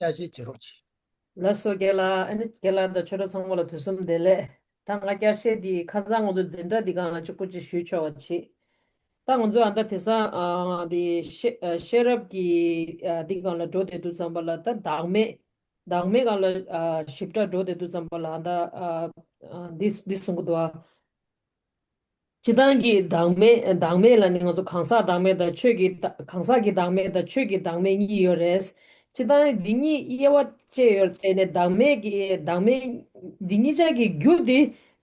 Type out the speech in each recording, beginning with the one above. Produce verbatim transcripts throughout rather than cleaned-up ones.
བསྐྱར་བཤད་བྱེད་རོགས་གྱིས། ལགས་སོ། རྒན་ལགས། ཨ་ནི་རྒན་ལགས་དང་ཆོས་གྲོགས་ཚང་མ་ལ་དུས་གསུམ་བདེ་ལེགས། ད་ང་བསྐྱར་བཤད་འདི་ཁ་སང་ང་ཚོ་འཛིན་གྲྭ་འདི་སྒང་ལ་གཅིག་པུ་ཅིག་ཞུས་ཆོག་པ་བྱེད། ད་ང་ཚོ་ཨ་ད་དེང་སང་ཨ་འདི་ཤེས་ཨ་ཤེས་རབ་ཀྱི་ཨ་འདི་སྒང་ལ་འགྲོ་བསྡད་དུས་ཙམ་པ་ལ་ད་བདག་མེད། བདག་མེད་སྒང་ལ་ཨ་ཞིབ་ཕྲ་འགྲོ་བསྡད་དུས་ཙམ་པ་ལ་ཨ་ད་ཨ་ཨ་འདི་འདི་གསུང་གི་འདུག་ཨ། སྤྱིར་བཏང་གི་བདག་མེད། བདག་མེད་ལ་ནི་ང་ཚོ་གང་ཟག་བདག་མེད་དང་ཆོས་ཀྱི་བདག་གང་ཟག་གི་བདག་མེད་དང་ཆོས་ཀྱི་བདག་མེད་གཉིས་ཡོད་རེད། སྤྱིར་བཏང་འདི་གཉིས་དབྱེ་བ་བཅད་ཡོད་དེ་ནས་བདག་མེད་ཀྱི་བདག་མེད་འདི་གཉིས་ཆ་གི་རྒྱུ་དེ་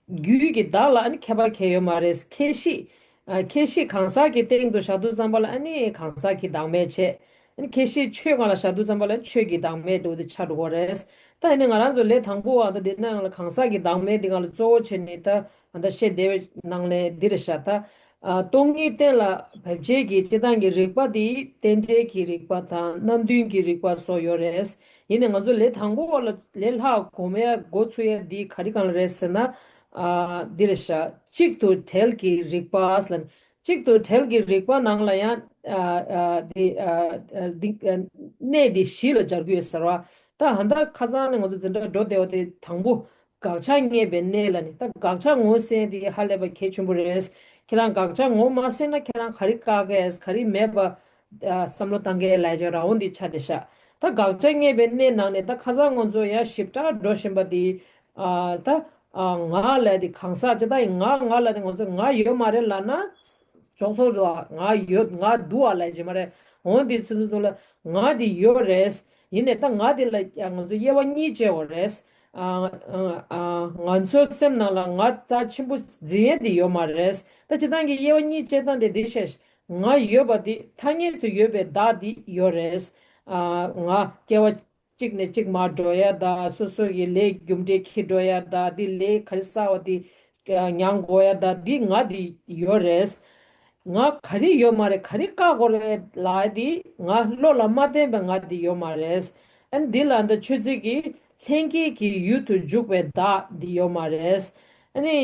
རྒྱུ་གི་བདག་ལ་ནི་ཁྱད་པར་གང་ཡང་ཡོད་མ་རེད། ཁྱད་གཞི། ཨ། ཁྱད་གཞི་གང་ཟག་གི་སྟེང་དུ་བཞག་དུས་ཙམ་པ་ལ་ཨ་ནི་གང་ཟག་གི་བདག་མེད་བྱས། ཨ་ནི་ཁྱད་གཞི་ཆོས་སྒང་ལ་བཞག་དུས་ཙམ་པ་ལ་ཆོས་ཀྱི་བདག་མེད་འདྲ་བོ་དེ་ཆགས་འགྲོ་གི་རེད། ད་ཨ་ནི་ང་རང་ཚོ་ལས་དང་པོ་བ་ད་འདི་ནང་ལ་གང་ཟག་གི་བདག་མེད་འདི་སྒང་ལ་གཙོ་བོ་བྱས་ནས་ད་ད་བཤད་བསྡད་པའི་ནང་ལས་འདི་རེད་ཤག་ད་ཨ་སྟོང་ཉིད་གཏན་ལ་ཕབ་བྱེད་ཀྱི་སྤྱིར་བཏང་གི་རིགས་པ་འདི་རྟེན་འབྲེལ་གྱི་རིགས་པ་དང་རྣམ་བདུན་གྱི་རིགས་པ་སོགས་ཡོད་རེད། ཡིན་ནའི་ང་ཚོ་ལས་དང་པོ་བ་ལ་ལས་ལྷག་གོམས་ཡ་འགོ་ཚུགས་ཡ་འདི་ག་རེ་སྒང་ལ་རེད་ཟེར་ན། ཨ་འདི་རེད་ཤག་གཅིག་ཏུ་བྲལ་གྱི་རིགས་པ་ལ་ནི། གཅིག་ཏུ་བྲལ་གྱི་རིགས་པ་ནང་ལ་ཡང་ཨ་ཨ་འདི་ཨ་ཨ་འདི་ཨ་གནས་འདི་བཞི་ལ་སྦྱར་གྱི་ཡོད་ཟེར་བ། ད་ཧ་ད་ཁ་སང་ནས་ང་ཚོ་འཛིན་གྲྭ་འགྲོ་བསྡད་པ་དེ་དང་པོ་དགག་བྱ་རྙེད་པའི་གནས་ལ་ནི། ད་དགག་བྱ་ངོས་ཟིན་འདི་ཧ་ལས་པ་གལ་ཆེན་པོ་རེད། ཁྱེད་རང་དགག་བྱ་ངོས་མ་ཟིན་ན་ཁྱེད་རང་ག་རེ་བཀག་གས་ག་རེ་མེད་པ་ཨ་བསམ་བློ་བཏང་གས་ལབ་ཡ་ཅིག་རང་དབང་འདི་ཆགས་བསྡད་ཤག་ད་དགག་བྱ་རྙེད་པའི་གནས་ནང་ནས་ད་ཁ་སང་ང་ཚོ་ཡ་ཞིབ་ཕྲ་འགྲོ་བཞིན་པ་འདི་ཨ་ད་ཨ་ང་ལབ་ཡ་འདི་གང་ཟག་ཅིག་ད་ཡིན་ང་ང་ལབ་ཡ་འདི་ང་ཚོ་ང་ཡོད་མ་རེད་ལབ་ན། ཅོག་ཙེ་རེད། ང་ཡོད་ང་འདུག་ཨ་ལབ་ཀྱི་མ་རེད། འོ་འདི་ཚོ་ཚོ་ལ་ང་འདི་ཡོད་རེད། ཡིན་ནའི་ད་ང་འདི་ལ་ང་ཚོ་དབྱེ་བ་གཉིས་བཅད་དགོས་རེད། ཨ་ཨ་ང་ཚོའི་སེམས་ནང་ལ་ང་རྩ་ཆེན་པོ་འཛིན་ཡས་འདི་ཡོད་མ་རེད། ད་སྤྱིར་བཏང་གི་དབྱེ་བ་གཉིས་བཅད་སྟངས་དེ་འདི་བཤད། ང་ཡོད་པ་འདི་ཐ་སྙད་དུ་ཡོད་པའི་བདག་འདི་ཡོད་རེད། ཨ་ང་སྐྱེ་བ་གཅིག་ནས་གཅིག་མར་འགྲོ་ཡ་ད་སོ་སོ་ཡི་ལས་རྒྱུ་འབྲས་འཁྱེར་འགྲོ་ཡ་ད་འདི་ལས་ག་རེ་བསགས་པ་འདི་མྱང་དགོས་ཡ་ད་འདི་ང་འདི་ཡོད་རེད། ང་ག་རེ་ཡོད་མ་རེད་ག་རེ་བཀག་དགོས་རེད་ལབ་ཡ་འདི་ང་བློ་ལ་མ་བརྟེན་པའི་ང་འདི་ཡོད་མ་རེད། ཨ་ནི་འདི་ལ་འདི་ཆོས་ཚིག་གི་ལྷན་སྐྱེས་ཀྱི་ཡུལ་དུ་འཇུག་པའི་བདག་འདི་ཡོད་མ་རེད། ཨ་ནི་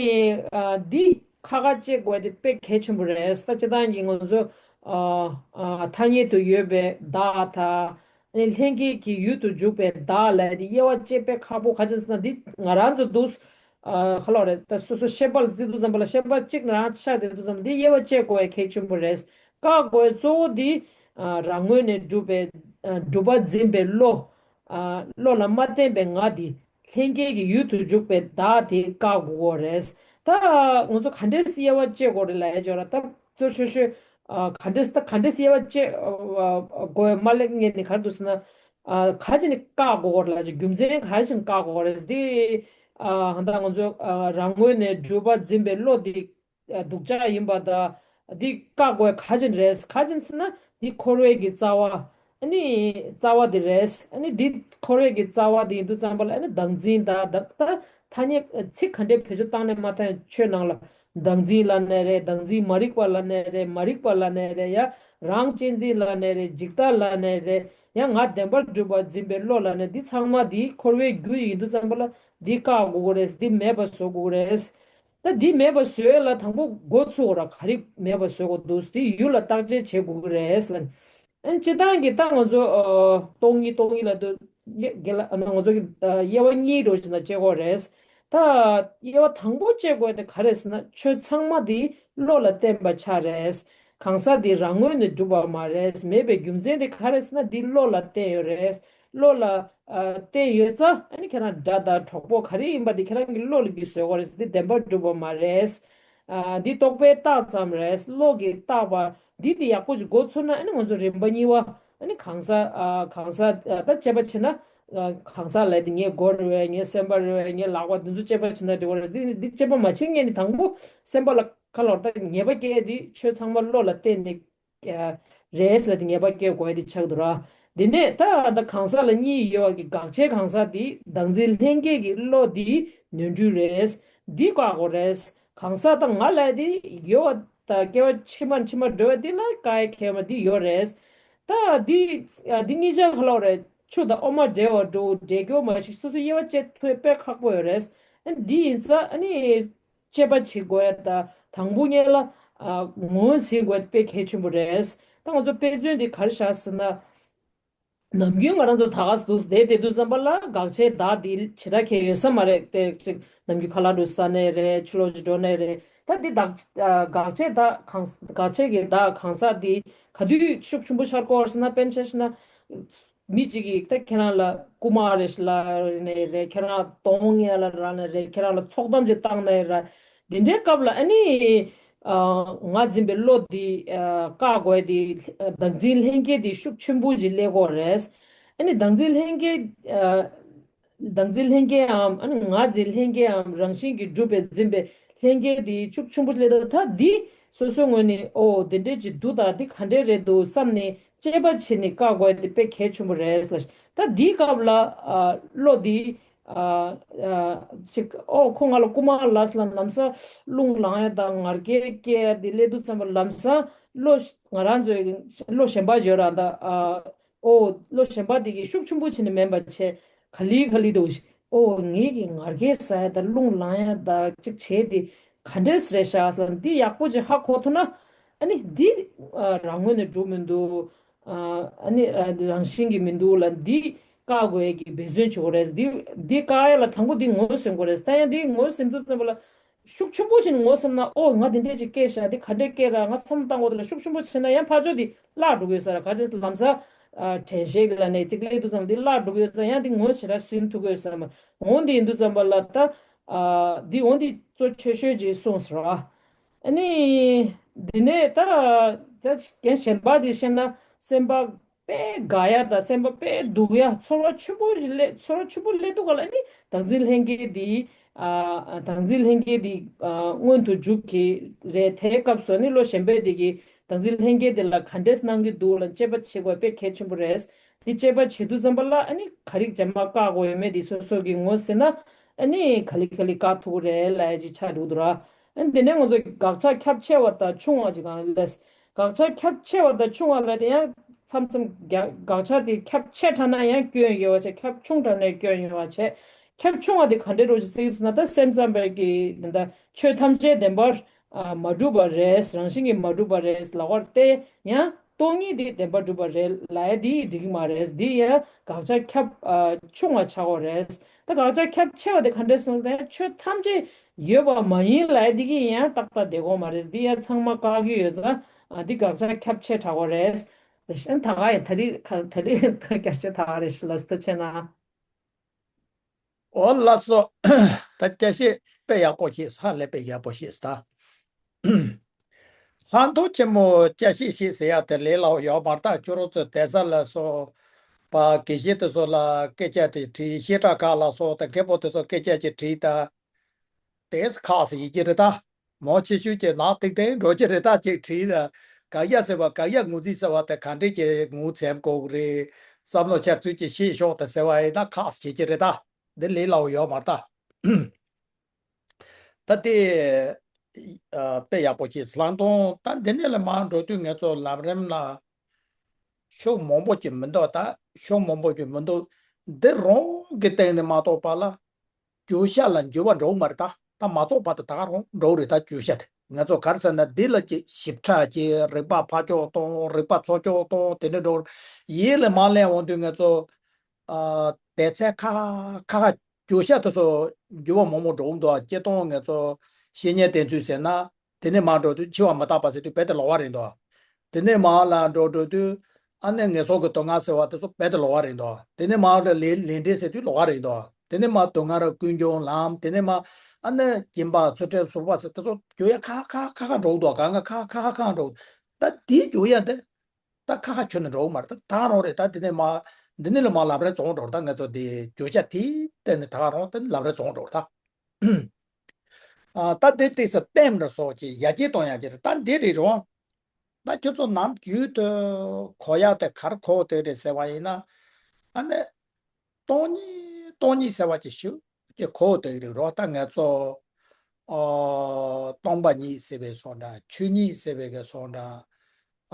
ཨ་འདི་ཁ་ཁ་བཅད་དགོས་ཡ་འདི་དཔེ་གལ་ཆེན་པོ་རེད། ད་སྤྱིར་བཏང་གི་ང་ཚོ་ཨ་ཨ་ཐ་སྙད་དུ་ཡོད་པའི་བདག་ད། ཨ་ནི་ལྷན་སྐྱེས་ཀྱི་ཡུལ་དུ་འཇུག་པའི་བདག་ལབ་ཡ་འདི་དབྱེ་བ་བཅད་དཔེ་ཁག་པོ་ག་ཅི་ཟེར་ན་འདི་ང་རང་ཚོ་འདུག་ཨ་ག་ལབ་རེད། ད་སོ་སོ་ཤེས་པ་ལ་བརྩི་དུས་ཙམ་པ་ལ་ཤེས་པ་གཅིག་རང་ཆགས་བསྡད་དུས་ཙམ་པ་འདི་དབྱེ་བ་བཅད་དགོས་ཡ་གལ་ཆེན་པོ་རེད། བཀག་དགོས་ཡ་གཙོ་བོ་འདི་ཨ་རང་ངོས་ནས་གྲུབ་པའི་ཨ་གྲུབ་པ་འཛིན་པའི་བློ། ཨ་བློ་ལ་མ་བརྟེན་པའི་ང་འདི་ལྷན་སྐྱེས་ཀྱི་ཡུལ་དུ་འཇུག་པའི་བདག་དེ་བཀག་དགོས་རེད། ད་ང་ཚོ་ག་འདྲས་དབྱེ་བ་བཅད་དགོས་རེད་ལབ་ཡ་ཅིག་ཡོད་ར། ད་གཙོ་ཆེ་ཤོས་ཨ་ག་འདྲས་ད་ག་འདྲས་དབྱེ་བ་བཅད་ཨ་དགོས་ཡ་མ་ལབ་ངེས་ནས་ག་རེ་འདུག་ཟེར་ན། ཨ་ག་ཅི་ནས་བཀག་དགོས་རེད་ལབ་ཅིག་རྒྱུ་མཚན་ག་རེ་བྱས་ནས་བཀག་དགོས་རེད། འདི་ཨ་ད་ང་ཚོ་ཨ་རང་ངོས་ནས་གྲུབ་པ་འཛིན་པའི་བློ་འདི་ཨ་སྡུག་ཅག་ཡིན་པ་དང་འདི་བཀག་དགོས་ག་ཅི་རེད། ག་ཅི་ཟེར་ན་འདི་འཁོར་བའི་གི་རྩ་བ། ཨ་ནི་རྩ་བ་འདི་རེད། ཨ་ནི་འདི་འཁོར་བའི་གི་རྩ་བ་འདི་ཡིན་དུས་ཙམ་པ་ལ་ཨ་ནི་བདག་འཛིན་དང་བདག་ད་ཐ་སྙད་ཚིག་ག་འདྲའི་བེད་སྤྱོད་བཏང་ནས་མ་བཏང་ཆོས་ནང་ལ་བདག་འཛིན་ལབ་ནའི་རེད། བདག་འཛིན་མ་རིག་པ་ལབ་ནའི་རེད། མ་རིག་པ་ལབ་ནའི་རེད། ཡ་རང་གཅེས་འཛིན་ལབ་ནའི་རེད། འཇིག་ལྟ་ལབ་ནའི་རེད། ཡང་ང་བདེན་པར་གྲུབ་པ་འཛིན་པའི་བློ་ལབ་ནའི་འདི་ཚང་མ་འདི་འཁོར་བའི་རྒྱུ་ཡིན་དུས་ཙམ་པ་ལ་འདི་བཀག་དགོས་ཀྱི་རེད། འདི་མེད་པ་བཟོ་དགོས་ཀྱི་རེད། ད་འདི་མེད་པ་བཟོ་ཡ་ལ་དང་པོ་འགོ་ཚུགས་ར་ག་རེ་མེད་པ་བཟོ་དགོས་འདུག་འདི་ཡུལ་ལ་བརྟག་དཔྱད་བྱེད་དགོས་ཀྱི་རེད་ལབ་ནས། ཨ་ནི་སྤྱིར་བཏང་གི་ད་ང་ཚོ་ཨ་སྟོང་ཉིད་སྟོང་ཉིད་ལབ་དུས་དགེ་ལ་ཨ་ནི་ང་ཚོ་གི་ཨ་དབྱེ་བ་གཉིས་འགྲོ་བཞིན་ལ་དཔྱད་དགོས་རེད། ད་དབྱེ་བ་དང་པོ་དཔྱད་དགོས་དེ་ག་རེ་ཟེར་ན་ཆོས་ཚང་མ་འདི་བློ་ལ་བརྟེན་པ་ཆགས་རེད། གང་ཟག་འདི་རང་ངོས་ནས་གྲུབ་པ་མ་རེད། མེད་པའི་རྒྱུ་མཚན་དེ་ག་རེ་ཟེར་ན་འདི་བློ་ལ་བརྟེན་ཡོད་རེད། བློ་ལ་ཨ་བརྟེན་ཡོད་ཙང་ཨ་ནི་ཁྱེད་རང་དགྲ་དང་གྲོགས་པོ་ག་རེ་ཡིན་པ་འདི་ཁྱེད་རང་གི་བློ་ལ་གི་བཟོས་དགོས་རེད། འདི་བདེན་པར་གྲུབ་པ་མ་རེད། ཨ་འདི་རྟོག་པས་བཏགས་ཙམ་རེད། བློ་གིས་བཏགས་པ་འདི་འདི་ཡག་པོ་ཅིག་འགོ་ཚུགས་ན་ཨ་ནི་ང་ཚོ་རིམ་པ་གཉིས་པ་ཨ་ནི་གང་ཟག་ཨ་གང་ཟག་ཨ་ད་དཔྱད་པ་བྱེད་ན་ཨ་གང་ཟག་ལབ་དེ་ངའི་མགོ་རེད་པས། ངའི་སེམས་པ་རེད་པས། ངའི་ལག་པ་འདི་ཚོ་དཔྱད་པ་བྱེད་ན་འགྲིག་པ་རེད། འདི་འདི་དཔྱད་པ་མ་བྱེད་སྔོན་ནས་དང་པོ་སེམས་པ་ལ་ག་ལབ་རེད། ད་ཉེས་པ་སྐྱེ་འདི་ཆོས་ཚང་མ་བློ་ལ་བརྟེན་ནས་རེད་ཟེར་ཏེ་ཉེས་པ་སྐྱེ་དགོས་ཡ་དེ་ཆགས་འདུག་ར། དེ་ནས་ད་ད་གང་ཟག་ལ་གཉིས་ཡོད་པ་གི་དགག་བྱའི་གང་ཟག་དེ་བདག་འཛིན་ལྷན་སྐྱེས་ཀྱི་བློ་དེ་ནོར་འཁྲུལ་རེད། འདི་བཀག་དགོས་རེད། གང་ཟག་ད་ང་ལ་དེ་ཡོད་པ་ད་སྐྱེ་བ་ཕྱི་མ་ཕྱི་མ་འགྲོ་བ་དེ་ལ་བཀག་ཡ་གལ་མ་དེ་ཡོད་རེད། ད་འདི་འདི་གཉིས་ཆ་ག་ལབ་རེད། ཆུ་དང་འོ་མ་འདྲེས་པ་འདྲ་བོ་འདྲེས་སྐྱོ་མ་ཞིག་སོ་སོ་དབྱེ་བ་བཅད་ཐུབ་དཔེ་ཁག་པོ་ཡོད་རེད། ཨ་འདི་ཡིན་ཙང་ཨ་ནི། དཔྱད་པ་བྱེད་དགོས་ཡ་ད་དང་པོ་ཉིད་ལ་ཨ་ངོས་འཛིན་དགོས་ཡ་དཔེ་གལ་ཆེན་པོ་རེད། ད་ང་ཚོ་དཔེ་མཚོན་འདི་ག་རེ་བཞག་ཟེར་ན། ནམ་རྒྱུན་ང་རང་ཚོ་ད་ག་སེ་འདུག་བསྡད་བསྡད་དུས་ཙམ་པ་ལ་དགག་བྱའི་བརྡ་འདི་ཞེ་དྲག་གང་ཡང་ཡོད་ས་མ་རེད་དེ། ཅིག་ནམ་རྒྱུན་ཁ་ལག་འདྲ་ཟ་ནའི་རེད། ཕྱི་ལོགས་ཅིག་འགྲོ་ནའི་རེད། ད་འདི་དག་ཨ་དགག་བྱའི་བརྡ་གང་དགག་བྱའི་གི་བརྡ་གང་ཟག་འདི་ག་དུས་ཤུགས་ཆེན་པོ་ཤར་གོ་བ་རེད་ཟེར་ན། དཔེར་ན་ཆ་བཞག་ན་མི་གཅིག་གིས་ད་ཁྱེད་རང་ལ་རྐུ་མ་རེད་ལབ་ནའི་རེད། ཁྱེད་རང་གདོང་ངན་ལ་རག་ནའི་རེད། ཁྱེད་རང་ལ་ཚོགས་གཏམ་ཅིག་བཏང་ནའི་རེད། འདི་འདྲའི་སྐབས་ལ་ཨ་ནི། ཨ་ང་འཛིན་པའི་བློ་འདི་ཨ་བཀག་དགོས་འདི། ཨ་བདག་འཛིན་ལྷན་སྐྱེས་འདི་ཤུགས་ཆེན་པོ་ཞིག་སླེབས་ཀྱི་ཡོད་རེད། ཨ་ནི་བདག་འཛིན་ལྷན་སྐྱེས་ཨ་བདག་འཛིན་ལྷན་སྐྱེས་འམ། ཨ་ནི་ང་འཛིན་ལྷན་སྐྱེས་འམ། རང་བཞིན་གྱིས་གྲུབ་པའི་འཛིན་པའི་ལྷན་སྐྱེས་འདི་ཤུགས་ཆེན་པོ་ཞིག་སླེབས་འདུག་ད་འདི་སོ་སོའི་ངོས་ནས་ཨོ་དེ་འདྲས་ཅིག་འདུག་ད་འདི་ག་འདྲས་རེད་འདུག་བསམ་ནས་དཔྱད་པ་བྱས་ནས་བཀག་དགོས་འདི་དཔེ་གལ་ཆེན་པོ་རེད་ལ། ད་འདིའི་སྐབས་ལ་ཨ་བློ་འདི། ཨ་ཨ་ཅིག་ཨོ་ཁོ་ང་ལ་རྐུ་མ་ལབ་ལ་ལམ་སང་རླུང་ལངས་ཡ་དང་ངར་སྐད་སྐྱེ་ཡ་དེ་སླེབས་དུས་ཙམ་པ་ལམ་སང་བློ་ང་རང་ཚོའི་བློ་གཞན་པ་ཡོད་ར། ད་ཨ་ཨོ་བློ་གཞན་པ་དེ་གིས་ཤུགས་ཆེན་པོ་བྱས་ནས་མིན་པ་བྱས་ག་ལེ་ག་ལེ་འདུག་ཨོ་ངེད་ཀྱི་ངར་སྐད་ཟ་ཡ་དང་རླུང་ལངས་ཡ་དང་ཅིག་བྱས་དེ་ག་འདྲས་རེད་ཤག་ཟེར་ལ་འདི་ཡག་པོ་ཅིག་ཧ་གོ་ཐུབ་ན། ཨ་ནི་འདི་ཨ་རང་ངོས་ནས་འགྲུབ་མི་འདུག་ཨ་ནི་ཨ་རང་བཞིན་གྱིས་མི་འདུག་ལ་འདི་བཀག་དགོས་ཀྱི་འབད་བརྩོན་བྱེད་དགོས་རེད། འདི་འདི་བཀག་ཡ་ལ་དང་པོ་འདི་ངོས་ཟིན་དགོས་རེད། ད་ཡང་འདི་ངོས་ཟིན་དུས་ཙམ་པ་ལ་ཤུགས་ཆེན་པོ་ཞིག་ངོས་ཟིན་ན་ཨོ་ང་འདི་འདྲས་ཅིག་སྐྱེས་ཤག་འདི་ག་འདྲས་སྐྱེས་ར་ང་བསམ་བློ་བཏང་དགོས་འདུག་ལ་ཤུགས་ཆེན་པོ་བྱས་ན་ཡང་ཕར་ཕྱོགས་འདི་བརླག་འགྲོ་གི་ཡོད་ས་ར། ག་ཅི་ལམ་སང་ཨ་དྲན་ཤེས་ལ་ནས་ཅིག་སླེབས་དུས་ཙམ་འདི་བརླག་འགྲོ་གི་ཡོད་ས། ཡང་འདི་ངོས་ཞེ་དྲག་ཟིན་ཐུབ་ཀྱི་ཡོད་ས་མ་འོང་། འདི་ཡིན་དུས་ཙམ་པ་ལ་ད་ཨ་འདི་འོང་འདི་གཙོ་ཆེ་ཤོས་ཅིག་གསུངས་ཟེར་བ། ཨ་ནི། འདི་ནས་ད་ད་རྒན་གཞན་པ་དེ་བཤད་ན་སེམས་པ་དཔེ་དགའ་ཡ་དང་སེམས་པ་དཔེ་སྡུག་ཡ་ཚོར་བ་ཆེན་པོ་ཞིག་སླེབས་ཚོར་བ་ཆེན་པོ་སླེབས་འདུག་ག་ལ་ནི་བདག་འཛིན་ལྷན་སྐྱེས་དེ་ཨ་བདག་འཛིན་ལྷན་སྐྱེས་དེ་ཨ་མངོན་དུ་འཇུག་གི་རེད། དེའི་སྐབས་སུ་ནི་བློ་གཞན་པས་དེ་གི་བདག་འཛིན་ལྷན་སྐྱེས་དེ་ལ་ག་འདྲས་གནང་གི་འདུག་ལ་དཔྱད་པ་བྱེད་དགོས་དཔེ་གལ་ཆེན་པོ་རེད། འདི་དཔྱད་པ་བྱེད་དུས་ཙམ་པ་ལ་ཨ་ནི་ག་རེ་རྗེས་མ་བཀག་དགོས་ཡོད་མེད་འདི་སོ་སོ་གི་ངོས་ཟིན་ན་ཨ་ནི་ག་ལེ་ག་ལེ་བཀག་ཐུབ་ཀྱི་རེད་ལབ་ཡ་ཅིག་ཆགས་འདུག་འདུག་ར། ཨ་ནི་དེ་ནས་ང་ཚོ་དགག་བྱ་ཁྱབ་ཆེ་བ་དང་ཆུང་བ་ཅིག་གང་ལས། དགག་བྱ་ཁྱབ་ཆེ་བ་དང་ཆུང་བ་ལ་དེ་ཡང་མཚམས་མཚམས་དགག་དགག་བྱ་དེ་ཁྱབ་ཆེ་དྲགས་ན་ཡང་སྐྱོན་ཡོད་པ་བྱས། ཁྱབ་ཆུང་དྲགས་ན་སྐྱོན་ཡོད་པ་བྱས། ཁྱབ་ཆུང་བ་དེ་ག་འདྲས་རོ་ཅིག་ཟེར་ན་ད་སེམས་ཙམ་པའི་གི་ད་ཆོས་ཐམས་ཅད་བདེན་པར་ཨ་མ་གྲུབ་པ་རེད། རང་བཞིན་གྱིས་མ་གྲུབ་པ་རེད་ལབ་པ་སྟེ་ཡང་སྟོང་ཉིད་དེ་བདེན་པར་གྲུབ་པ་རེད་ལབ་ཡ་དེ་འགྲིག་མ་རེད། འདི་ཡང་དགག་བྱ་ཁྱབ་ཨ་ཆུང་བ་ཆགས་ཀྱི་རེད། ད་དགག་བྱ་ཁྱབ་ཆེ་བ་དེ་ག་འདྲས་སོང་ཟེར་ན་ཆོས་ཐམས་ཅད་ཡོད་པ་མ་ཡིན་ལབ་ཡ་དེ་གི་ཡང་ཏག་ཏག་བསྡད་ཀྱི་མ་རེད། འདི་ཡང་ཚང་མ་བཀག་གི་ཡོད་ཙང་ཨ་འདི་དགག་བྱ་ཁྱབ་ཆེ་དྲགས་ཀྱི་རེད། ད་ག་ཡིན་ད་རེས་ད་རེས་ད་རྒྱ་ཆེ་དྲགས་རེད་ལ་སི་ད་ཆེ་ན། ཨོ་ལགས་སོ། ད་བསྐྱར་བཤད་དཔེ་ཡག་པོ་བཤད་ཧ་ལས་པའི་ཡག་པོ་བཤད་ད། ལྷག་མཐོང་ཆེན་མོ་བསྐྱར་བཤད་བཤད་ཟེར་ཡ་དེ་ལས་སླ་པོ་ཡོད་མ་རེད། ད་ཁྱོད་རང་ཚོ་དེ་ས་ལ་སོ་པ་དགེ་བཤེས་དེ་ཚོ་ལ་སྐད་ཆ་དེ་དྲིས། བཤད་གྲྭ་ཁག་ལ་སོ་ད་རྒད་པོ་དེ་ཚོ་སྐད་ཆ་ཅིག་དྲིས་ད། དེས་ཁག་སེ་ཡི་གེ་རེད་ད། མང་ཆེ་ཤོས་ཀྱི་ནག་ཏིག་ཏིག་འགྲོ་གི་རེད་ད། ཅིག་བྲིས་ད། དགག་ཡ་ཟེར་བ་དགག་ཡ་ངོས་འཛིན་ཟེར་བ་དེ་ག་འདྲས་ཀྱི་ངོས་འཛིན་དགོས་རེད། བསམ་བློ་འཆར་ཚུལ་ཅིག་ཤེས་ཤོག་ད་ཟེར་བ་ཡིན་ན་ཁག་སེ་བྱེད་ཀྱི་རེད་ད། འདི་ལས་སླ་པོ་ཡོད་མ་རེད་ད། ད་དེ་ཨ་དཔེ་ཡག་པོ་ཅིག་ལྷག་མཐོང་ད་འདི་ནས་ལ་མར་འགྲོ་དུས་ངེད་ཚོ་ལམ་རིམ་ལ་ཤུགས་མང་པོ་ཅིག་མི་འདུག་ད་ཤུགས་མང་པོ་ཅིག་མི་འདུག་འདི་རང་གི་སྟེང་ནས་མ་གཏོགས་པ་ལ། བརྗོད་བྱ་ལ་འགྱུར་བ་འགྲོ་གི་མ་རེད་ད། ད་མ་རྫོགས་བར་དུ་ད་ག་རང་འགྲོ་གི་རེད་ད་བརྗོད་བྱ་དེ། ང་ཚོ་ག་རེ་ཟེར་ན་འདི་ལ་ཅིག་ཞིབ་ཕྲ་ཅིག་རིགས་པ་ཕར་ཕྱོགས་གཏོང་རིགས་པ་ཚུར་ཕྱོགས་གཏོང་དེ་འདྲ་འགྲོ། ཡིད་ལ་མ་ལེན་འོང་དུས་ང་ཚོ་ཨ་དེ་ཚེ་ཁ་ཁ་ཁ་བརྗོད་བྱ་དེ་ཚོ་འགྱུར་བ་མང་པོ་འགྲོ་གི་འདུག་སྤྱིར་བཏང་ང་ཚོ་བཤེས་གཉེན་བསྟེན་ཚུལ་ཟེར་ན། དེ་ནས་མར་འགྲོ་དུས་འཆི་བ་མི་རྟག་པ་ཟེར་དུས་རྦད་དེ་ལོག་པ་རེད་འདུག་དེ་ནས་མར་ལ་འགྲོ་འགྲོ་དུས་ཨ་ནི་ངན་སོང་གི་སྡུག་བསྔལ་ཟེར་བ་དེ་ཚོ་རྦད་དེ་ལོག་པ་རེད་འདུག་དེ་ནས་མར་ལ་ལས་ལས་འབྲས་ཟེར་དུས་ལོག་པ་རེད་འདུག་དེ་ནས་མར་སྡུག་བསྔལ་ར་ཀུན་འབྱུང་ལམ། དེ་ནས་མར་ཨ་ནི་སྦྱིན་པ་ཚུལ་ཁྲིམས་ཟུར་པ་ཟེར་དེ་ཚོ་བརྗོད་ཡ་ཁ་ཁ་ཁ་ཁ་འགྲོ་འདུག་ག་ང་ཁ་ཁ་ཁ་ཁ་འགྲོ། ད་དེའི་བརྗོད་ཡ་དེ་ད་ཁ་ཁ་ཁྱོན་ནས་འགྲོ་གི་མ་རེད། ད་ད་རང་རེད། ད་དེ་ནས་མར་འདི་ནས་ལ་མར་ལམ་རིམ་རྫོགས་འགྲོ་རེད། ད་ང་ཚོ་དེ་བརྗོད་བྱ་དེའི་སྟེང་ནས་ད་ག་རང་དེ་ལམ་རིམ་རྫོགས་འགྲོ་རེད་ད། ཨ་ད་དེ་ཏིག་ཙམ་བསྟན་རེ་སོགས་ཀྱི་ཡར་རྒྱས་གཏོང་ཡག་གི་རེད། ད་འདི་རེད་རུང་། ད་ཁྱོད་ཚོ་ནམ་རྒྱུན་དུ་གོ་ཡག་དེ་ག་རེ་གོ་དེ་རེད་ཟེར་བ་ཡིན་ན། ཨ་ནི་སྟོང་ཉིད་སྟོང་ཉིད་ཟེར་བ་ཅིག་ཞུ་ཅིག་གོ་དེ་རེད་རོ། ད་ང་ཚོ་ཨ་སྟོང་པ་ཉིད་ཟེར་བའི་སོགས་འདྲ། ཆོས་ཉིད་ཟེར་བའི་གི་སོགས་འདྲ།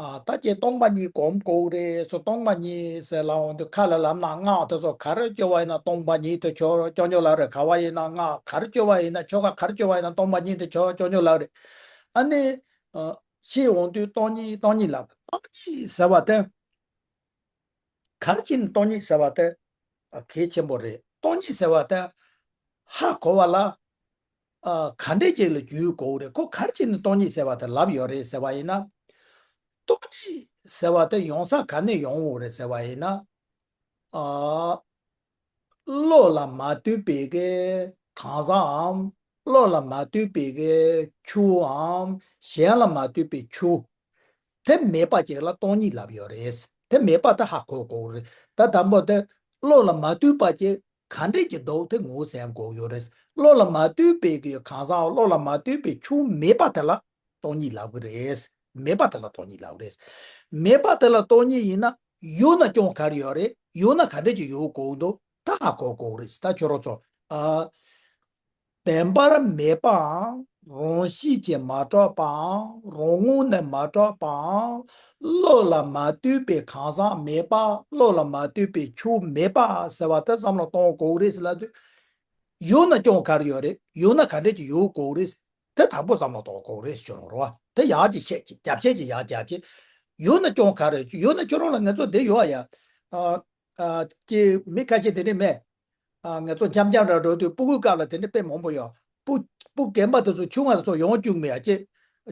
ཨ་ད་ཀྱེ་སྟོང་པ་ཉིད་གོམས་གོ་རེད་སོ། སྟོང་པ་ཉིད་ཟེར་ལ་འོང་དུས་ཁ་ལ་ལབ་ན་སྔགས་དེ་ཚོ་ག་རེ་བརྗོད་པ་ཡིན་ན་སྟོང་པ་ཉིད་དུ་ཆོས་སྐྱོན་བརྗོད་ལ་རེད། ག་བ་ཡིན་ན་སྔགས་ག་རེ་བརྗོད་པ་ཡིན་ན་ཆོས་ག་ག་རེ་བརྗོད་པ་ཡིན་ན་སྟོང་པ་ཉིད་དུ་ཆོས་སྐྱོན་བརྗོད་ལ་རེད། ཨ་ནི་ཨ་ཤེས་འོང་དུས་སྟོང་ཉིད་སྟོང་ཉིད་ལབ། སྟོང་ཉིད་ཟེར་བ་དེ། ག་རེ་བྱས་ནས་སྟོང་ཉིད་ཟེར་བ་དེ་ཨ་གལ་ཆེན་པོ་རེད། སྟོང་ཉིད་ཟེར་བ་དེ་ཧ་གོ་བ་ལ་ཨ་ག་འདྲས་ཅིག་ལ་འཇུག་དགོས་རེད། ཁོ་ག་རེ་བྱས་ནས་སྟོང་ཉིད་ཟེར་བ་དེ་ལབ་ཡོད་རེད་ཟེར་བ་ཡིན་ན། སྟོང་ཉིད་ཟེར་བ་དེ་ཡོང་ས་ག་ནས་ཡོང་འོང་རེད་ཟེར་བ་ཡིན་ན། ཨ། བློ་ལ་མ་ལྟོས་པའི་གི་གང་ཟག་འམ། བློ་ལ་མ་ལྟོས་པའི་གི་ཆོས་འམ། གཞན་ལ་མ་ལྟོས་པའི་ཆོས། དེ་མེད་པ་ཅིག་ལ་སྟོང་ཉིད་ལབ་ཡོད་རེད། དེ་མེད་པ་དེ་ཧ་གོ་དགོས་རེད། ད་དང་པོ་དེ་བློ་ལ་མ་ལྟོས་པ་ཅིག་ག་འདྲས་ཀྱི་འདུག་དེ་ངོས་ཟིན་དགོས་ཡོད་རེད། བློ་ལ་མ་ལྟོས་པའི་གི་གང་ཟག་བློ་ལ་མ་ལྟོས་པའི་ཆོས་མེད་པ་དེ་ལ་སྟོང་ཉིད་ལབ་གི་རེད། མེད་པ་དེ་ལ་སྟོང་ཉིད་ལབ་གི་རེད། མེད་པ་དེ་ལ་སྟོང་ཉིད་ཡིན་ན་ཡོད་ན་ཀྱང་ག་རེ་ཡོད་རེད། ཡོད་ན་ག་འདྲས་ཀྱི་ཡོད་དགོས་འདུག་ད་ཧ་གོ་དགོས་རེད། ད་ཁྱོད་རང་ཚོ་ཨ། བདེན་པར་མེད་པའམ་རང་བཞིན་གྱིས་མ་གྲུབ་པའམ་རང་ངོས་ནས་མ་གྲུབ་པའམ་བློ་ལ་མ་ལྟོས་པའི་གང་ཟག་མེད་པ། བློ་ལ་མ་ལྟོས་པའི་ཆོས་མེད་པ་ཟེར་བ་དེ་བསམ་བློ་གཏོང་དགོས་རེད་ཟེར་ལབ་དུས། ཡོད་ན་ཀྱང་ག་རེ་ཡོད་རེད། ཡོད་ན་ག་འདྲས་ཀྱི་ཡོད་དགོས་རེད། དེ་དང་པོ་བསམ་བློ་གཏོང་དགོས་རེད་ཟེར་རོ། དེ་ཡག་ཅིག་བཤད་ཅིག་རྒྱབ་བཤད་ཅིག་ཡག་རྒྱབ་ཅིག་ཡོད་ན་ཀྱང་ག་རེ་ཡོད་ན་ཁྱོད་རང་ལ་ངེད་ཚོ་བསྡད་ཡོད་ཨ་ཡ། ཨ། ཨ། ཀྱི་མི་ཁ་ཤས་དེ་འདྲས་མེད། ཨ། ང་ཚོ་འཆམ་འཆམ་ར་འགྲོ་དུས་སྤུ་གུའི་སྐབས་ལ་དེ་འདྲས་དཔེ་མང་པོ་ཡོད། སྤུ་སྤུ་རྒན་པ་དེ་ཚོ་ཆུང་བ་དེ་ཚོ་ཡོང་བཅུག་མེད་ཡ་ཅེ།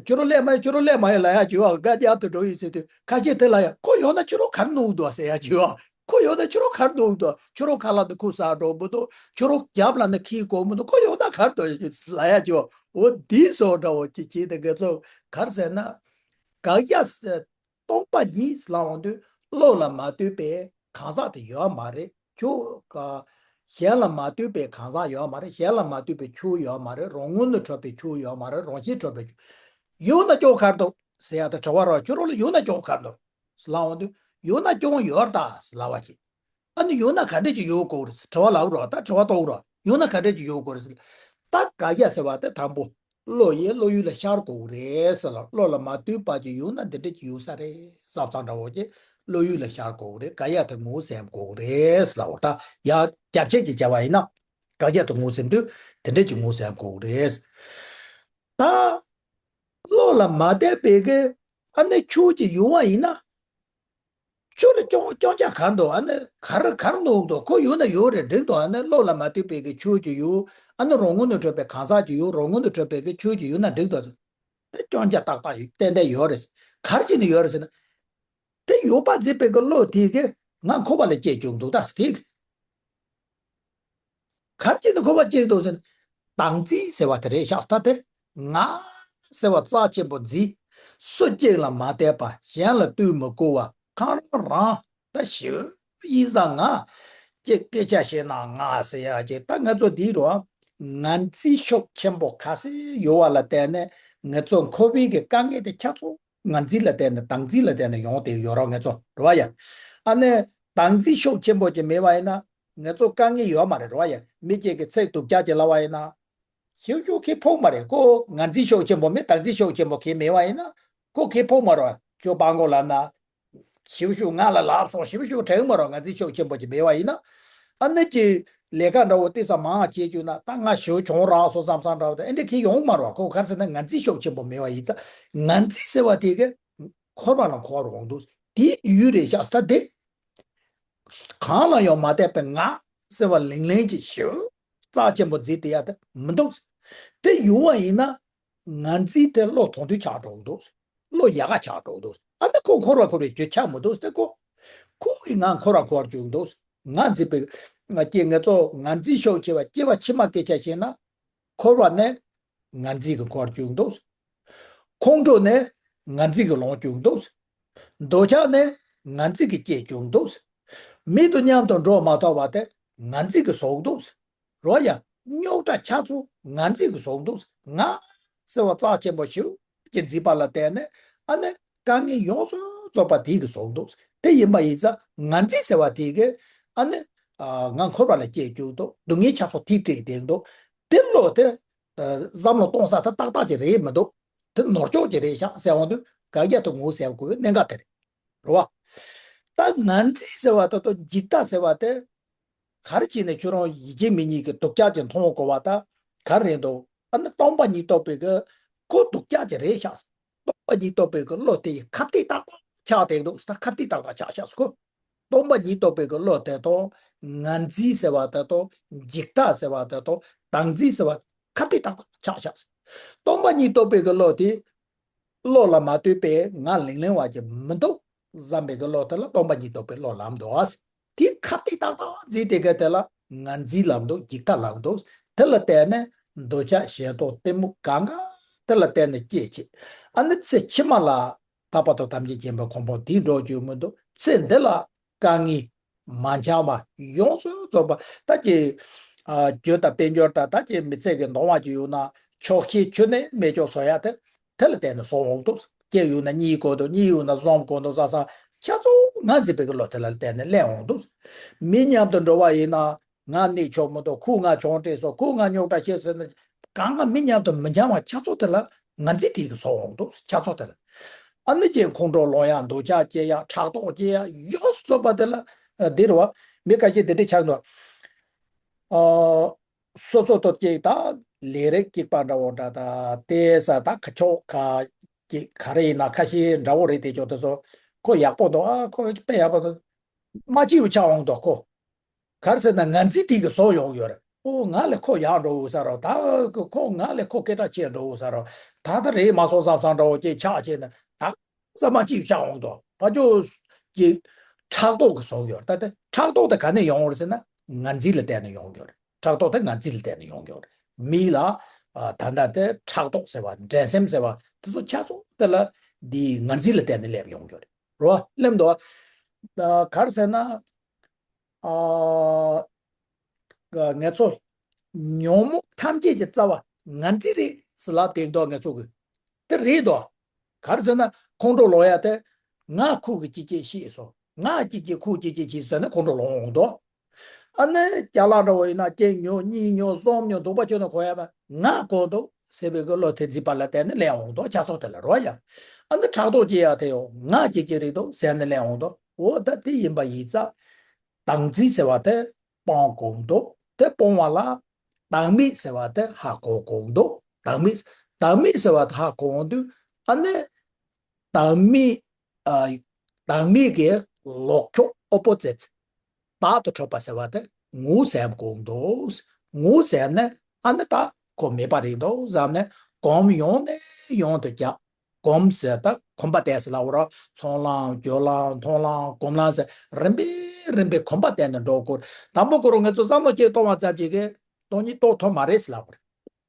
ཁྱོད་རང་སླེབས་མ་ཡོང་། ཁྱོད་རང་སླེབས་མ་ཡོང་ལབ་ཡ་ཅིག་ཡོད། སྒ་རྒྱབ་ཏུ་འགྲོ་ཡིན་ཟེར་དུས་ཁ་ཤས་དེ་ལ་ཡ་ཁོ་ཡོང་ན་ཁྱོད་རང་ག་རེ་གནང་འདུག་ཟེར་ཡ་ཅིག་ཡོད། ཁོ་ཡོང་ན་ཁྱོད་རང་ག་རེ་གནང་འདུག་ཁྱོད་རང་ཁ་ལག་དེ་ཁུར་ཟ་འགྲོ་མི་འདུག་ཁྱོད་རང་རྒྱབ་ལ་ནི་ཁྱི་གོ་མི་འདུག་ཁོ་ཡོང་ན་ག་རེ་འདུག་ལབ་ཡ་ཅིག་ཡོད། འོ་འདི་བཟོ་འདྲ་བོ་ཅིག་བྱས་ཏེ་ང་ཚོ་ག་རེ་ཟེར་ན། དགག་བྱ་སྟོང་པ་ཉིད་ལབ་འོང་དུས་བློ་ལ་མ་ལྟོས་པའི་གང་ཟག་དེ་ཡོད་མ་རེད། ཁྱོད་ཀ་གཞན་ལ་མ་ལྟོས་པའི་གང་ཟག་ཡོད་མ་རེད། གཞན་ལ་མ་ལྟོས་པའི་ཆོས་ཡོད་མ་རེད། རང་ངོས་ནས་གྲུབ་པའི་ཆོས་ཡོད་མ་རེད། རང་བཞིན་གྲུབ་པའི་ཆོས་ཡོད་ན་ཀྱང་ག་རེ་འདུག་ཟེར་ཡ་དེ་དྲི་བ་རོ། ཁྱོད་རང་ལ་ཡོད་ན་ཀྱང་ག་རེ་འདུག་ལབ་འོང་དུས་ཡོད་ན་ཀྱང་ཡོད་ད་ལབ་པ་ཅིག་ཨ་ནི་ཡོད་ན་ག་འདྲས་ཅིག་ཡོད་དགོས་རེད་དྲི་བ་ལབ་རོགས། ད་དྲི་བ་གཏོང་རོགས། ཡོད་ན་ག་འདྲས་ཅིག་ཡོད་དགོས་རེད། ད་དགག་བྱ་ཟེར་བ་དེ་དང་པོ་བློ་ཡིས་བློ་ཡུལ་ལ་ཤར་དགོས་རེད་ཟེར་ལ། བློ་ལ་མ་ལྟོས་པ་ཅིག་ཡོད་ན་འདི་འདྲས་ཅིག་ཡོད་ས་རེད་བསམ་བསམ་འདྲ་བོ་ཅིག་བློ་ཡུལ་ལ་ཤར་དགོས་རེད། དགག་བྱ་དེ་ངོས་ཟིན་དགོས་རེད་ཟེར་ལ། འོ་ད་ཡང་རྒྱབ་བཤད་ཅིག་བྱས་པ་ཡིན་ན། དགག་བྱ་དེ་ངོས་ཟིན་དུས་དེ་འདྲས་ཅིག་ངོས་ཟིན་དགོས་རེད། ད་བློ་ལ་མ་བརྟེན་པའི་གི་ཨ་ནི་ཆོས་ཅིག་ཡོང་བ་ཡིན་ན། ཆོས་ལ་སྐྱོན་སྐྱོན་ཆ་གང་འདུག་ཨ་ནི་ག་རེ་ག་རེ་འདུག་འདུག་ཁོ་ཡོད་ན་ཡོད་རེད་འགྲིག་འདུག་ཨ་ནི་བློ་ལ་མ་ལྟོས་པའི་གི་ཆོས་ཅིག་ཡོད། ཨ་ནི་རང་ངོས་ནས་གྲུབ་པའི་གང་ཟག་ཅིག་ཡོད། རང་ངོས་ནས་གྲུབ་པའི་གི་ཆོས་ཅིག་ཡོད་ན་འགྲིག་འདུག་ཟེར། དེ་སྐྱོན་ཆ་ཏག་ཏག་ཡོད་ཏན་ཏན་ཡོད་རེད། ག་རེ་བྱས་ནས་ཡོད་རེད་ཟེར་ན། དེ་ཡོད་པ་འཛིན་པའི་གི་བློ་དེ་གི་ང་འཁོར་བ་ལ་སྐྱེས་བཅུག་འདུག་ད་ཟེར་དེ་གི་གར་གྱིས་ནི་ཁོ་པ་གཅིག་ཏུ་ཟེར་ནས། བདག་འཛིན་ཟེར་བ་དེ་རེད་ཤག་ད་དེ་ང་ཟེར་བ་རྩ་ཆེན་པོ་འཛིན། སུ་གཅིག་ལ་མ་བརྟེན་པ། གཞན་ལ་ལྟོས་མི་དགོས་པ། གང་རང་རང་ད་ཞིབ་ཡིན་ཙང་ང་ཅིག་སྐད་ཆ་བཤད་ན་ང་ཟེར་ཡ་ཅིག་ད་ང་ཚོ་འདི་རུ་ངར་འཛིན་ཤུགས་ཆེན་པོ་ག་ཚོད་ཡོད་པ་ལ་བརྟེན་ནས་ང་ཚོ་འཁོར་བའི་གི་དཀའ་ངལ་དེ་ཆ་ཚང་ངར་འཛིན་ལ་བརྟེན་ནས་བདག་འཛིན་ལ་བརྟེན་ནས་ཡོང་བསྡད་ཡོད་རེད། ང་ཚོ་རེད་བ་ཡ། ཨ་ནི་བདག་འཛིན་ཤུགས་ཆེན་པོ་ཅིག་མེད་པ་ཡིན་ན། ང་ཚོ་དཀའ་ངལ་ཡོད་མ་རེད་རོ་ཡ། མི་གཅིག་གིས་ཚིག་སྡུག་ཅག་ཅིག་ལབ་པ་ཡིན་ན། ཞིབ་ཞིབ་ཁོས་ཕོག་མ་རེད། ཁོ་ངར་འཛིན་ཤུགས་ཆེན་པོ་མེད། བདག་འཛིན་ཤུགས་ཆེན་པོ་གང་མེད་པ་ཡིན་ན། ཁོ་གིས་ཕོག་མ་རེད། ཁྱོད་སྤྲང་པོ་ལབ་ན། ཞིབ་ཞིབ་ང་ལ་ལབ་སོང་། ཞིབ་ཞིབ་དྲན་མ་རེད། ངར་འཛིན་ཤུགས་ཆེན་པོ་ཅིག་མེད་པ་ཡིན་ན། ཨ་ནི་ཅིག་ལས་ཀ་འདྲ་བོ་ཏོག་ཙམ་མང་བྱེད་བཅུག་ན་ད་ང་ཞེ་པོ་གྱོང་རག་སོང་བསམ་བསམ་འདྲ་བོ་དང་ཨེ་འདྲ་གང་ཡང་ཡོང་མ་རེད། ཁོ་ག་རེ་ཟེར་ན་ངར་འཛིན་ཤུགས་ཆེན་པོ་མེད་པ་ཡིན་ཙང་། ངར་འཛིན་ཟེར་བ་དེ་གིས་འཁོར་བ་ལ་འཁོར་འོང་འདུག་དེའི་རྒྱུ་རེད་ཤག་ད་དེ། གང་ལ་ཡང་མ་བརྟེན་པའི་ང་ཟེར་བ་ལིང་ལིང་གི་ཞེ་པོ་རྩ་ཆེན་པོ་འཛིན་བསྡད་ཡ་དེ་མི་འདུག་དེ་ཡོང་བ་ཡིན་ན་ངར་འཛིན་དེ་བློ་ཐོག་མཐུན་ཆགས་འགྲོ་གི་འདུག་བློ་ཡག་ག་ཆགས་འགྲོ་གི་འདུག་ཨ་ནི་ཁོ་འཁོར་བར་འཁོར་བའི་རྒྱུ་ཆགས་མི་འདུག་དེ་ཁོ་ཁོ་གིས་ང་འཁོར་བར་འཁོར་བཅུག་འདུག་ང་འཛིན་པའི་ང་སྐྱེ་ང་ཚོ་ངར་འཛིན་ཤུགས་ཆེ་བ་སྐྱེ་བ་ཕྱི་མ་སྐད་ཆ་བཤད་ན། འཁོར་བ་ནི་ངར་འཛིན་གྱིས་འཁོར་བཅུག་འདུག་ཁོང་ཁྲོ་ནི་ངར་འཛིན་གྱིས་ལངས་བཅུག་འདུག་འདོད་ཆགས་ནི་ངར་འཛིན་གྱིས་སྐྱེས་བཅུག་འདུག་མི་དང་མཉམ་དུ་འགྲོ་མ་ཐུབ་པ་དེ་ངར་འཛིན་གྱིས་བཟོས་འདུག་རོ་ཡ། རྙོག་དྲ་ཆ་ཚང་ངར་འཛིན་གྱིས་བཟོས་འདུག་ང་ཟེར་བ་རྩ་ཆེན་པོ་ཞེ་པོ་ཅིག་འཛིན་པ་ལ་བརྟེན་ནས་ཨ་ནི་དཀའ་ངལ་ཡོངས་སུ་རྫོགས་པ་དེ་གིས་བཟོས་འདུག་དེ་ཡིན་པ་ཡིན་ཙང་ངར་འཛིན་ཟེར་བ་དེ་གིས་ཨ་ནི་ང་འཁོར་བ་ལ་སྐྱེས་བཅུག་འདུག་སྡུག་བསྔལ་ཆ་ཚང་དེས་སྤྲད་བསྡད་འདུག་དེ་བློ་དེ། བསམ་བློ་གཏོང་ས་ད་ཏག་ཏག་ཅིག་རེད་མི་འདུག་དེ་ནོར་ཅོག་ཅིག་རེད་ཤག་ཟེར་འོང་དུས་དགག་བྱ་དེ་ངོས་ཟིན་དགོས་པའི་གནད་འགག་དེ་རེད། རེད་བ། ད་ངར་འཛིན་ཟེར་བ་ད་དང་འཇིག་ལྟ་ཟེར་བ་དེ། ག་རེ་བྱས་ནས་ཁྱོད་རང་ཡིད་ཀྱི་མི་གཉིས་ཀྱི་སྡུག་ཅག་ཅིག་མཐོང་དགོས་པ་ད་ག་རེ་རེད་འདུག་ཨ་ནི་སྟོང་པ་ཉིད་རྟོགས་པའི་གི་ཁོ་སྡུག་ཅག་ཅིག་རེད་ཤག་སྟོང་པ་ཉིད་རྟོགས་པའི་གི་བློ་དེ་ཡི་ཁ་གཏད་ཏག་ཏག་ཆགས་བསྡད་འདུག་ད་ཁ་གཏད་ཏག་ཏག་ཆགས་ཤག་ཟེར་གོ་སྟོང་པ་ཉིད་རྟོགས་པའི་གི་བློ་དེ་དང་། ངར་འཛིན་ཟེར་བ་དེ་དང་། འཇིག་ལྟ་ཟེར་བ་དེ་དང་། བདག་འཛིན་ཟེར་བ་ཁ་གཏད་ཏག་ཏག་ཆགས་ཤག་སྟོང་པ་ཉིད་རྟོགས་པའི་གི་བློ་དེ། བློ་ལ་མ་ལྟོས་པའི་ངར་ལིང་ལིང་བ་ཅིག་མི་འདུག་བསམ་པའི་གི་བློ་དེ་ལ་སྟོང་པ་ཉིད་རྟོགས་པའི་བློ་ལབ་འདུག་ཨ། དེ་ཁ་གཏད་ཏག་ཏག་འཛིན་དེ་ག་དེ་ལ་ངར་འཛིན་ལབ་འདུག་འཇིག་ལྟ་ལབ་འདུག་དེ་ལ་བརྟེན་ནས་འདོད་ཆགས་ཞེ་སྡང་གཏི་མུག་གང་ག་དེ་ལ་བརྟེན་ནས་སྐྱེས་བྱས། ཨ་ནི་ཚེ་ཕྱི་མ་ལ་དག་པ་དང་ཐམས་ཅད་མཁྱེན་པའི་གོ་འཕང་དེ་འགྲོ་རྒྱུ་མི་འདུག་ཚེ་འདི་ལ་དཀའ་ངལ་མ་འཆམ་པ་ཡོངས་སུ་རྫོགས་པ། ད་ཀྱི་ཨ་རྒྱུ་དང་དཔལ་འབྱོར་དང་། ད་ཀྱི་མི་ཚེ་གི་འདོང་བ་ཅིག་ཡོད་ན། ཆོག་ཤེས་ཁྱོན་ནས་མེད་ཅོག་བཟོ་ཡ་དེ། དེ་ལ་བརྟེན་ནས་བཟོ་འོང་འདུག་སྐྱེས་ཡོད་ན་གཉིད་ཁུག་འདུག་གཉིད་ཡོད་ན་འཛོམས་དགོས་འདུག་ཟེར་ས་ཆ་ཚང་ངར་འཛིན་པའི་གི་བློ་དེ་ལ་བརྟེན་ནས་སླེབས་འོང་འདུག་མི་མཉམ་དུ་འགྲོ་བ་ཡིན་ན། ང་གནས་ཆོག་མི་འདུག་ཁོས་ང་ཆང་སྤྲད་སོང་། ཁོས་ང་རྙོག་དྲ་བཤད་ཟེར་ན། གང་ག་མི་མཉམ་དུ་མི་འཆམ་པ་ཆ་ཚང་དེ་ལ་ངར་འཛིན་དེ་གིས་བཟོ་འོང་འདུག་ཆ་ཚང་དེ་ལ། ཨ་ནི་ཀྱི་ཁོང་ཁྲོ་ལངས་ཡ། འདོད་ཆགས་སྐྱེ་ཡ། ཕྲག་དོག་སྐྱེ་ཡ། ཡོངས་སུ་རྫོགས་པ་དེ་ལ། ཨ་འདི་རེད་བ། མི་ཁ་ཤས་དེ་འདྲ་ཆགས་འདུག་ཨ། སོ་སོ་དང་གཅིག་ད་ལས་རིགས་གཅིག་པ་འདྲ་བོ་འདྲ། ད་དེ་ས་ད་ཁ་ཕྱོགས་ཁ་ཅིག་ག་རེ་ཡིན་ན་ཁ་ཤས་འདྲ་བོ་རེད། དེ་ཅོག་དེ་ཚོ་ཁོ་ཡག་པོ་འདུག་ཨ་ཁོ་དཔེ་ཡག་པོ་འདུག་མ་གཅིག་པུ་ཆགས་འོང་འདུག་ཁོ། ག་རེ་ཟེར་ན་ངར་འཛིན་དེ་གིས་བཟོ་ཡོང་གི་ཡོད་རེད། ཨོ་ང་ལས་ཁོ་ཡག་འགྲོ་འོ་ས་རོ། ད་ཁོ་ང་ལས་ཁོ་སྐད་གྲགས་ཆེ་འགྲོ་འོ་ས་རོ། ད་ད་རེད་མ་སོང་བསམ་བསམ་འདྲ་བོ་ཅིག་ཆགས་བྱས་ན། ད་ས་མ་གཅིག་པུ་ཆགས་འོང་འདུག་ཕ་ཇོ་ཀྱི་ཕྲག་དོག་གིས་བཟོ་གི་ཡོད་རེད། ད་དེ་ཕྲག་དོག་དེ་ག་ནས་ཡོང་བ་རེད་ཟེར་ན། ངར་འཛིན་ལ་བརྟེན་ནས་ཡོང་གི་ཡོད་རེད། ཕྲག་དོག་དེ་ངར་འཛིན་ལ་བརྟེན་ནས་ཡོང་གི་ཡོད་རེད། མི་ལ་ཨ་ད་ལྟ་དེ་ཕྲག་དོག་ཟེར་བ། འགྲན་སེམས་ཟེར་བ་དེ་ཚོ་ཆ་ཚང་དེ་ལ་འདི་ངར་འཛིན་ལ་བརྟེན་ནས་སླེབས་ཡོང་གི་ཡོད་རེད། རེད་བ། སླེབས་འདུག་ཨ་ག་རེ་ཟེར་ན། ཨ་ང་ཚོ་ཉོན་མོངས་ཐམས་ཅད་ཀྱི་རྩ་བ་ངར་འཛིན་རེད་ཟེར་ལབ་བསྡད་འདུག་ང་ཚོ་གིས། དེ་རེད་དོ། ག་རེ་ཟེར་ན་ཁོང་ཁྲོ་ལངས་ཡ་དེ། ང་ཁོ་གིས་ཅི་ཅི་བཤད་སོང་། ང་ཅི་ཅི་ཁོ་ཅི་ཅི་བྱས་ཟེར་ན་ཁོང་ཁྲོ་ལངས་འོང་དོ། ཨ་ནི་ཅ་ལག་འདྲ་བོ་ཡིན་ན་གཅིག་ཉོ་གཉིས་ཉོ་གསུམ་ཉོ། འདོད་པ་ཁྱོན་ནས་ཁོག་ཡ་མ། ང་དགོས་འདུག་ཟེར་བའི་གི་བློ་དེ་འཛིན་པ་ལ་བརྟེན་ནས་སླེབས་འོང་དོ། ཆ་ཚང་དེ་ལ་རོ་ཡ། ཨ་ནི་ཕྲག་དོག་སྐྱེ་ཡ་དེ་ཡང་ང་ཅི་ཅི་རེད་འདུག་ཟེར་ནས་སླེབས་འོང་དོ། འོ་ད་དེ་ཡིན་པ་ཡིན་ཙང་། བདག་འཛིན་ཟེར་བ་དེ་སྤང་དགོས་འདུག་དེ་སྤོང་བ་ལ་བདག་མེད་ཟེར་བ་དེ་ཧ་གོ་དགོས་འདུག་བདག་མེད། བདག་མེད་ཟེར་བ་དེ་ཧ་གོ་འོང་དུས། ཨ་ནི་བདག་མེད། ཨ། བདག་མེད་ཀྱི་ལོག་ཕྱོགས། ཨོ་པོ་ཛིཊ། བདག་ཏུ་གྲུབ་པ་ཟེར་བ་དེ་ངོ་ཟེར་དགོས་འདུག་ངོ་ཟེར་ནས་ཨ་ནི་ད་ཁོ་མེད་པ་རེད་འདུག་བསམ་ནས་གོམས་ཡོང་ནས་ཡོང་དུ་རྒྱག་གོམས་ཟེར་ད་གོམས་པ་བསྟན་ཟེར་ལབ་པ་རེད། ཚོར་ལམ། སྦྱོར་ལམ། མཐོང་ལམ། སྒོམ་ལམ་ཟེར་རིམ་པས་རིམ་པས་གོམས་པ་བསྟན་ནས་འགྲོ་དགོས། དང་པོ་ཁོ་རང་ང་ཚོ་བསམ་བློ་གཅིག་གཏོང་བ་ཙམ་ཅིག་གིས་སྟོང་ཉིད་རྟོགས་ཐུབ་མ་རེད་ཟེར་ལབ་པ་རེད།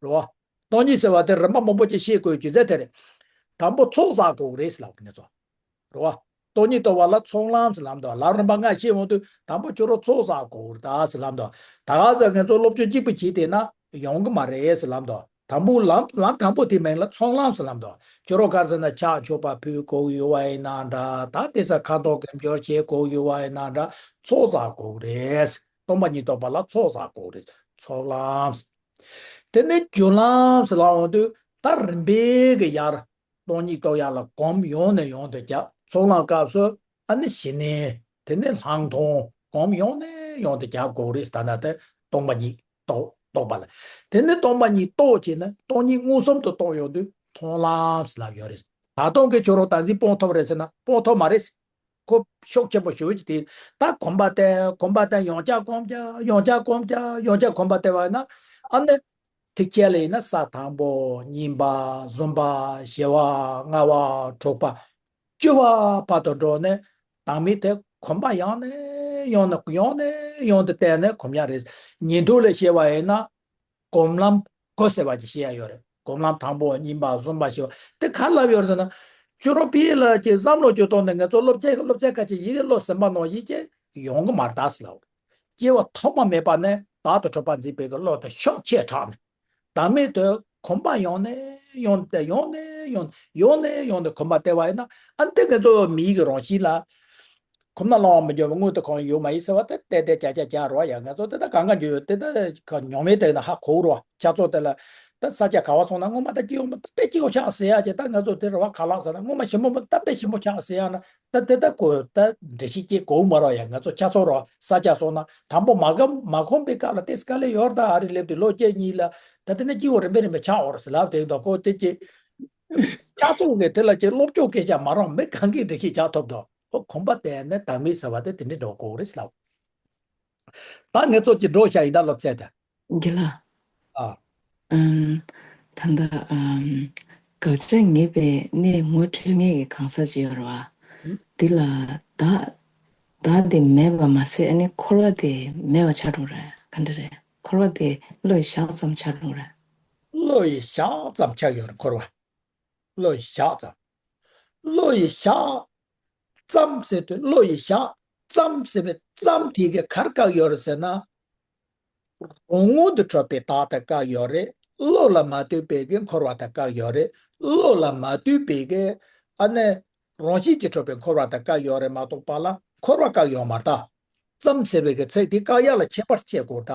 རེད་བ། སྟོང་ཉིད་ཟེར་བ་དེ་རིམ་པ་མང་པོ་ཅིག་ཤེས་དགོས་རྒྱུ་མཚན་དེ་རེད། དང་པོ་ཚོགས་བསགས་དགོས་རེད་ཟེར་ལབ་པ་རེད་ང་ཚོ། རེད་བ། སྟོང་ཉིད་རྟོགས་པ་ལ་ཚོགས་ལམ་ཟེར་ལབ་འདུག་ལམ་རིམ་པ་ལྔ་ཤེས་འོང་དུས་དང་པོ་ཁྱོད་རང་ཚོགས་བསགས་དགོས་རེད་ད་ཟེར་ལབ་འདུག་ད་ག་ཚོད་ང་ཚོ་སློབ་སྦྱོང་གཅིག་པུ་བྱས་བསྡད་ན་ཡོང་གི་མ་རེད་ཟེར་ལབ་འདུག་དང་པོ་ལམ་ལམ་དང་པོ་དེའི་མིང་ལ་ཚོགས་ལམ་ཟེར་ལབ་འདུག་ཁྱོད་རང་ག་རེ་ཟེར་ན་ཕྱག་མཆོད་པ་ཕུལ་དགོས་ཡོད་པ་ཡིན་ན་འདྲ། ད་དེ་ས་ཁ་དོག་གི་འབྱོར་བྱེད་དགོས་ཡོད་པ་ཡིན་ན་འདྲ། ཚོགས་བསགས་དགོས་རེད། སྟོང་པ་ཉིད་རྟོགས་པ་ལ་ཚོགས་བསགས་དགོས་རེད། ཚོགས་ལམ། དེ་ནས་སྦྱོར་ལམ་ཟེར་ལབ་འོང་དུས་ད་རིམ་པས་གི་ཡར་སྟོང་ཉིད་རྟོགས་ཡ་ལ་གོམས་ཡོང་ནས་ཡོང་དུ་རྒྱག་ཚོགས་ལམ་སྐབས་སུ་ཨ་ནི་ཞི་གནས། དེ་ནས་ལྷག་མཐོང་གོམས་ཡོང་ནས་ཡོང་དུ་རྒྱག་དགོས་རེད། ད་ནི་དེ་སྟོང་པ་ཉིད་རྟོགས་རྟོགས་པ་ལ། དེ་ནས་སྟོང་པ་ཉིད་རྟོགས་བྱས་ནས་སྟོང་ཉིད་མངོན་སུམ་དུ་རྟོགས་ཡོང་དུས་མཐོང་ལམ་ཟེར་ལབ་ཡོད་རེད། ད་དུང་གི་ཁྱོད་རང་བདག་འཛིན་སྤོང་ཐུབ་རེད་ཟེར་ན་སྤོང་ཐུབ་མ་རེད། ཁོ་ཤུགས་ཆེན་པོ་ཞེ་པོ་ཅིག་དེ། ད་གོམས་པ་བསྟེན། གོམས་པ་བསྟེན། ཡང་བསྐྱར་གོམས་བྱ། ཡང་བསྐྱར་གོམས་བྱ། ཡང་བསྐྱར་གོམས་པ་བསྟེན་པ་ཡིན་ན་ཨ་ནི། ཐིག་བཅད་ལ་ཡིན་ན་ས་དང་པོ། གཉིས་པ། གསུམ་པ། བཞི་པ། ལྔ་པ། དྲུག་པ། བཅུ་པ་བར་དུ་འགྲོ་ནས་བདག་མེད་དེ་གོམས་པ་ཡང་ནས་ཡང་ནས་ཡང་ནས་ཡང་དུ་བསྟེན་ནས་གོམས་ཡ་རེད། ཉིན་ཐོ་ལ་བཤད་པ་ཡིན་ན། སྒོམ་ལམ་དགུ་ཟེར་བ་ཅིག་བཤད་ཡ་ཡོད་རེད། སྒོམ་ལམ་དང་པོ། གཉིས་པ། གསུམ་པ། བཞི་པ། དེ་ག་ལབ་ཡོད་རེད་ཟེར་ན། ཁྱོད་རང་དཔེ་ལ་ཅིག་བསམ་བློ་ཅིག་གཏོང་ནས་ང་ཚོ་སློབ་ཚན་སློབ་ཚན་ཁ་ཅིག་ཡི་གེ་བློ་ཟིན་པ་ནང་བཞིན་ཅིག་ཡོང་གི་མ་རེད་ད་ཟེར་ལབ། སྐྱེ་བ་ཐོག་མ་མེད་པ་ནས་བདག་ཏུ་གྲུབ་པ་འཛིན་པའི་གི་བློ་དེ་ཤུགས་ཆེ་དྲགས་ནས། བདག་མེད་དུ་གོམས་པ་ཡང་ནས་ཡང་དུ། ཡང་ནས་ཡང་ཡང་ནས་ཡང་དུ་གོམས་པ་བསྟེན་པ་ཡིན་ན་ཨ་ནི་དེ་ང་ཚོ་མིའི་གི་རང་བཞིན་ལ། གོམས་ན་སློང་བ་མི་འགྱུར་བ། སྔོན་དུ་གང་ཡོད་མ་ཡིན་ཟེར་བ་དེ་ཏེ་ཏེ་ཅག་ཅག་ཅག་རོ་ཡ། ང་ཚོ་དེ་ད་གང་ག་འགྱོད་ཡོད་དེ་ད་ག་ཉོ་མེད་དེ་ན་ཧ་གོ་རོ། ཅག་ཚོ་དེ་ལ་ད་ས་ཆ་ག་བ་སོང་ན་སྔོན་མ་ད་སྐྱིད་པོ་ད་དཔེ་སྐྱིད་པོ་ཆགས་ཟེར་ཡ་ཅེ། ད་ང་ཚོ་དེ་རེ་བ་ཁ་ལག་ཟེར་ན་སྔོན་མ་ཞིམ་པོ་ད་དཔེ་ཞིམ་པོ་ཆགས་ཟེར་ཡ་ན་ད་དེ་ད་གོ་ད་འགྲེལ་བཤད་སྐྱེ་གོ་མ་རོ་ཡ། ང་ཚོ་ཅག་ཚོ་རོ་ས་ཆ་སོང་ན་དང་པོ་མ་ག་མ་གོམས་པའི་སྐབས་ལ་ཏེ་སྐ་ལེ་ཡོར་ད་ཨ་རི་སླེབས་དུས་ལོ་བཅུ་གཉིས་ལ་ད་དེ་ནས་སྐྱིད་པོ་རིམ་པས་རིམ་པས་ཆགས་འོར་ཟེར་ལབ་དེ་ད་གོ་དེ་ཅེ། ཅག་ཚོ་གི་དེ་ལ་ཅེ་སློབ་སྦྱོང་སྐད་ཆ་མ་རང་མི་གང་གིས་འགྲེལ་བཤད་རྒྱག་ཐུབ་དོ། ཨོ་གོམ་པ་བསྟན་ནས་བདག་མེད་ཟེར་བ་དེ་དེ་འདྲའི་འགྲོ་དགོས་རེད་ལབ། ད་ངས་ཚོ་ཅིག་འགྲོ་བྱ་ཡིན་ད་སློབ་ཚན་དེ། རྒན་ལགས། ཨ། ཨམ། ད་ལྟ་ཨམ། དགག་བྱ་ངེས་པའི་གནས་ངོ་འཕྲོད་ངེས་ཀྱི་གང་ཟག་ཅིག་ཡོད་རེད་བ། འདི་ལ་བདག་བདག་དེ་མེད་པ་མ་ཟད་ཨ་ནི་འཁོར་བ་དེ་མེད་པ་ཆགས་འགྲོ་རེད་ག་འདྲ་རེད། འཁོར་བ་དེ་བློ་ཡི་ཞག་ཙམ་ཆགས་འགྲོ་རེད། བློ་ཡི་ཞག་ཙམ་ཆགས་ཡོད་རེད་འཁོར་བ། བློ་ཡི་ཞག་ཙམ། བློ་ཡི་ཞག་ཙམ་ཟེར་དུས་བློ་ཡི་ཞག་ཙམ་ཟེར་བའི་ཙམ་དེ་གས་ག་རེ་བཀག་ཡོད་རེད་ཟེར་ན། རང་ངོ་ནས་གྲུབ་པའི་བདག་དེ་བཀག་ཡོད་རེད། བློ་ལ་མ་ལྟོས་པའི་གི་འཁོར་བ་དེ་བཀག་ཡོད་རེད། བློ་ལ་མ་ལྟོས་པའི་གི་ཨ་ནི་རང་བཞིན་གྱིས་གྲུབ་པའི་འཁོར་བ་དེ་བཀག་ཡོད་རེད་མ་གཏོགས་པ་ལ་འཁོར་བ་བཀག་ཡོད་མ་རེད་ད། ཙམ་ཟེར་བའི་གི་ཚིག་དེ་བཀག་ཡག་ལ་ཁྱད་པར་ཕྱེ་དགོས་ད།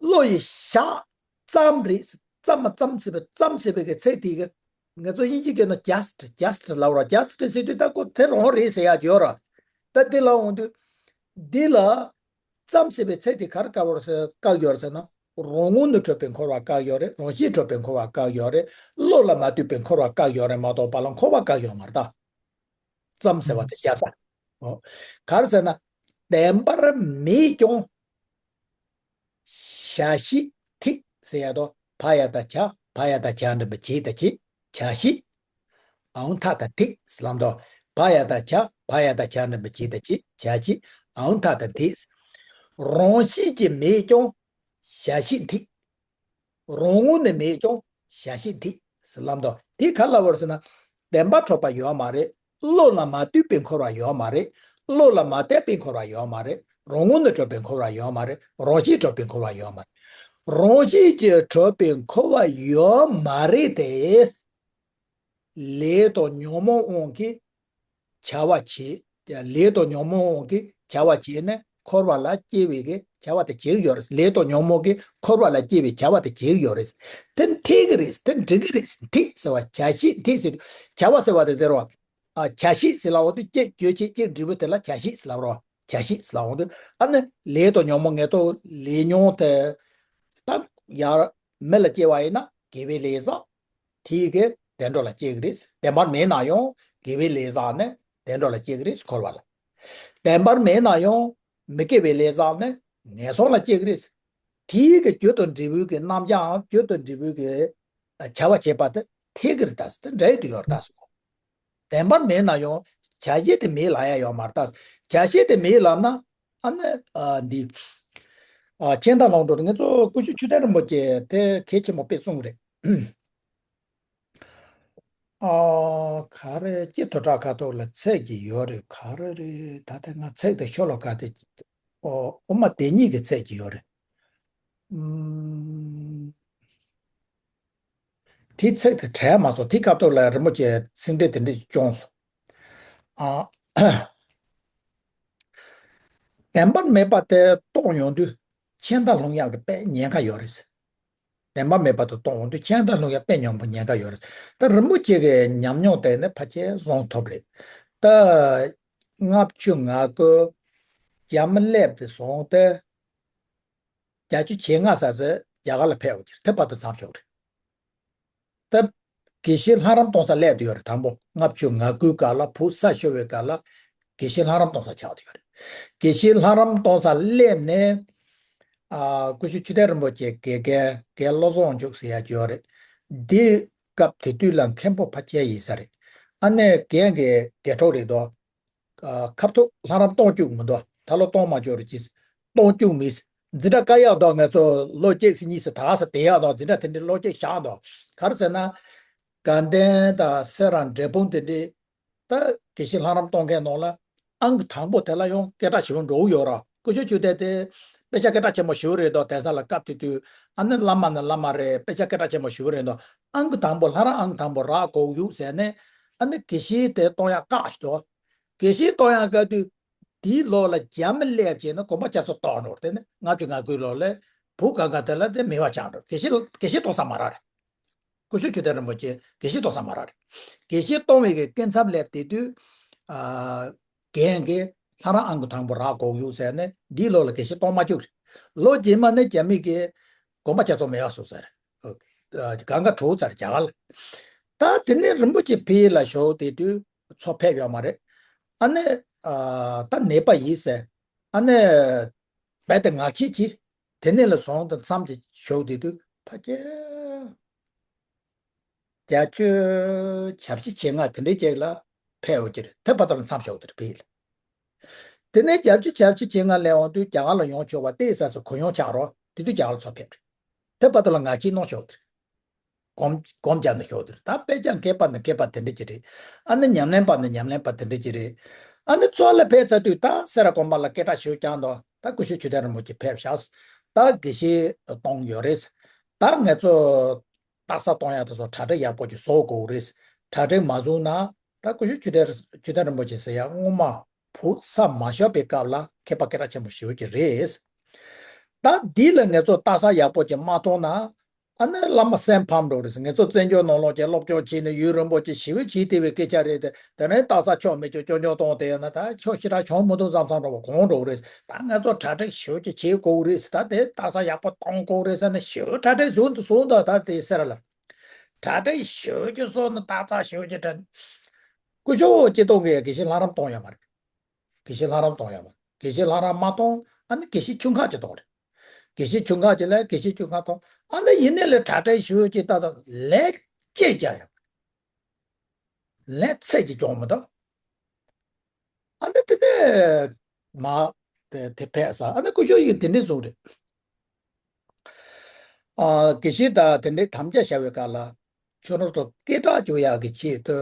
བློ་ཡི་ཞག་ཙམ་རེད། ཙམ་མ་ཙམ་ཟེར་བའི་ཙམ་ཟེར་བའི་གི་ཚིག་དེ་གི་ང་ཚོ་དབྱིན་ཇི་སྐད་ན་just just ལབ་ར། just ཟེར་དུས་ད་ཁོ་དེ་རང་རེད་ཟེར་ཡག་ཡོད་ར། ད་འདི་ལ་འོང་དུས་འདི་ལ་ཙམ་ཟེར་བའི་ཚིག་དེ་ག་རེ་བཀག་ཡོད་ཟེར་བཀག་ཡོད་ཟེར་ན། རང་ངོ་ནས་གྲུབ་པའི་འཁོར་བ་བཀག་ཡོད་རེད། རང་བཞིན་གྲུབ་པའི་འཁོར་བ་བཀག་ཡོད་རེད། བློ་ལ་མ་ལྟོས་པའི་འཁོར་བ་བཀག་ཡོད་རེད་མ་གཏོགས་པ་ལ་འཁོར་བ་བཀག་ཡོད་མ་རེད་ད། ཙམ་ཟེར་བ་དེ་རྒྱག་ས། ཨོ། ག་རེ་ཟེར་ན། བདེན་པར་མེད་ཀྱང་། བྱ་བྱེད་ཐིག་ཟེར་ཡ་དོ། བ་ཡ་བཏགས་བྱ། བ་ཡ་བཏགས་བྱ་འདྲ་བ་བྱེད་དང་བྱེད། བྱ་བྱེད། འང་ཐ་དང་ཐིག་ཟེར་ལབ་དོ། བ་ཡ་བཏགས་བྱ། བ་ཡ་བཏགས་བྱ་འདྲ་བ་བྱེད་དང་བྱེད། བྱ་བྱེད། འང་ཐ་དང་ཐིག། རང་བཞིན་གྱིས་མེད་ཀྱང་བྱ་བྱེད་ཐིག། རང་ངོ་ནས་མེད་ཀྱང་བྱ་བྱེད་ཐིག་ཟེར་ལབ་དོ། དེ་ག་ལ་བར་ཟེར་ན། བདེན་པར་གྲུབ་པ་ཡོད་མ་རེད། བློ་ལ་མ་ལྟོས་པའི་འཁོར་བ་ཡོད་མ་རེད། བློ་ལ་མ་ལྟོས་པའི་འཁོར་བ་ཡོད་མ་རེད། རང་ངོ་ནས་གྲུབ་པའི་འཁོར་བ་ཡོད་མ་རེད། རང་བཞིན་གྲུབ་པའི་འཁོར་བ་ཡོད་མ་རེད། རང་བཞིན་གྱིས་གྲུབ་པའི་འཁོར་བ་ཡོད་མ་རེད་དེ། ལས་དང་ཉོན་མོངས་དབང་གིས་བྱ་བ་བྱེད། ལས་དང་ཉོན་མོངས་དབང་གིས་བྱ་བ་བྱས་ནས་འཁོར་བ་ལ་སྐྱེ་བའི་གི་བྱ་བ་དེ་བྱེད་ཀྱི་ཡོད་རེད། ལས་དང་ཉོན་མོངས་ཀྱིས་འཁོར་བ་ལ་སྐྱེ་བའི་བྱ་བ་དེ་བྱེད་ཀྱི་ཡོད་རེད། དེ་འཐད་ཀྱི་རེད། དེ་འགྲིག་གི་རེད། འཐད་ཟེར་བ་བྱ་བྱེད་འཐད་ཟེར་དུས་བྱ་བ་ཟེར་བ་དེ་དེ་རེད་བ། ཨ། བྱ་བྱེད་ཟེར་ལབ་འོང་དུས་སྐྱེ་རྒྱུ་བྱེད་སྐྱེ་འབྲས་བུ་དེ་ལ་བྱ་བྱེད་ཟེར་ལབ་རེད་བ། བྱ་བྱེད་ཟེར་ལབ་འོང་དུས་ཨ་ནི་ལས་དང་ཉོན་མོངས་ངན་རྟོག་ལས་ཉོན་དེ་ད་ཡར་མི་ལ་སྐྱེ་བ་ཡིན་ན་དགེ་བའི་ལས་བསགས། དེའི་གི་བདེ་འགྲོ་ལ་སྐྱེ་གི་རེད། བདེན་པར་མེད་ན་ཡང་དགེ་བའི་ལས་བསགས་ནས་བདེ་འགྲོ་ལ་སྐྱེ་གི་རེད། འཁོར་བ་ལ། བདེན་པར་མེད་ན་ཡང་མི་དགེ་བའི་ལས་བསགས་ནས་ངན་སོང་ལ་སྐྱེ་གི་རེད། དེའི་གི་རྒྱུ་དང་འབྲས་བུའི་གི་རྣམ་གཞའམ་རྒྱུ་དང་འབྲས་བུའི་གི་བྱ་བ་བྱེད་པ་དེ་འཐད་གི་རེད་ད་ཟེར། དེ་འདྲ་ཡི་དུ་ཡོད་རེད་ད་ཟེར་གོ། བདེན་པར་མེད་ན་ཡང་བྱ་བྱེད་དེ་མེད་ལབ་ཡ་ཡོད་མ་རེད་ད་ཟེར། བྱ་བྱེད་དེ་མེད་ལབ་ན་ཨ་ནི་ཨ་འདི་ཨ་མཁྱེན་དང་ལོངས་སྤྲོ་རེད། ང་ཚོ་སྐུ་ཞབས་ཆོས་ལྡན་རིན་པོ་ཆེ་དེ་གལ་ཆེན་པོ་དཔེ་གསུངས་རེད། ཨ། ག་རེ་སྤྱི་དོ་བྲག་ཁ་ཐོག་ལ་ཚད་ཀྱི་ཡོད་རེད། ག་རེ་རེད། ད་ལྟ་ང་ཚད་དེ་ཤོ་ལོ་ཀ་དེ་ཨོ་ཨོ་མ་དེ་ཉིད་ཀྱི་ཚད་ཀྱི་ཡོད་རེད། ཨུམ། དེ་ཚད་དེ་དྲན་མ་སོང་། དེ་སྐབས་ཐོག་ལ་རིན་པོ་ཆེ་ཚིག་འགྲེལ་དེ་འདྲ་བྱུང་སོང་། ཨ། བདེན་པར་མེད་པ་དེ་རྟོགས་ཡོང་དུས་མཁྱེན་དང་ལྷུང་ཡག་གི་དཔེ་ཉེན་ཁ་ཡོད་རེད། བདེན་པ་མེད་པ་དེ་རྟོགས་འོང་དུས་མཁྱེན་དང་ལྷུང་ཡག་དཔེ་ཉོན་པོ་ཉེན་ཁ་ཡོད་རེད། ད་རིན་པོ་ཆེ་གི་ཉམས་མྱོང་དེ་ནི་ཕལ་ཆེར་བཟུང་ཐུབ་རེད། ད་ལྔ་བཅུ་ང་དགུ་རྒྱ་མི་སླེབས་ཏེ་བཟུང་སྟེ་བརྒྱད་ཅུ་གྱ་ལྔ་ཙམ་ཟེར་རྒྱ་གར་ལ་ཕེབས་ཡོད་ཀྱི་རེད། དེ་བར་དུ་མཚམས་འཇོག་རེད། ད་དགེ་བཤེས་ལྷ་རམས་གཏོང་ས་སླེབས་བསྡད་ཡོད་རེད། དང་པོ་ལྔ་བཅུ་ང་དགུའི་སྐབས་ལ་བུ་ས་ཤོར་བའི་སྐབས་ལ་དགེ་བཤེས་ལྷ་རམས་གཏོང་ས་ཆགས་བསྡད་ཡོད་རེད། དགེ་བཤེས་ལྷ་རམས་གཏོང་ས་སླེབས་ནས་ཨ་སྐུ་ཞབས་ཆོས་ལྡན་རིན་པོ་ཆེ་དགེ་རྒན་རྒན་བློ་བཟང་འཇུག་ཟེར་ཡ་ཅིག་ཡོད་རེད། འདི་སྐབས་དེ་དུས་ལ་མཁན་པོ་ཕལ་ཆེར་ཡིན་ས་རེད། ཨ་ནི་རྒན་གྱི་དགེ་གྲོགས་རེད་དོ། ཨ་ཁ་ཐུག་ལྷ་རམས་གཏོང་བཅུག་མི་འདུག་ད་ལོ་གཏོང་མ་བཅུག་རེད་ཅེས། གཏོང་བཅུག་མེད། འཛིན་གྲྭ་བཀག་ཡག་འདུག་ང་ཚོ་ལོ་གཅིག་ཙམ་གཉིས་ཙམ་ད་ག་ས་བསྡད་ཡག་འདུག་འཛིན་གྲྭ་དེ་འདྲའི་ལོ་གཅིག་བཞག་འདུག་ག་རེ་ཟེར་ན། དགའ་ལྡན་དང་སེ་ར་འབྲས་སྤུངས་དེ་འདྲའི་ད་དགེ་བཤེས་ལྷ་རམས་གཏོང་མཁན་ནང་ལ་ཨང་ཀི་དང་པོ་དེ་ལ་ཡང་སྐད་གྲགས་ཞེ་པོ་འགྲོ་གི་ཡོད་ར། སྐུ་ཞབས་ཆོས་ལྡན་དེ་དཔེ་ཆ་སྐད་གྲགས་ཆེན་པོ་ཞེ་པོ་རེད་འདུག་དེང་སང་ལ་སྐབས་དེ་དུས་ཨ་ནི་བླ་མ་ནི་བླ་མ་རེད། དཔེ་ཆ་སྐད་གྲགས་ཆེན་པོ་ཞེ་པོ་རེད་འདུག་ཨང་ཀི་དང་པོ་ལྷ་རམས་ཨང་ཀི་དང་པོ་རག་དགོས་ཀྱི་ཡོད་ཟེར་ནས་ཨ་ནི་དགེ་བཤེས་དེ་གཏོང་ཡག་བཀག་ཞིག་འདུག་དགེ་བཤེས་གཏོང་ཡག་བཀག་དུས། དེའི་ལོ་ལ་རྒྱ་མི་སླེབས་བྱས་ན་དགོན་པ་རྒྱ་མཚོ་གཏོར་འགྲོ་རེད། དེ་ནི་ལྔ་བཅུ་ང་དགུའི་ལོ་ལ་བུ་ག་ག་དེ་ལ་དེ་མེད་པ་ཆགས་འགྲོ། དགེ་བཤེས་དགེ་བཤེས་གཏོང་ས་མ་རག་རེད། སྐུ་ཞབས་ཆོས་ལྡན་རིན་པོ་ཆེ་དགེ་བཤེས་གཏོང་ས་མ་རག་རེད། དགེ་བཤེས་གཏོང་བའི་གི་སྐབས་མཚམས་སླེབས་དེ་དུས་ཨ་རྒན་གྱིས་ལྷ་རམས་ཨང་ཀི་དང་པོ་རག་དགོས་ཡོད་ཟེར་ནས་འདིའི་ལོ་ལ་དགེ་བཤེས་གཏོང་མ་བཅུག་རེད། ལོ་རྗེས་མ་ནས་རྒྱ་མི་གིས་དགོན་པ་རྒྱ་མཚོ་མེད་པ་བཟོས་ཚར་རེད། གང་ག་གྲོལ་ཚར་རྒྱ་གར་ལ། ད་དེ་ནས་རིན་པོ་ཆེ་ཕ་གི་ལ་བཞུགས་དེ་དུས་ ཚོ་ཕེབས་ཡོད་མ་རེད། ཨ་ནི་ཨ་ད་ནད་པ་ཡིན་ཟེར། ཨ་ནི་རྦད་དེ་ངག་བྱེད་ཀྱིས་དེ་ནས་ལ་བཟུང་དུ་མཚམས་ཀྱི་ཞོག་དེ་དུས་ཕ་གྱ་བརྒྱད་ཅུ་གྱ་བཞི་བྱེད་ལྔ་དེ་འདྲའི་ཅིག་ལ་ཕེབས་ཡོད་ཀྱི་རེད། དེ་བར་དུ་ལ་མཚམས་ཞོག་དེ་རེད་ཕེབས་ལ། དེ་ནས་བརྒྱད་ཅུ་གྱ་བཞི་བྱེད་ལྔ་ལ་འོང་དུས་རྒྱ་གར་ལ་ཡོང་ཆོག་པ་ཏོག་ཙམ་གོ་ཡོང་ཆགས་རོགས། དེ་དུས་རྒྱ་གར་ལ་ཚོ་ཕེབས་རེད། དེ་བར་དུ་ལ་ངག་བྱེད་གནང་ཆོག་དེ་རེད། སྒོམ་སྒོམ་རྒྱབ་ནས་ཞོག་དེ་རེད། ད་དཔེ་ཆ་མཁས་པ་ནི་མཁས་པ་དེ་འདྲ་ཅིག་རེད། ཨ་ནི་ཉམས་ལེན་པ་ནི་ཉམས་ལེན་པ་དེ་འདྲ་ཅིག་རེད། ཨ་ནི་ཚོ་ལ་ཕེབས་ཚར་དུས་ད་སེ་ར་དགོན་པ་ལ་སྐད་གྲགས་ཞེ་པོ་བསྐྱངས་འདུག་ད་སྐུ་ཞབས་ཆོས་ལྡན་རིན་པོ་ཆེ་ཕེབས་ཤག་ད་དགེ་བཤེས་གཏོང་ཡོད་རེད། ད་ང་ཚོ་རྟགས་གསལ་གཏོང་ཡག་དེ་ཚོ་གྲ་སྒྲིག་ཡག་པོ་ཅིག་བཟོ་དགོས་རེད། གྲ་སྒྲིག་མ་བཟོས་ན་ད་སྐུ་ཞབས་ཆོས་ལྡན་ཆོས་ལྡན་རིན་པོ་ཆེ་ཟེར་ཡག་སྔོན་མ་བུ་ས་མ་ཤོར་བའི་སྐབས་ལ་མཁས་པ་སྐད་གྲགས་ཆེན་པོ་ཞེ་པོ་ཅིག་རེད། ད་འདི་ལ་ང་ཚོ་རྟགས་གསལ་ཡག་པོ་ཅིག་མ་མཐོང་ན། ཨ་ནི་བླ་མ་སེམས་ཕམ་འགྲོ་རེད། ང་ཚོ་བཙན་བྱོལ་ནང་ལོགས་ཀྱི་སློབ་སྦྱོང་བྱས་ནས་ཡུན་རིང་པོ་ཅིག་ཞི་བའི་བྱས་བསྡད་པའི་སྐད་ཆ་རེད་དེ། དེ་རིང་རྟགས་གསལ་ཆོ་མེད་ཅོ་ཅོ་ཉོ་གཏོང་དེ་ཡོད་ན་ད་ཆོ་ཞེ་དྲག་བྱུང་མི་འདུག་བསམ་བསམ་འདྲ་བོ་གང་འགྲོ་རེད། ད་ང་ཚོ་གྲ་སྒྲིག་ཞེ་པོ་ཅིག་བྱེད་དགོས་རེད། ད་དེ་རྟགས་གསལ་ཡག་པོ་གཏོང་དགོས་རེད་ཟེར་ནས་ཞེ་པོ་གྲ་སྒྲིག་བཟོས་འདུག་བཟོས་འདུག་ད་དེ་སེ་ར་ལ་གྲ་སྒྲིག་ཞེ་པོ་ཅིག་བཟོས་ནས་རྟགས་གསལ་ཞེ་པོ་ཅིག་དྲན། སྐུ་ཞབས་སྐྱིད་གཏོང་གིས་དགེ་བཤེས་ལྷ་རམས་གཏོང་ཡོད་མ་རེད། དགེ་བཤེས་ལྷ་རམས་གཏོང་ཡོད་མ་རེད། དགེ་བཤེས་ལྷ་རམས་མ་གཏོང་། ཨ་ནི་དགེ་བཤེས་ཆུང་ཁག་ཅིག་གཏོང་རེད། དགེ་བཤེས་ཆུང་ཁག་ཅིག་ལ་དགེ་བཤེས་ཆུང་ཁག་གཏོང་། ཨ་ནི་ཡིན་ནའི་ལས་གྲ་སྒྲིག་ཞུ་ཅིག་ད་ལན་གཅིག་རྒྱག་ཡོད། ལན་ཚད་ཀྱིས་སྐྱོང་མི་འདུག་ཨ་ནི་དེ་ནས་མ་དེ་དེ་ཕེབས་ས། ཨ་ནི་སྐུ་ཞབས་ཡིན་དེ་འདྲས་གསུངས་རེད། ཨ་དགེ་བཤེས་དང་དེ་འདྲའི་དམ་བཅའ་བཞག་པའི་སྐབས་ལ་ཁྱོད་རང་ཚོ་སྐད་གྲགས་འཇུག་ཡག་གི་ཆེད་དུ་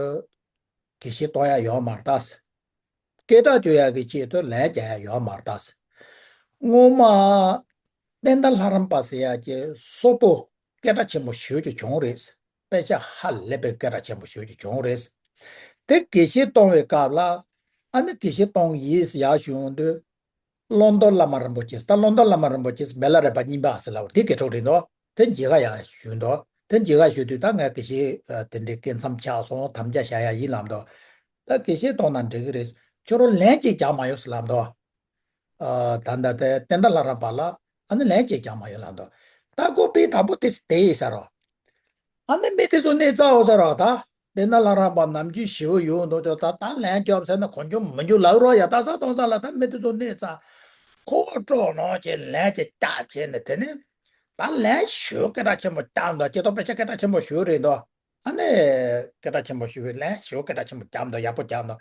དགེ་བཤེས་གཏོང་ཡག་ཡོད་མ་རེད་ད། སྐད་གྲགས་འཇུག་ཡག་གི་ཆེད་དུ་ལན་རྒྱག་ཡག་ཡོད་མ་རེད་ད། སྔོན་མ་བསྟན་དར་ལྷ་རམས་པ་ཟེར་ཡག་གི་སོག་པོ་སྐད་གྲགས་ཆེན་པོ་ཞེ་པོ་ཅིག་བྱུང་རེད། དཔེ་ཆ་ཧ་ལས་པའི་སྐད་གྲགས་ཆེན་པོ་ཞེ་པོ་ཅིག་བྱུང་རེད། དེ་དགེ་བཤེས་གཏོང་བའི་སྐབས་ལ་ཨ་ནི་དགེ་བཤེས་གཏོང་ཡིན་ཟེར་ཡག་ཞུ་ཡོང་དུས། ཀློང་རྡོལ་བླ་མ་རིན་པོ་ཆེ། ད་ཀློང་རྡོལ་བླ་མ་རིན་པོ་ཆེ་བེ་ལ་རས་པ་གཉིས་པ་ཟེར་ལབ་པ་དེ་དགེ་ཕྲུག་རེད་འདུག་དེ་མཇལ་ཁ་ཡག་ཞུས་འདུག་དེ་མཇལ་ཁ་ཞུས་དུས་ད་ངས་དགེ་བཤེས་ཨ་དེ་འདྲའི་སྐད་མཚམས་ཆགས་སོང་། དམ་བཅའ་བཞག་ཡག་ཡིན་ལབ་འདུག་ད་དགེ་བཤེས་གཏོང་ན་འགྲིག་གི་རེད། ཁྱོད་རང་ལན་གཅིག་རྒྱག་མ་ཡོང་ཟེར་ལབ་འདུག་ཨ་ད་ལྟ་དེ་བསྟན་དར་ལྷ་རམས་པ་ལ་ཨ་ནི་ལན་གཅིག་རྒྱག་མ་ཡོང་ལབ་འདུག་ད་ཁོ་དཔེ་དང་པོ་དེ་དེ་ཡིན་ས་རོ། ཨ་ནི་མི་དེ་ཚོ་གནས་རྩ་འོ་ས་རོ། ད་དེ་ན་ལྷ་རམས་པ་ནམ་རྒྱུན་ཞི་བོ་ཡོད་འདུག་ད་ད་ལན་རྒྱོབ་ཟེར་ན་གོ་འཇོམས་མི་འཇུག་ལག་རོགས་ཡ། ད་ས་གཏོང་ས་ལ་ད་མི་དེ་ཚོ་གནས་རྩ་ཁོ་སྤྲོ་ནོ་ཅེ་ལན་ཅེ་རྒྱབ་བྱས་ནས་དེ་ནས་ད་ལན་ཞུ་སྐད་གྲགས་ཆེན་པོ་རྒྱབ་འདུག་ཅེ་ཏོ་དཔེ་ཆ་སྐད་གྲགས་ཆེན་པོ་ཞུ་རེད་འདུག་ཨ་ནི་སྐད་གྲགས་ཆེན་པོ་ཞུ་བའི་ལན་ཞུ་སྐད་གྲགས་ཆེན་པོ་རྒྱབ་འདུག་ཡག་པོ་རྒྱབ་འདུག་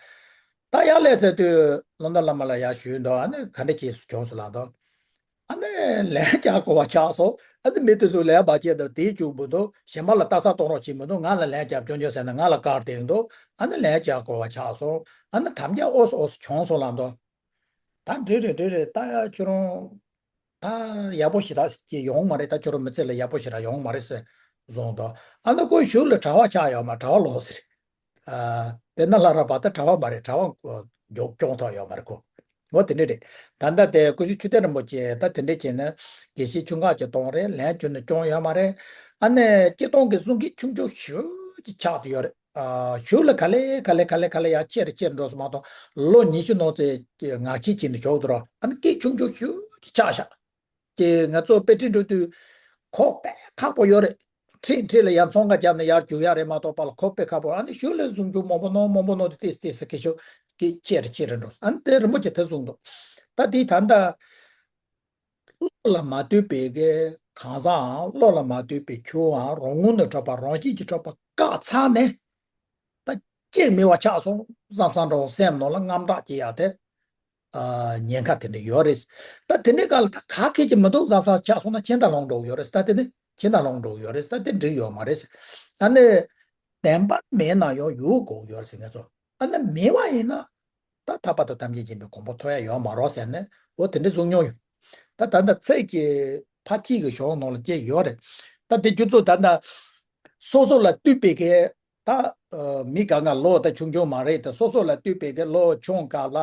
ད་ཡར་ལས་ཚེ་དུས་ལོ་འདབ་བླ་མ་ལ་ཡར་ཞུས་འདུག་ཨ་ནི་ག་འདྲ་ཅེས་སུ་བྱུང་སུ་ལགས་འདུག་ཨ་ནི་ལན་རྒྱག་དགོས་པ་ཆགས་སོང་། ཨ་ནི་མི་དེ་ཚོ་ལན་མ་བྱས་ན་དེའི་མཇུག་མི་འདུག་གཞན་པ་ལ་ལྟ་ས་གཏོང་རོགས་བྱེད་མི་འདུག་ང་ལ་ལན་རྒྱབ་སྐྱོན་སྐྱོན་ཟེར་ན་ང་ལ་བཀར་བསྡད་འདུག་ཨ་ནི་ལན་རྒྱག་དགོས་པ་ཆགས་སོང་། ཨ་ནི་དམ་བཅའ་ཨོ་སོ་ཨོ་སོ་བྱུང་སོང་ལབ་འདུག་ད་འགྲིག་རེད་འགྲིག་རེད། ད་ཡ་ཁྱོད་རང་ད་ཡག་པོ་ཞེ་དྲག་ཅིག་ཡོང་མ་རེད། ད་ཁྱོད་རང་མི་ཚེ་ལ་ཡག་པོ་ཞེ་དྲག་ཡོང་མ་རེད་ཟེར་བཟུང་འདུག་ཨ་ནི་ཁོ་གཞུག་ལ་གྲྭ་པ་ཆགས་ཡོད་མ། གྲྭ་པ་ལོག་ཟེར། ཨ་དེ་ན་ལྷ་རམས་པ་ད་གྲྭ་པ་མ་རེད། གྲྭ་པ་མགྱོགས་སྐྱོང་ཐོག་ཡོད་མ་རེད་ཁོ། འོ་དེ་འདྲ་རེད། ད་ལྟ་དེ་སྐུ་ཞབས་ཆོས་ལྡན་རིན་པོ་ཆེ་ད་དེ་འདྲ་བྱས་ན་དགེ་བཤེས་ཆུང་ཁག་ཅིག་གཏོང་རེད། ལན་བྱུང་ན་སྐྱོང་ཡོད་མ་རེད། ཨ་ནི་སྐྱིད་གཏོང་གི་གསུང་གི་ཆུང་ཆུང་ཞུ་ཅིག་ཆགས་ཏེ་ཡོད་རེད། ཨ་གཞུག་ལ་ག་ལེ་ག་ལེ་ག་ལེ་ག་ལེ་ཡར་ཆེར་ཆེར་འགྲོ་སོང་མ་གཏོགས་ལོ་ཉི་ཤུ་ནང་ཚེ་ངག་བྱེད་བྱས་ནས་ཞོག་ཏུ་རོ། ཨ་ནི་སྐད་ཆུང་ཆུང་ཞུ་ཅིག་ཆགས་ཤག་ཀྱི་ང་ཚོ་དཔེ་ཁྲིད་འགྲོ་དུས་ཁོག་དཔེ་ཁག་པོ་ཡོད་རེད། ཁྲིད་ཁྲིད་ལ་ཡར་ཚོང་ཁ་བརྒྱབ་ནས་ཡར་རྒྱུག་ཡག་རེད་མ་གཏོགས་པ་ལ་ཁོག་དཔེ་ཁག་པོ། ཨ་ནི་གཞུག་ལ་གསུང་རྒྱུ་མང་པོ་གནང་མང་པོ་གནང་དུས་ཏེས་ཏེས་སྐད་ཤོད་ཀྱི་ཆེ་རེ་ཆེ་རེ་འགྲོ། ཨ་ནི་དེ་རིན་པོ་ཆེ་དེ་གསུངས་འདུག་ད་དེ་ད་ལྟ་བློ་ལ་མ་ལྟོས་པའི་གི་གང་ཟག་ཨང་། བློ་ལ་མ་ལྟོས་པའི་ཁྱོའང་རང་ངོས་ནས་འཕྲོག་པ་རང་བཞིན་གྱིས་འཕྲོག་པ་བཀག་ཚར་ནས། ད་ཅེས་མི་བ་ཆགས་སོང་བསམ་བསམ་འདྲ་བོ་སེམས་ནང་ལ་དངངས་སྐྲག་སྐྱེ་ཡག་དེ་ཨ་ཉེན་ཁ་དེ་འདྲ་ཡོད་རེད། ད་དེ་འདྲའི་སྐབས་ལ་ད་ག་གེ་ཅིག་མི་འདུག་བསམ་བསམ་ཆགས་སོང་ན་ཁྱིམ་ཐང་ལོག་འགྲོ་གི་ཡོད་རེད། ད་དེ་ནི་ཁྱིམ་ཐང་ལོག་འགྲོ་གི་ཡོད་རེད། ད་དེ་འགྲིག་ཡོད་མ་རེད། ད་ནི་བདེན་པ་མེད་ན་ཡང་ཡོད་དགོས་ཀྱི་ཡོད་རེད་ཟེར་ང་ཚོ། ཨ་ནི་མེད་པ་ཡིན་ན་ད་ཐར་པ་དང་ཐམས་ཅད་མཁྱེན་པའི་གོ་འཕང་ཐོབ་ཡ་ཡོད་མ་རེད་ཟེར་ནས་འོ་དེ་འདྲ་གསུང་མྱོང་ཡོད། ད་ད་ལྟ་ཚིག་གི་ཕ་གཅིག་གི་གཞུང་ནང་ལ་སྐྱེས་ཡོད་རེད། ད་དེ་ཁྱོད་ཚོ་ད་ལྟ་སོ་སོ་ལ་ལྟོས་པའི་གི་ད་ཨ་མི་གང་ག་ལོ་ད་ཆུང་ཆུང་མ་རེད། ད་སོ་སོ་ལ་ལྟོས་པའི་གི་ལོ་ཆུང་ག་ལ་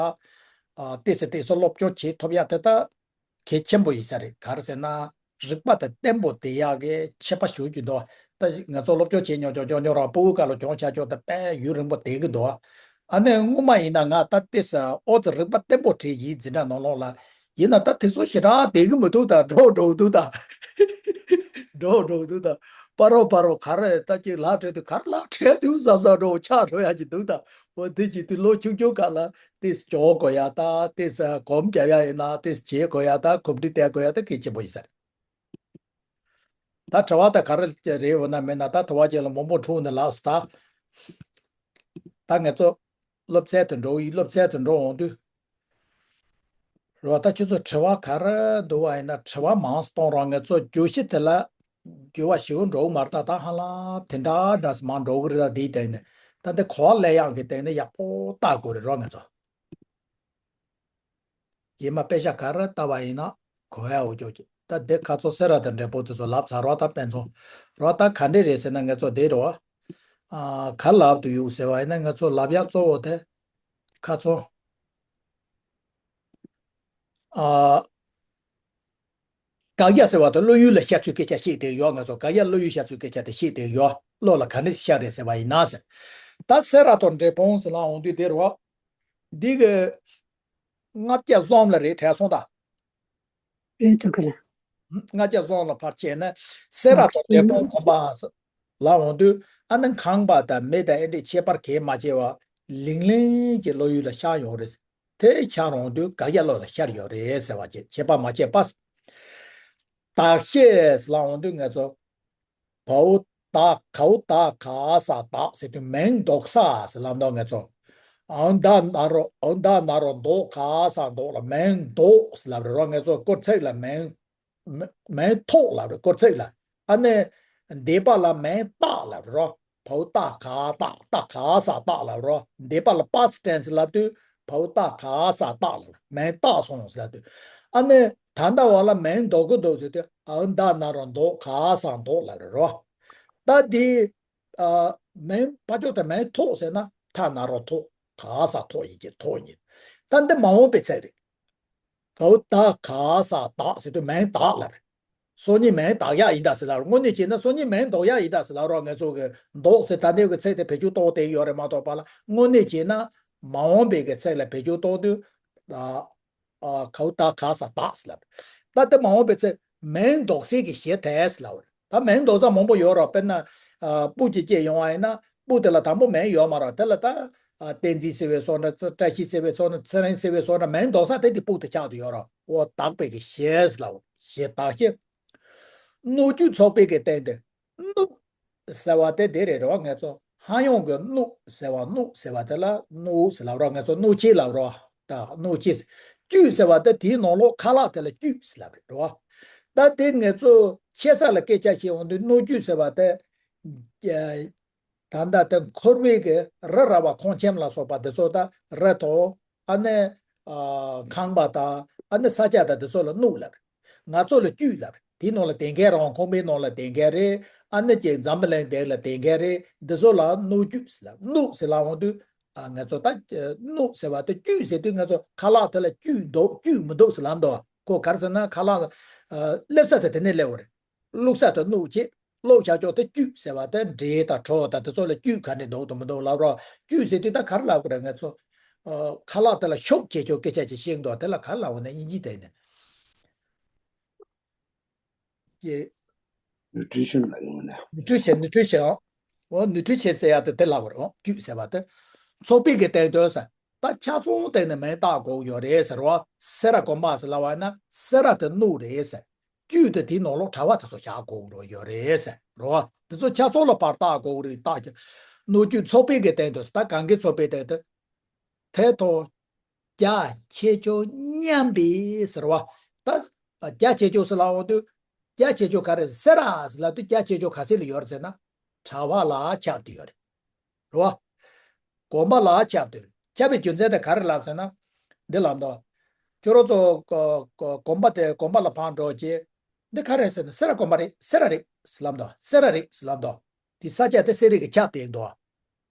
ཨ་ཏོག་ཙམ་ཏོག་ཙམ་སློབ་སྦྱོང་བྱེད་ཐུབ་ཡ་དེ་ད་གལ་ཆེན་པོ་ཡིན་ས་རེད། ག་རེ་ཟེར་ན་རིག་པ་དང་བརྟན་པོ་བསྡད་ཡག་གི་ཆད་པ་ཞུ་རྒྱུ་འདུག་ད་ང་ཚོ་སློབ་སྦྱོང་བྱེད་མྱོང་ཆོག་ཆོག་ཉོ་ར་ཕྲུ་གུ་སྐབས་ལ་སྦྱོང་བྱ་ཆོག་ད་དཔེ་ཡུན་རིང་པོ་བསྡད་ཀྱི་འདུག་ཨ་ནི་སྔོན་མ་ཡིན་ན་ང་ད་ཏོག་ཙམ་ཨོ་ཙི་རིག་པ་བརྟན་པོ་བྱེད་ཡིན་འཛིན་གྲྭ་ནང་ལོགས་ལ་ཡིན་ན་ད་དེ་ཚོ་ཞེ་དྲག་བསྡད་ཀྱི་མི་འདུག་ད་འགྲོ་འགྲོ་འདུག་ད་འགྲོ་འགྲོ་འདུག་ད། པ་རོ་པ་རོ་ག་རེ་ད་ཅིག་ལག་སྤྲད་དུས་ག་རེ་ལག་སྤྲད་དུས་བསམ་བསམ་འགྲོ་ཆགས་འགྲོ་ཡ་ཅིག་འདུག་ད། འོ་དེ་ཅིག་དུས་ལོ་ཆུང་ཆུང་སྒང་ལ་ཏིས་ཇོ་དགོས་ཡ་ད་ཏིས་གོམ་རྒྱབ་ཡ་ཡིན་ན་ཏིས་བྱེད་དགོས་ཡ་ད་གོམ་འདྲི་བསྟན་དགོས་ཡ་ད་གལ་ཆེན་པོ་ཡིན་ས་རེད། ད་དྲི་བ་ད་ག་རེ་རེད་འོ་ན་མེད་ན་ད་དུ་བ་ཅན་ལ་མང་པོ་འཁྲུངས་ནས་ལགས་སོ་ད། ད་ང་ཚོ་སློབ་ཚན་དུ་འགྲོ་ཡི་སློབ་ཚན་དུ་འགྲོ་འོང་དུས། རོ་ད་ཁྱོད་ཚོ་དྲི་བ་ག་རེ་འདུག་བ་ཡིན་ན་དྲི་བ་མང་སྟོང་རང་ང་ཚོ་བརྗོད་གཞི་དེ་ལ་འགྱུར་བ་ཞིག་འགྲོ་གི་མ་རེད་ད། ད་ཧ་ལམ་དེ་འདྲ་འདྲ་སེ་མང་འགྲོ་གི་རེད། ད་དེའི་སྟེང་ནས་ད་འདི་གོ་བ་ལེན་ཡག་གི་སྟེང་ནས་ཡག་པོ་བལྟ་དགོས་རེད་རོ་ང་ཚོ། རྗེས་མ་དཔེ་ཆ་ག་རེ་བལྟ་བ་ཡིན་ན་གོ་ཡག་འོ་ཅོག་ཅིག་ད་འདི་ཁ་ཚོ་སེ་ར་དང་འབྲས་སྤུངས་དེ་ཚོ་ལབ་ཚར་རོ། ད་དཔེ་མཚོན་རོ་ད་ག་འདྲས་རེད་ཟེར་ན་ང་ཚོ་འདི་རོ། ཨ་ག་ལབ་ཏུ་ཡོད་ཟེར་བ་ཡིན་ན་ང་ཚོ་ལབ་ཡག་གཙོ་བོ་དེ་ཁ་ཚོ། ཨ། དགག་བྱ་ཟེར་བ་དང་བློ་ཡུལ་ལ་ཤར་ཚུལ་སྐད་ཆ་བཤད་དེ་ཡོད། ང་ཚོ་དགག་བྱ་བློ་ཡུལ་ཤར་ཚུལ་སྐད་ཆ་དེ་བཤད་དེ་ཡོད། བློ་ལ་ག་འདྲས་ཤར་རེད་ཟེར་བ་ཡིན་ན་ཟེར། ད་སེ་ར་དང་འབྲས་སྤུངས་ཟེར་ལ་འོང་དུས་དེ་རོ། འདི་གི་ལྔ་བརྒྱ་གསུམ་ལ་རེད་དྲན་སོང་ད། རེད་འདུག་གི་ར། ལྔ་བརྒྱ་གསུམ་ལ་ཕར་བྱས་ན་སེ་ར་དང་འབྲས་སྤུངས་ཁམས་པ་ལ་འོང་དུས་ཨ་ནི་ཁང་པ་དང་མི་དང་ཨེ་འདྲས་ཁྱད་པར་གས་མ་བྱས་པ་ལིང་ལིང་གི་བློ་ཡུལ་ལ་ཤར་ཡོང་རེད། དེ་ཤར་འོང་དུས་དགག་བྱ་བློ་ལ་ཤར་ཡོད་རེད་ཟེར་བ་ཅིག་ཁྱད་པར་མ་བྱས་པ། དག་ཤེས་ལ་འོང་དུས་ང་ཚོ་བའོ་དག་གའོ་དག་ག་ས་དག་ཟེར་དུས་མིང་འདོགས་ས་ཟེར་ལབ་འདུག་ང་ཚོ། འོ་ད་ན་རོ་འོ་ད་ན་རོ་འདོགས་ག་ས་འདོགས་ལ་མིང་འདོགས་ཟེར་ལབ་རེད་རོ། ང་ཚོ་སྐོར་ཚིག་ལ་མིང་མིང་ཐོགས་ལབ་རེད་སྐོར་ཚིག་ལ། ཨ་ནི་འདས་པ་ལ་མིང་བཏགས་ལབ་རེད་རོ། བའོ་བཏགས་ག་བཏགས་བཏགས་ག་ས་བཏགས་ལབ་རོ། འདས་པ་ལ་past tense ལབ་དུས་བའོ་བཏགས་ག་ས་བཏགས་ལབ་རོ། མིང་བཏགས་སོང་ཟེར་ལབ་དུས། ཨ་ནི་ད་ལྟ་བ་ལ་མིང་འདོགས་གི་འདུག་ཟེར་དུས་འོ་ད་ན་རོ་འདོགས་ག་ས་འདོགས་ལབ་རེད་རོ། ད་འདི་ཨ་མིང་ཕ་ཕྱོགས་དེ་མིང་ཐོགས་ཟེར་ན་ད་ན་རོ་ཐོགས་ག་ས་ཐོགས་ཡིན་གྱི་ཐོགས་ཡིན། ད་འདི་མ་འོངས་པའི་ཚིག་རེད། བའོ་བཏགས་ག་ས་བཏགས་ཟེར་དུས་མིང་བཏགས་ལབ་རེད། སང་ཉིན་མིང་འདོགས་ཡག་ཡིན་ད་ཟེར་ལབ་རོ། དངོས་གནས་བྱས་ན་སང་ཉིན་མིང་འདོགས་ཡག་ཡིན་ད་ཟེར་ལབ་རོ། ང་ཚོ་གི་འདོགས་ཟེར་ད་ནས་གི་ཚིག་དེ་བེད་སྤྱོད་གཏོང་བསྡད་ཡོད་རེད་མ་གཏོགས་པ་ལ་དངོས་གནས་བྱས་ན་མ་འོངས་པའི་གི་ཚིག་ལ་བེད་སྤྱོད་གཏོང་དུས་ཨ་ཨ་གའོ་བཏགས་ག་ས་བཏགས་ཟེར་ལབ་རེད། ད་དེ་མ་འོངས་པའི་ཚིག་མིང་འདོགས་སའི་གི་གཞི་དེ་ཟེར་ལབ་རེད། ད་མིང་འདོགས་ས་མང་པོ་ཡོད་རོ། དཔེར་ན་ཨ་སྤུ་ཅིག་སྐྱེས་ཡོང་བ་ཡིན་ན་སྤུ་དེ་ལ་དང་པོ་མིང་ཡོད་མ་རེད། དེ་ལ་ད་ཨ་བསྟན་འཛིན་ཟེར་བའི་བཟོ་འདྲ་བཀྲ་ཤིས་ཟེར་བའི་བཟོ་འདྲ་ཚེ་རིང་ཟེར་བའི་བཟོ་འདྲ་མིང་འདོགས་ས་དེ་དེ་སྤུ་དེ་ཆགས་བསྡད་ཡོད་རོ། འོ་དག་པའི་གི་གཞི་ཟེར་ལབ་རེད། གཞི་དག་གཞི། སྣོད་བཅུད་ཚོགས་པའི་གི་སྟེང་དུ་སྣོད་ཟེར་བ་དེ་དེ་རེད་རོ། ང་ཚོ་ཧ་ཡང་གི་སྣོད་ཟེར་བ་སྣོད་ཟེར་བ་དེ་ལ་སྣོད་ཟེར་ལབ་རོ། ང་ཚོ་སྣོད་ཆས་ལབ་རོ། ད་སྣོད་ཆས། བཅུད་ཟེར་བ་དེ་དེའི་ནང་ལོགས་ཁ་ལག་དེ་ལ་བཅུད་ཟེར་ལབ་རེད་རོ། ད་དེ་ང་ཚོ་ཆེ་ས་ལ་སྐད་ཆ་བཤད་འོང་དུས་སྣོད་བཅུད་ཟེར་བ་དེ་ད་ལྟ་དེ་འཁོར་བའི་གི་རི་ར་བ་ཁང་ཁྱིམ་ལ་སོགས་པ་དེ་ཚོ་ད་རི་དང་ཨ་ནི་ཨ་ཁང་པ་དང་ཨ་ནི་ས་ཆ་དང་དེ་ཚོ་ལ་སྣོད་ལབ་རེད། ང་ཚོ་ལ་བཅུད་ལབ་རེད། དེའི་ནང་ལ་བསྡད་མཁན་རང་ཁང་པའི་ནང་ལ་བསྡད་མཁན་རེད། ཨ་ནི་ཅིག་འཛམ་བུ་གླིང་འདི་ལ་བསྡད་མཁན་རེད། འདི་ཚོ་ལ་སྣོད་བཅུད་ཟེར་ལབ། སྣོད་ཟེར་ལབ་འོང་དུས་ཨ་ང་ཚོ་ད་སྣོད་ཟེར་བ་དེ་བཅུད་ཟེར་དུས་ང་ཚོ་ཁ་ལག་དེ་ལ་བཅུད་འདུག་བཅུད་མི་འདུག་ཟེར་ལབ་འདུག་ཁོ་ག་རེ་ཟེར་ན་ཁ་ལག་ཨ་སླེབས་ས་དེ་དེ་ནས་སླེབས་པ་རེད། བླུགས་ས་དེ་སྣོད་བྱེད། བླུགས་བྱ་ཆོག་དེ་བཅུད་ཟེར་བ་དེ་འབྲས་དང་གྲོ་དང་དེ་ཚོ་ལ་བཅུད་ག་འདྲས་འདུག་དང་མི་འདུག་ལབ་རོགས། བཅུད་ཟེར་དུས་ད་ག་རེ་ལབ་དགོས་རེད། ང་ཚོ་ཨ་ཁ་ལག་དེ་ལ་ཤུགས་བྱེད་ཆོག་སྐད་ཆ་ཅིག་བཤད་འདུག་དེ་ལ་ག་རེ་ལབ་དགོས་ན་དབྱིན་ཇི་དེ་ནས་ཀྱི་nutrition ལ་ཡོང་ནས་nutrition nutrition འོ་nutrition ཟེར་ཡ་དེ་དེ་ལབ་རོགས། བཅུད་ཟེར་བ་དེ་ཚོགས་པའི་གི་སྟེང་དུ་ཟེར། ད་ཆ་ཚང་སྟེང་ནས་མིང་བཏགས་དགོས་ཡོད་རེད་ཟེར་བ། སེ་ར་དགོན་པ་ཟེར་ལབ་པ་ན་སེ་ར་དེ་སྣོད་རེད་ཟེར། བཅུད་དེ་དེའི་ནང་ལོགས་གྲྭ་པ་དེ་ཚོ་བཞག་དགོས་རོགས་ཡོད་རེད་ཟེར་རོ། དེ་ཚོ་ཆ་ཚང་ལ་ཕར་བཏགས་དགོས་རེད། བཏགས་ཀྱི་སྣོད་བཅུད་ཚོགས་པའི་གི་སྟེང་དུ་ཟེར། ད་གང་གི་ཚོགས་པའི་སྟེང་དུ། དེ་དང་རྒྱ་ཆེ་ཆུང་མཉམ་པའི་ཟེར་བ། ད་རྒྱ་ཆེ་ཆུང་ཟེར་ལབ་འོང་དུས་རྒྱ་ཆེ་ཆུང་ག་རེ་སེ་ར་ཟེར་ལབ་དུས་རྒྱ་ཆེ་ཆུང་ག་ཚོད་ལ་ཡོད་རེད་ཟེར་ན་གྲྭ་པ་ལ་ཁྱབ་སྟེ་ཡོད་རེད། རེད་བ། དགོན་པ་ལ་ཁྱབ་སྟེ་ཡོད་རེད། ཁྱབ་པའི་རྒྱུ་མཚན་དེ་ག་རེ་ལབ་ཟེར་ན། འདི་ལབ་འདུག་ཁྱོད་རང་ཚོ་ག་ག་དགོན་པ་དེ་དགོན་པ་ལ་ཕར་འགྲོ་རྗེས། འདི་ག་རེ་ཟེར་ན་སེ་ར་དགོན་པ་རེད། སེ་ར་རེད་ཟེར་ལབ་འདུག་སེ་ར་རེད་ཟེར་ལབ་འདུག་དེ་ས་ཆ་དེ་སེ་ར་གི་ཁྱབ་སྟེ་འདུག་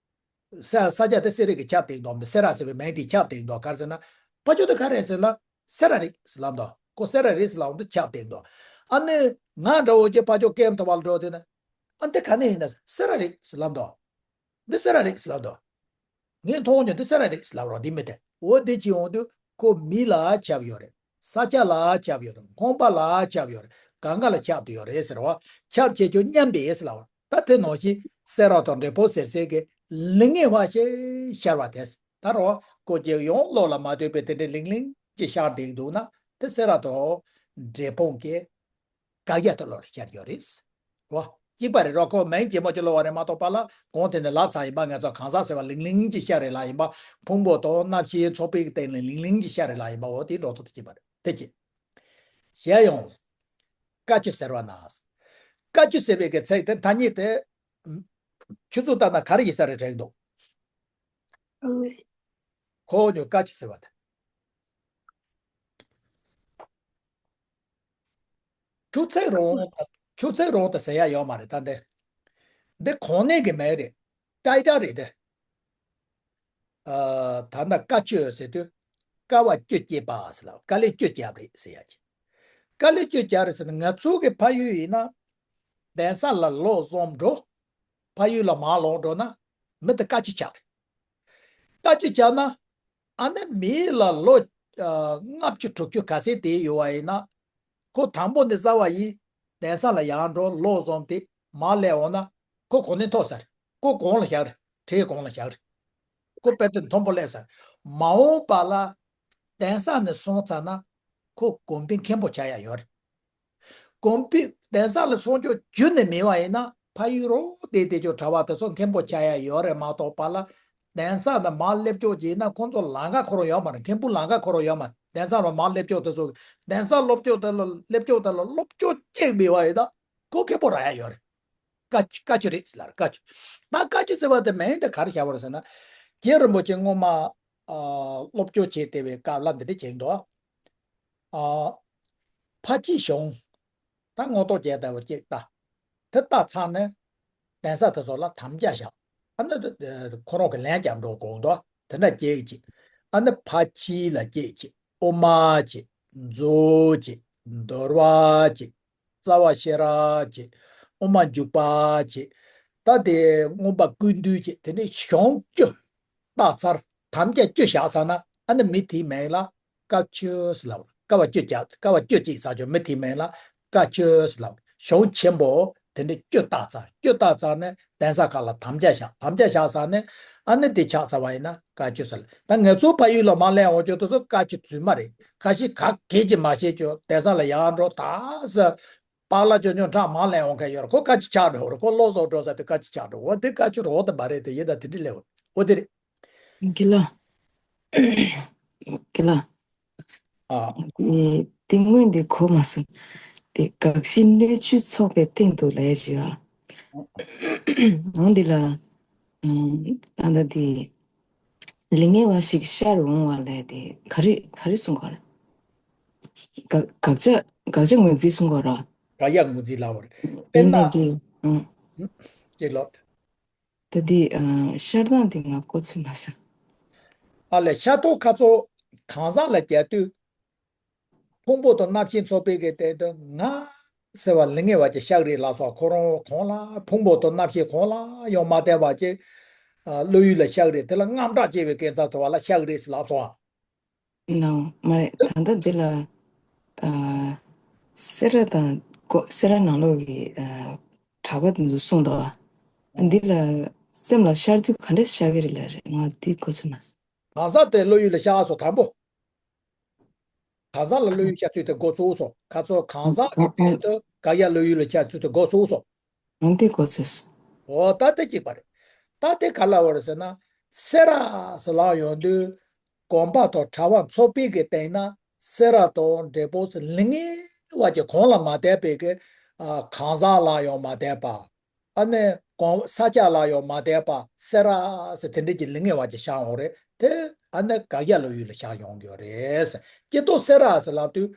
ས་ས་ཆ་དེ་སེ་ར་གི་ཁྱབ་སྟེ་འདུག་སེ་ར་ཟེར་བའི་མིང་དེ་ཁྱབ་སྟེ་འདུག་ག་རེ་ཟེར་ན། ཕ་ཆོས་དེ་ག་རེ་ཟེར་ན་སེ་ར་རེད་ཟེར་ལབ་འདུག་ཁོ་སེ་ར་རེད་ཟེར་ལབ་འདུག་ཁྱབ་སྟེ་འདུག་ཨ་ནི་ང་འདྲ་བོ་ཅིག་ཕ་ཆོས་ཀེམ་ཐོ་བ་ལ་འགྲོ་དེ་ན། ཨ་འདི་ག་ནས་ཡིན་ན་སེ་ར་རེད་ཟེར་ལབ་འདུག་འདི་སེ་ར་རེད་ཟེར་ལབ་འདུག་ངས་མཐོང་མྱོང་འདི་སེ་ར་རེད་ཟེར་ལབ་རོགས་འདི་མི་དེ། འོ་འདི་ཅི་ཡོང་དུས་ཁོ་མི་ལ་ཁྱབ་ཡོད་རེད། ས་ཆ་ལ་ཁྱབ་ཡོད་རེད། ཁང་པ་ལ་ཁྱབ་ཡོད་རེད། གང་ག་ལ་ཁྱབ་བསྡད་ཡོད་རེད་ཟེར་བ། ཁྱབ་བྱེད་རྒྱུ་མཉམ་པའི་ཟེར་ལ་བ། ད་དེ་ནང་བཞིན་སེ་ར་དང་འབྲས་སྤུངས་ཟེར་སའི་གི་ལིང་ངེ་བ་ཞེས་ཤར་བ་དེ། ད་རོ་ཀོ་ཅེ་ཡང་བློ་ལ་མ་ལྟོས་པའི་དེ་འདྲའི་ལིང་ལིང་ཅིག་ཤར་བསྡད་འདུག་ན། དེ་སེ་ར་དང་འབྲས་སྤུངས་ཀྱི་བཀག་རྒྱ་དེ་བློ་ལ་ཤར་ཡོད་རེད། བ། གཅིག་པ་རེད་རོ། ཁོ་མིང་ཇེ་མོ་ཅིག་ལོ་བ་རེད་མ་གཏོགས་པ་ལ། གོང་དེ་ནས་ལབ་ཚར་ཡིན་པ། ང་ཚོ་གང་ཟག་ཟེར་བ་ལིང་ལིང་ཅིག་ཤར་རེད་ལ་ཡིན་པ། ཕུང་པོ་དང་རྣམ་ཤེས་ཚོགས་པའི་སྟེང་ནས་ལིང་ལིང་ཅིག་ཤར་རེད་ལ་ཡིན་པ། འོ་དེ་འགྲོ་ཐུབ་ཐུབ་ཅིག་པ་རེད། དེ་གཅིག་གཞན་ཡང་། བཀའ་ཆོས་ཟེར་བ་ན། བཀའ་ཆོས་ཟེར་བའི་གི་ཚིག་དེ་ཐ་སྙད་དེ་ཆུ་ཚོད་ལྟར་ན་ག་རེ་ཡིན་ས་རེད་དྲན་འདུག་ཁོ་ཉོ་བཀའ་ཆོས་ཟེར་བ་དེ། ཆུ་ཚོད་རོང་། ཆུ་ཚོད་རོང་དུ་ཟེར་ཡ་ཡོད་མ་རེད་ད་འདི། འདི་གོང་ནས་གི་མེད་རེད། ཏྲའི་ཏྲ་རེད་དེ། ཨ། ད་ལྟ་བཀའ་ཆོས་ཟེར་དུས། དཀའ་བ་སྤྱོད་བསྐྱེད་པ་ཟེར་ལ། དཀའ་ལས་སྤྱོད་བརྒྱབ་རེད་ཟེར་ཡ་ཅིག་དཀའ་ལས་སྤྱོད་བརྒྱབ་རེད་ཟེར་ན། ང་ཚོ་གི་ཕ་ཡུལ་ཡིན་ན། གདན་ས་ལ་ལོག་སོང་འགྲོ། ཕ་ཡུལ་ལ་མར་ལོག་འགྲོ་ན། མི་དེ་བཀའ་ཆོས་ཆགས་རེད། བཀའ་ཆོས་བྱས་ན། ཨ་ནི་མི་ལ་ལོ། ཨ། ལྔ་བཅུ་དྲུག་ཅུ་ག་ཚད་དེ་ཡོད་པ་ཡིན་ན། ཁོ་དང་པོ་ནས་རྩ་བ་ཡིན། གདན་ས་ལ་ཡར་འགྲོ་ལོག་སོང་སྟེ་མར་སླེབས་འོང་ན། ཁོ་གོ་གནས་ཐོབ་ས་རེད། ཁོ་གོང་ལ་བཞག་རེད། གྲལ་གོང་ལ་བཞག་རེད། ཁོ་དཔེ་དེ་མཐོན་པོ་སླེབས་ས་རེད། མ་འོངས་པ་ལ་གདན་ས་ནས་སོང་ཚར་ན། ཁོ་དགོན་པའི་མཁན་པོ་ཆགས་ཡ་ཡོད་རེད། དགོན་པའི་གདན་ས་ལ་སོང་ཆོག་རྒྱུན་ནས་མེད་པ་ཡིན་ན། ཕ་ཡུལ་རོགས་བསྡད་བསྡད་ཆོག་གྲྭ་པ་དེ་ཚོ་མཁན་པོ་ཆགས་ཡ་ཡོད་རེད་མ་གཏོགས་པ་ལ། གདན་ས་ནས་མར་སླེབས་ཆོག་བྱས་ན་ཁོང་ཚོ་ལམ་ཁ་ཁོ་རང་ཡོད་མ་རེད། མཁན་པོ་ལམ་ཁ་ཁོ་རང་ཡོད་མ་རེད། གདན་ས་ལ་མར་སླེབས་ཆོག་དེ་ཚོ། གདན་ས་སློབ་ཆོག་དེ་ལ་སླེབས་ཆོག་དེ་ལ་སློབ་ཆོག་གཅིག་མེད་པ་ཡིན་ན། ཁོ་མཁན་པོ་རག་ཡ་ཡོད་རེད། བཀའ་བཀའ་ཆོས་རེད་ཟེར་ལ་རེད། བཀའ་ཆོས། ད་བཀའ་ཆོས་ཟེར་བ་དེ་མིང་དེ་ག་རེ་བཞག་པ་རེད་ཟེར་ན། རྗེ་རིན་པོ་ཆེ་སྔོན་མ། ཨ། སློབ་སྐྱོར་བྱེད་བསྡད་པའི་སྐབས་ལ་འདི་འདྲ་བྱས་འདུག་ཨ། ཕར་ཕྱིན་བྱུང་། ད་ངོ་ཐོག་བྱས་ལྟ་བུ་གཅིག་ལྟ། དེ་ལྟ་ཚར་ནས་གདན་ས་དེ་ཚོ་ལ་དམ་བཅའ་བཞག་ཨ་ནི་ཁོ་རང་གི་ལན་རྒྱག་འགྲོ་དགོས་འདུག་དེ་འདྲ་གཅིག་གཅིག་ཨ་ནི་ཕར་ཕྱིན་ལ་གཅིག་གཅིག་དབུ་མ་གཅིག་མཛོད་གཅིག་འདོར་བ་གཅིག་རྩ་བ་ཤེས་རབ་གཅིག་དབུ་མ་འཇུག་པ་གཅིག་ད་དེ་མངོན་པ་ཀུན་བཏུས་གཅིག་དེ་ནས་གཞུང་བཅུ་བཏགས་ཚར། དམ་བཅའ་བཅུ་བཞག་ཚར་ན། ཨ་ནི་མི་དེའི་མིང་ལ་བཀའ་ཆོས་ཟེར་ལབ། དཀའ་བ་སྤྱོད་བྱ། དཀའ་བ་སྤྱོད་ཅིག་ཟེར་ཆོག་མི་དེའི་མིང་ལ་བཀའ་ཆོས་ཟེར་ལབ། གཞུང་ཆེན་པོ་དེ་འདྲ་བཅུ་བཏགས་ཚར། བཅུ་བཏགས་ཚར་ནས་གདན་ས་ཁག་ལ་དམ་བཅའ་བཞག་དམ་བཅའ་བཞག་ཚར་ནས་ཨ་ནི་དེ་ཆགས་ཚར་བ་ཡིན་ན་བཀའ་ཆོས་ཟེར་ལབ། ད་ང་ཚོ་ཕ་ཡུལ་ལ་མར་སླེབས་འོང་ཆོག་དེ་ཚོ་བཀའ་ཆོས་རྫུན་མ་རེད། ཁ་ཤས་ག་གེ་ཅིག་མ་བྱེད་ཆོག་གདན་ས་ལ་ཡར་འགྲོ་ད་ཟེར། པཱ་ལགས་ཆོས་འབྱུང་ཁྲ་མར་སླེབས་འོང་མཁན་ཡོད་རེད། ཁོ་བཀའ་ཆོས་ཆགས་འགྲོ་རེད། ཁོ་ལོག་སོང་འགྲོ་ས་དེ་བཀའ་ཆོས་ཆགས་འགྲོ། འོ་དེ་བཀའ་ཆོས་རོགས་དེ་མ་རེད་དེ་ཡིན་ད་དེ་འདྲ་སླེབས་འོ་དེ་རེད། དགེ་ལགས། དགེ་ལགས། ཨ། དེ་དེ་སྔོན་དེ་གོ་མ་སོང་། དེ་དགག་གཞི་སྣོད་བཅུད་ཚོགས་པའི་སྟེང་དུ་ལས་བྱེད་ར། འོང་འདི་ལ། ཨ་ད་དེ། ལིང་ངེ་བ་ཞིག་ཤར་འོང་བ་ལས་དེ་ག་རེ་ག་རེ་གསུང་ག་རེད། དགག་དགག་བྱ་དགག་བྱ་ངོས་འཛིན་གསུང་ག་ར། དགག་ཡ་ངོས་འཛིན་ལབ་པ་རེད། དཔེར་ཡིན་ན་ན་དེ། ཨ། ཅེས་ལབ། ད་དེ་ཨ་ཤར་སྟངས་དེ་ང་གོ་ཚོད་མ་སོང་། ཨ་ལས་ཤར་ཐོག་ཁ་ཚོ་གང་ཟག་ལ་རྒྱ་དུས། ཕུང་པོ་དང་རྣམ་ཤེས་ཚོགས་པའི་གི་སྟེང་དུ་ང་ཟེར་བ་ལིང་ངེ་བ་ཅིག་ཤར་རེད་ལབ་སོང་། ཁོ་རང་གོང་ལ་ཕུང་པོ་དང་རྣམ་ཤེས་གོང་ལ་ཡོང་མ་བསྡད་པ་ཅིག་ཨ། བློ་ཡུལ་ལ་ཤར་རེད། དེ་ལ་དངངས་སྐྲག་སྐྱེ་བའི་སྐད་ཚ་ཐོ་བ་ལ་ཤར་རེད་ཟེར་ལབ་སོང་། ནའོ། མ་རེད། ད་ལྟ་འདི་ལ་ཨ། སེ་ར་དང་གོ་སེ་ར་ནང་ལོགས་ཀྱི་ཨ། གྲྭ་པ་དེ་ཚོ་གསུངས་འདུག་ཨ། འདི་ལ་སེམས་ལ་ཤར་དུས་ག་འདྲ་ཤར་གི་རེད་ལ་རེད། ང་འདི་གོ་ཚོད་མ་སོང་། གང་ཟག་དེ་བློ་ཡུལ་ལ་ཤར་སོང་དང་པོ། གང་ཟག་ལ་བློ་ཡུལ་ཤར་ཚུལ་དེ་འགོ་ཚུགས་སོང་། ཁ་ཚོ་གང་ཟག་གི་ཚད་དུ་དགག་ཡ་བློ་ཡུལ་ལ་ཤར་ཚུལ་དེ་འགོ་ཚུགས་སོང་། འོ་དེ་གོ་ཚོད་སོང་། འོ་ད་དེ་གཅིག་པ་རེད། ད་དེ་ག་ལ་བར་ཟེར་ན། སེ་ར་ཟེར་ལབ་ཡོང་དུས། དགོན་པ་དང་གྲྭ་པ་ཚོགས་པའི་གི་སྟེང་ན་སེ་ར་དང་འབྲས་སྤུངས་ལིང་ངེ་བ་ཅིག་གོང་ལ་མ་བསྡད་པའི་གི་ཨ། གང་ཟག་ལ་ཡང་མ་བསྡད་པ། ཨ་ནི་གོང་ས་སྐྱ་ལ་ཡང་མ་བསྡད་པ་སེ་ར་ཟེར་དེ་འདྲ་གི་ལིང་ངེ་བ་ཅིག་ཤར་འོང་རེད་དེ། ཨ་ནི་དགག་ཡ་བློ་ཡུལ་ལ་ཤར་ཡོང་གི་ཡོད་རེད། སྤྱིར་བཏང་སེ་ར་ཟེར་ལབ་དུས་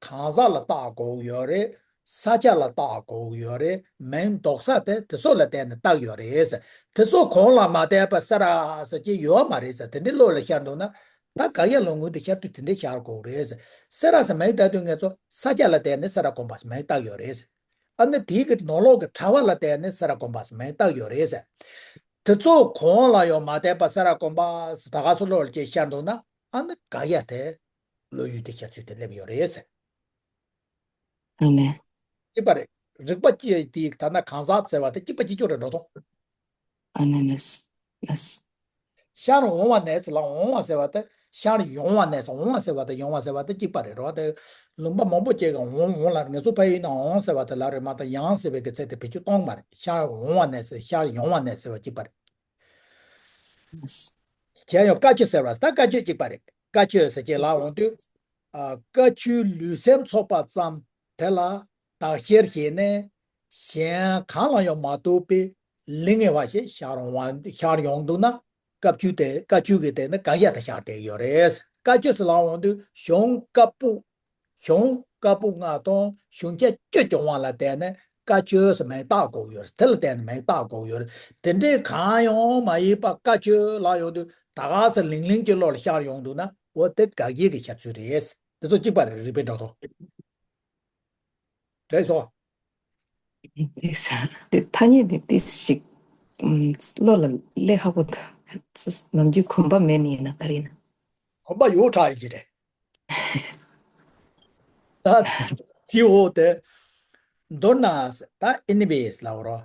གང་ཟག་ལ་བཏགས་དགོས་ཀྱི་ཡོད་རེད། ས་སྐྱ་ལ་བཏགས་དགོས་ཀྱི་ཡོད་རེད། མིང་འདོགས་ས་དེ་དེ་ཚོ་ལ་བརྟེན་ནས་བཏགས་ཡོད་རེད། དེ་ཚོ་གོང་ལ་མ་བསྡད་པ་སེ་ར་ཟེར་གྱི་ཡོད་མ་རེད་ཟེར་དེ་འདྲའི་བློ་ལ་ཤར་འདུག་ན། ད་དགག་ཡ་བློ་ངོས་དེ་ཤར་དུས་དེ་འདྲའི་ཤར་དགོས་རེད། སེ་ར་ཟེར་མིང་བཏགས་དུས་ང་ཚོ་ས་སྐྱ་ལ་བརྟེན་ནས་སེ་ར་དགོན་པ་ཟེར་མིང་བཏགས་ཡོད་རེད། ཨ་ནི་དེའི་གི་ནང་ལོགས་ཀྱི་གྲྭ་པ་ལ་བརྟེན་ནས་སེ་ར་དགོན་པ་ཟེར་མིང་བཏགས་ཡོད་རེད་ཟེར། དེ་ཚོ་གོང་ལ་ཡང་མ་བསྡད་པ་སེ་ར་དགོན་པ་ཟེར་ད་ག་སོ་ལོ་ལ་ཅིག་ཤར་འདུག་ན། ཨ་ནི་དགག་ཡ་དེ་བློ་ཡུལ་དེ་ཤར་ཚུལ་དེ་སླེབས་ཡོད་རེད་ཟེར། ཨ་ནི། གཅིག་པ་རེད། རིགས་པ་གཅིག་དེ་ད་ན་གང་ཟག་ཟེར་བ་དེ་གཅིག་པ་གཅིག་ཀྱང་རེད་འགྲོ་དོ། ཨ་ནི་ནི་ནི། ཤར་འོང་བ་ནས་ལ་འོང་བ་ཟེར་བ་དེ་ཤར་ཡོང་བ་ནས་འོང་བ་ཟེར་བ་དེ་ཡོང་བ་ཟེར་བ་དེ་གཅིག་པ་རེད་རོ། དེ་ལུང་པ་མང་པོ་ཅིག་གི་འོང་འོང་ལ་ངེད་ཚོ་ཕ་ཡུལ་ན་འོང་ཟེར་བ་དེ་ལ་རེད་མ་གཏོགས་ཡང་ཟེར་བའི་གི་ཚད་དེ་བེད་སྤྱོད་གཏོང་མ་རེད། ཤར་འོང་བ་ནས་ཤར་ཡོང་བ་ནས་ཟེར་བ་གཅིག་པ་རེད། ཡང་ཡང་བཀའ་ཆོས་ཟེར་བ་ད་བཀའ་ཆོས་གཅིག་པ་རེད། བཀའ་ཆོས་ཟེར་གྱི་ལ་འོང་དུས། ཨ། བཀའ་ཆོས་ལུས་སེམས་ཚོགས་པ་ཙམ་དེ་ལ་བདག་གཞིར་བྱས་ནས་གཞན་གང་ལ་ཡང་མ་གཏོགས་པའི་ལུས་ངེས་པ་ཞིག་ཤར་འོང་བ་ཤར་ཡོང་འདུག་ན། བཀའ་ཆོས་དེ་བཀའ་ཆོས་ཀྱི་སྟེང་ནས་དགག་བྱ་དེ་ཤར་བསྡད་ཡོད་རེད། བཀའ་ཆོས་སུ་ལ་འོང་དུས་གཞུང་བཀའ་པོད། གཞུང་བཀའ་པོད་ལྔ་དང་གཞུང་ཆེན་བཅུ་སྦྱོང་བ་ལ་བརྟེན་ནས་བཀའ་ཆོས་སུ་མིང་བཏགས་དགོས་ཡོད་རེད། དེ་ལ་བརྟེན་ནས་མིང་བཏགས་དགོས་ཡོད་རེད། དེ་འདྲའི་གང་ཡང་མ་ཡིན་པ་བཀའ་ཆོས་ལ་ཡོང་དུས་ད་ག་སེ་ལིང་ལིང་གི་བློ་ལ་ཤར་ཡོང་འདུག་ན་འོ་དེ་དགག་བྱའི་གི་ཤར་ཚུལ་རེད། དེ་ཚོ་གཅིག་པ་རེད། རིགས་པའི་འགྲོ་སྟངས། དྲན་སོང་། དེ་ས་དེ་ཐ་སྙད་དེ་ཏིས་ཞིག་ཨམ། བློ་ལ་སླེབས་ཁག་པོ་འདུག་ནམ་རྒྱུན་གོམས་པ་མེད་ནི་ཡིན་ན་ག་རེ་ཡིན་ན། གོམས་པ་ཡོད་དྲགས་ཡིན་གྱི་རེད། ད་དེའོ་དེ། མདོར་ན་ད་ཨེ་ནི་ཝེ་ཡེས་ལབ་རོ།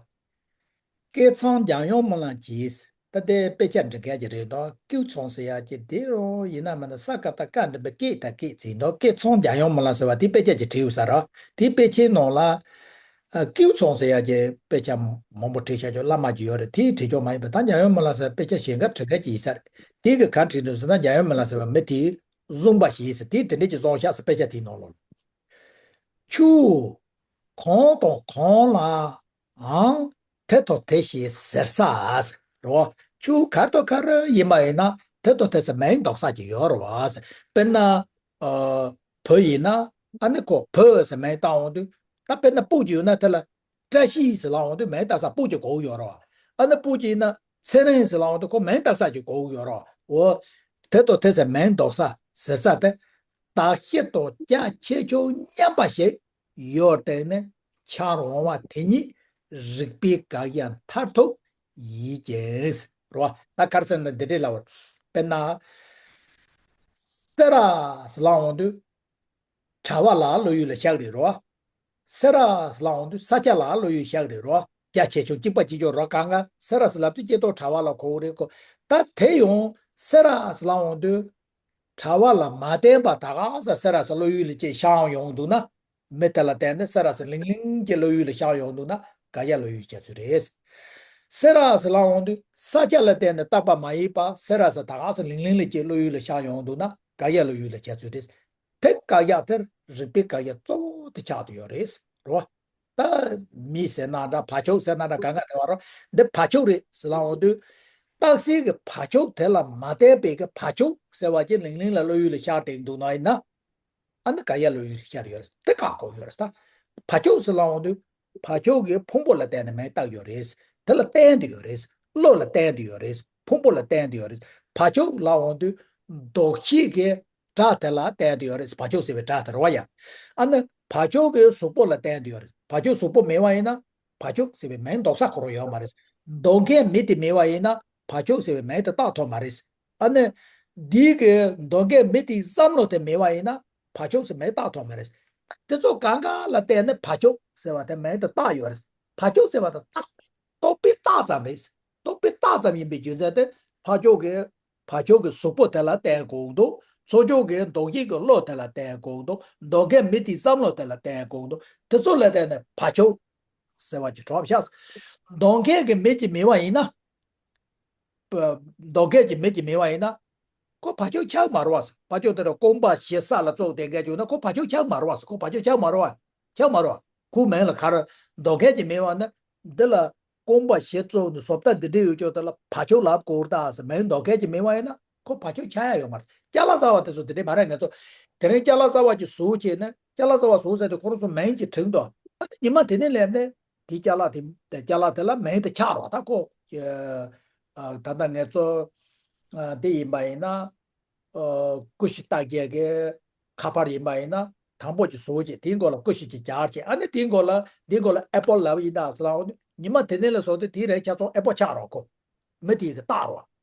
ཀེ་ཚང་འཇམ་དབྱངས་སྨོན་ལམ་གྱིས། ད་ལྟའི་དཔེ་ཆ་འབྲི་མཁན་གྱི་རེད་དོ། ཀེའུ་ཚང་ཟེར་ཡག་གི་དེ་རུ་ཡིན་ན་མིན་ན་ས་ཀ་བཏགས་སྐ་འགྲེང་བུ་ཀེ་ད་ཀེ་ཟེར་དོ། ཀེ་ཚང་འཇམ་དབྱངས་སྨོན་ལམ་ཟེར་བ་དེ་དཔེ་ཆ་ཅིག་བྲིས་ཡོད་ས་ར། དེའི་དཔེ་ཆའི་ནང་ལ། ཨ། ཀེའུ་ཚང་ཟེར་ཡག་གི་དཔེ་ཆ་མང་པོ་བྲིས་བཞག་ཆོག་བླ་མ་གི་ཡོད་རེད། དེའི་བྲིས་ཆོག་མ་ཡིན་པ་ད་འཇམ་དབྱངས་སྨོན་ལམ་ཟེར་བ་དཔེ་ཆ་གཞན་འགའ་བྲི་མཁན་ཅིག་ཡིན་ས་རེད། དེ་གི་ག་བྲིས་འདུག་ཟེར་ན་འཇམ་དབྱངས་སྨོན་ལམ་ཟེར་བ་མི་དེས་བཟུང་བ་ཞིག་ཟེར། དེས་དེ་འདྲས་ཀྱི་བཟུང་བཞག་ཟེར་དཔེ་ཆ་དེའི་ནང་ལོགས་ལ། ཆུ། གང་དང་གང་ལའང་དེ་དང་དེ་བཞིན་ཟེར་ས་རེད་བ། ཆུ་ག་རེ་དང་ག་རེ་ཡིན་པ་ཡིན་ན་དེ་དང་དེ་ཟེར་མིང་འདོགས་ས་ཅིག་ཡོད་རེད་བ། དཔེར་ན། ཨ། བོད་ཡིན་ན་ཨ་ནི་ཁོ་བོད་ཟེར་མིང་བཏགས་འོང་དུས་ད་དཔེར་ན་སྤུ་གུ་ཡོད་ན་དེ་ལ་བཀྲ་ཤིས་ཟེར་ལབ་འོང་དུས་མིང་བཏགས་ས་སྤུ་གུ་དགོས་ཡོད་རེད་བ། ཨ་ནི་སྤུ་གུ་ཡིན་ན་ཚེ་རིང་ཟེར་ལབ་འོང་དུས་ཁོ་མིང་བཏགས་ས་ཅིག་དགོས་ཡོད་རེད་བ། འོ། དེ་དང་དེ་ཟེར་མིང་འདོགས་ས་ཟེར་ས་དེ། བདག་གཞི་དང་རྒྱ་ཆེ་ཆུང་མཉམ་པ་ཞིག་ཡོད་དེ་ནི་འཆར་འོང་བ་དེ་ཉིད་རིགས་པའི་དགག་བྱ་མཐར་ཐུག་ཡིན་ཀྱང་རོ། ད་ག་རེ་ཟེར་ན་འདི་འདྲའི་ལབ་པར། དཔེར་ན། སེ་ར་ཟེར་ལབ་འོང་དུས་གྲྭ་པ་ལ་བློ་ཡུལ་ལ་ཤར་རེད་རོ། སེ་ར་ཟེར་ལབ་འོང་དུས་ས་ཆ་ལ་བློ་ཡུལ་ཤར་རེད་རོ། རྒྱ་ཆེ་ཆུང་གཅིག་པ་གཅིག་ཀྱང་རོ། གང་ག་སེ་ར་ཟེར་ལབ་དུས་སྐྱེ་ཐོག་གྲྭ་པ་ལ་གོ་གི་རེད་ཁོ། ད་དེ་ཡང་སེ་ར་ཟེར་ལབ་འོང་དུས། གྲྭ་པ་ལ་མ་བརྟེན་པ་ད་ག་ས་སེ་ར་ཟེར་བློ་ཡུལ་ལ་ཅིག་ཤར་ཡོང་འདུག་ན། མི་དེ་ལ་བརྟེན་ནས་སེ་ར་ཟེར་ལིང་ལིང་གི་བློ་ཡུལ་ལ་ཤར་ཡོང་འདུག་ན་དགག་བྱ་བློ་ཡུལ་རྒྱག་ཚུལ་རེད། སེ་ར་ཟེར་ལབ་འོང་དུས་ས་ཆ་ལ་བརྟེན་ནས་བཏགས་པ་མ་ཡིན་པ་སེ་ར་ཟེར་ད་ག་ས་ལིང་ལིང་ལ་ཅིག་བློ་ཡུལ་ལ་ཤར་ཡོང་འདུག་ན་དགག་བྱ་བློ་ཡུལ་ལ་རྒྱག་ཚུལ་རེད། དེ་དགག་བྱ་དེར་རིགས་པའི་དགག་བྱ་གཙོ་བོ་དེ་ཆགས་བསྡད་ཡོད་རེད། རེད་བ། ད་མི་ཟེར་ན་འདྲ་བ་ཕྱོགས་ཟེར་ན་འདྲ་གང་ག་རེད་བ་རོ། འདི་བ་ཕྱོགས་རེད་ཟེར་ལབ་འོང་དུས། རྟགས་གསལ་གྱི་བ་ཕྱོགས་དེ་ལ་མ་བརྟེན་པའི་གི་བ་ཕྱོགས་ཟེར་བ་ཅིག་ལིང་ལིང་ལ་བློ་ཡུལ་ལ་ཤར་བསྡད་འདུག་ན་ཡིན་ན། ཨ་ནི་དགག་བྱ་བློ་ཡུལ་ལ་ཤར་ཡོད་རེད། དེ་བཀག་དགོས་ཡོད་རེད་ད། བ་ཕྱོགས་ཟེར་ལབ་འོང་དུས། བ་ཕྱོགས་ཀྱི་ཕུང་པོ་ལ་བརྟེན་ནས་མིང་བཏགས་ཡོད་རེད། དེ་ལ་བརྟེན་དུ་ཡོད་རེད། བློ་ལ་བརྟེན་དུ་ཡོད་རེད། ཕུང་པོ་ལ་བརྟེན་དུ་ཡོད་རེད། བ་ཕྱོགས་ལབ་འོང་དུས། འདོགས་བྱེད་ཀྱི་སྒྲ་དེ་ལ་བརྟེན་དུ་ཡོད་རེད། བ་ཕྱོགས་ཟེར་བའི་སྒྲ་དེ་རེད་བ་ཡ། ཨ་ནི་བ་ཕྱོགས་ཀྱི་གཟུགས་པོ་ལ་བརྟེན་དུ་ཡོད་རེད། བ་ཕྱོགས་གཟུགས་པོ་མེད་པ་ཡིན་ན་བ་ཕྱོགས་ཟེར་བའི་མིང་འདོགས་ས་ཁོ་རང་ཡོད་མ་རེད། འདོགས་མཁན་མི་དེ་མེད་པ་ཡིན་ན་བ་ཕྱོགས་ཟེར་བའི་མིང་དེ་བཏགས་ཐུབ་མ་རེད། ཨ་ནི། འདི་གི་འདོགས་མཁན་མི་དེའི་བསམ་བློ་དེ་མེད་པ་ཡིན་ན་བ་ཕྱོགས་ཟེར་མིང་བཏགས་ཐུབ་མ་རེད། དེ་ཚོ་གང་ག་ལ་བརྟེན་ནས་བ་ཕྱོགས་ཟེར་བ་དེ་མིང་དེ་བཏགས་ཡོད་རེད། བ་ཕྱོགས་ཟེར་བ་དེ་རྟགས། རྟོག་པའི་རྟགས་ཙམ་རེད། རྟོག་པའི་རྟགས་ཙམ་ཡིན་པའི་རྒྱུ་མཚན་དེ་བ་ཕྱོགས་ཀྱི་བ་ཕྱོགས་ཀྱི་གཟུགས་པོ་དེ་ལ་བརྟེན་དགོས་འདུག་ཚོགས་ཆུང་གི་འདོགས་བྱེད་ཀྱི་བློ་དེ་ལ་བརྟེན་དགོས་འདུག་འདོགས་མཁན་མི་དེའི་བསམ་བློ་དེ་ལ་བརྟེན་དགོས་འདུག་དེ་ཚོ་ལ་བརྟེན་ནས་བ་ཕྱོགས་ཟེར་བ་ཅིག་གྲུབ་ཤག་འདོགས་མཁན་གྱི་མི་ཅིག་མེད་པ་ཡིན་ན། འདོགས་མཁན་གྱི་མི་ཅིག་མེད་པ་ཡིན་ན། ཁོ་བ་ཕྱོགས་ཆགས་མ་རེད་བ། བ་ཕྱོགས་དེ་ལ་རྐང་པ་བཞི་ས་ལ་བཙུགས་བསྡད་མཁན་བྱུང་ན་ཁོ་བ་ཕྱོགས་ཆགས་མ་རེད་བ། ཁོ་བ་ཕྱོགས་ཆགས་མ་རེད་བ། ཆགས་མ་རེད་བ། ཁོའི་མིང་ལ་ག་རེ། འདོགས་མཁན་གྱི་མེད་པ་ན། འདི་ལ་རྐང་པ་བཞི་བཙུགས་ནས་བཟོ་ལྟ་འདི་འདྲས་ཡོད་ཀྱོག་དེ་ལ་བ་ཕྱོགས་ལབ་དགོས་རེད་ད་ཟེར་མིང་འདོགས་མཁན་གྱི་མེད་པ་ཡིན་ན་ཁོ་བ་ཕྱོགས་ཆགས་ཡ་ཡོད་མ་རེད། ཅ་ལག་ཟ་བ་དེ་ཚོ་དེ་འདྲས་མ་རེད། ང་ཚོ་དེ་རིང་ཅ་ལག་ཟ་བ་ཅིག་བཟོ་བྱས་ནས་ཅ་ལག་ཟ་བ་བཟོ་ཟེར་དུས་ཁོ་རང་ཚོ་མིང་ཅིག་བྲིས་འདུག་ཨ་ནི་ཉི་མ་དེ་ནས་ལས་ནས་དེ་ཅ་ལག་དེ་ཅ་ལག་དེ་ལ་མིང་དེ་ཆགས་རོགས་ད་ཁོ། ཨ། ད་ལྟ་ང་ཚོ་ཨ། དེ་ཡིན་པ་ཡིན་ན། ཨ། ཀུ་ཤུ་རྟགས་བརྒྱད་ཀྱི་ཁ་པར་ཡིན་པ་ཡིན་ན་དང་པོ་ཅིག་བཟོ་བྱས་དེའི་མགོ་ལ་ཀུ་ཤུ་ཅིག་སྦྱར་བྱས་ཨ་ནི་དེའི་མགོ་ལ་དེའི་མགོ་ལ་ཨེ་པོལ་ལབ་ཡིན་ད་ཟེར་ལབ་འོང་དུས་ཉི་མ་དེ་ནས་ལ་བཟུང་སྟེ་དེའི་རིང་ཆ་ཚང་ཨེ་པོལ་ཆགས་རོགས་ཁོ། མི་དེའི་གི་བཏགས་རོགས།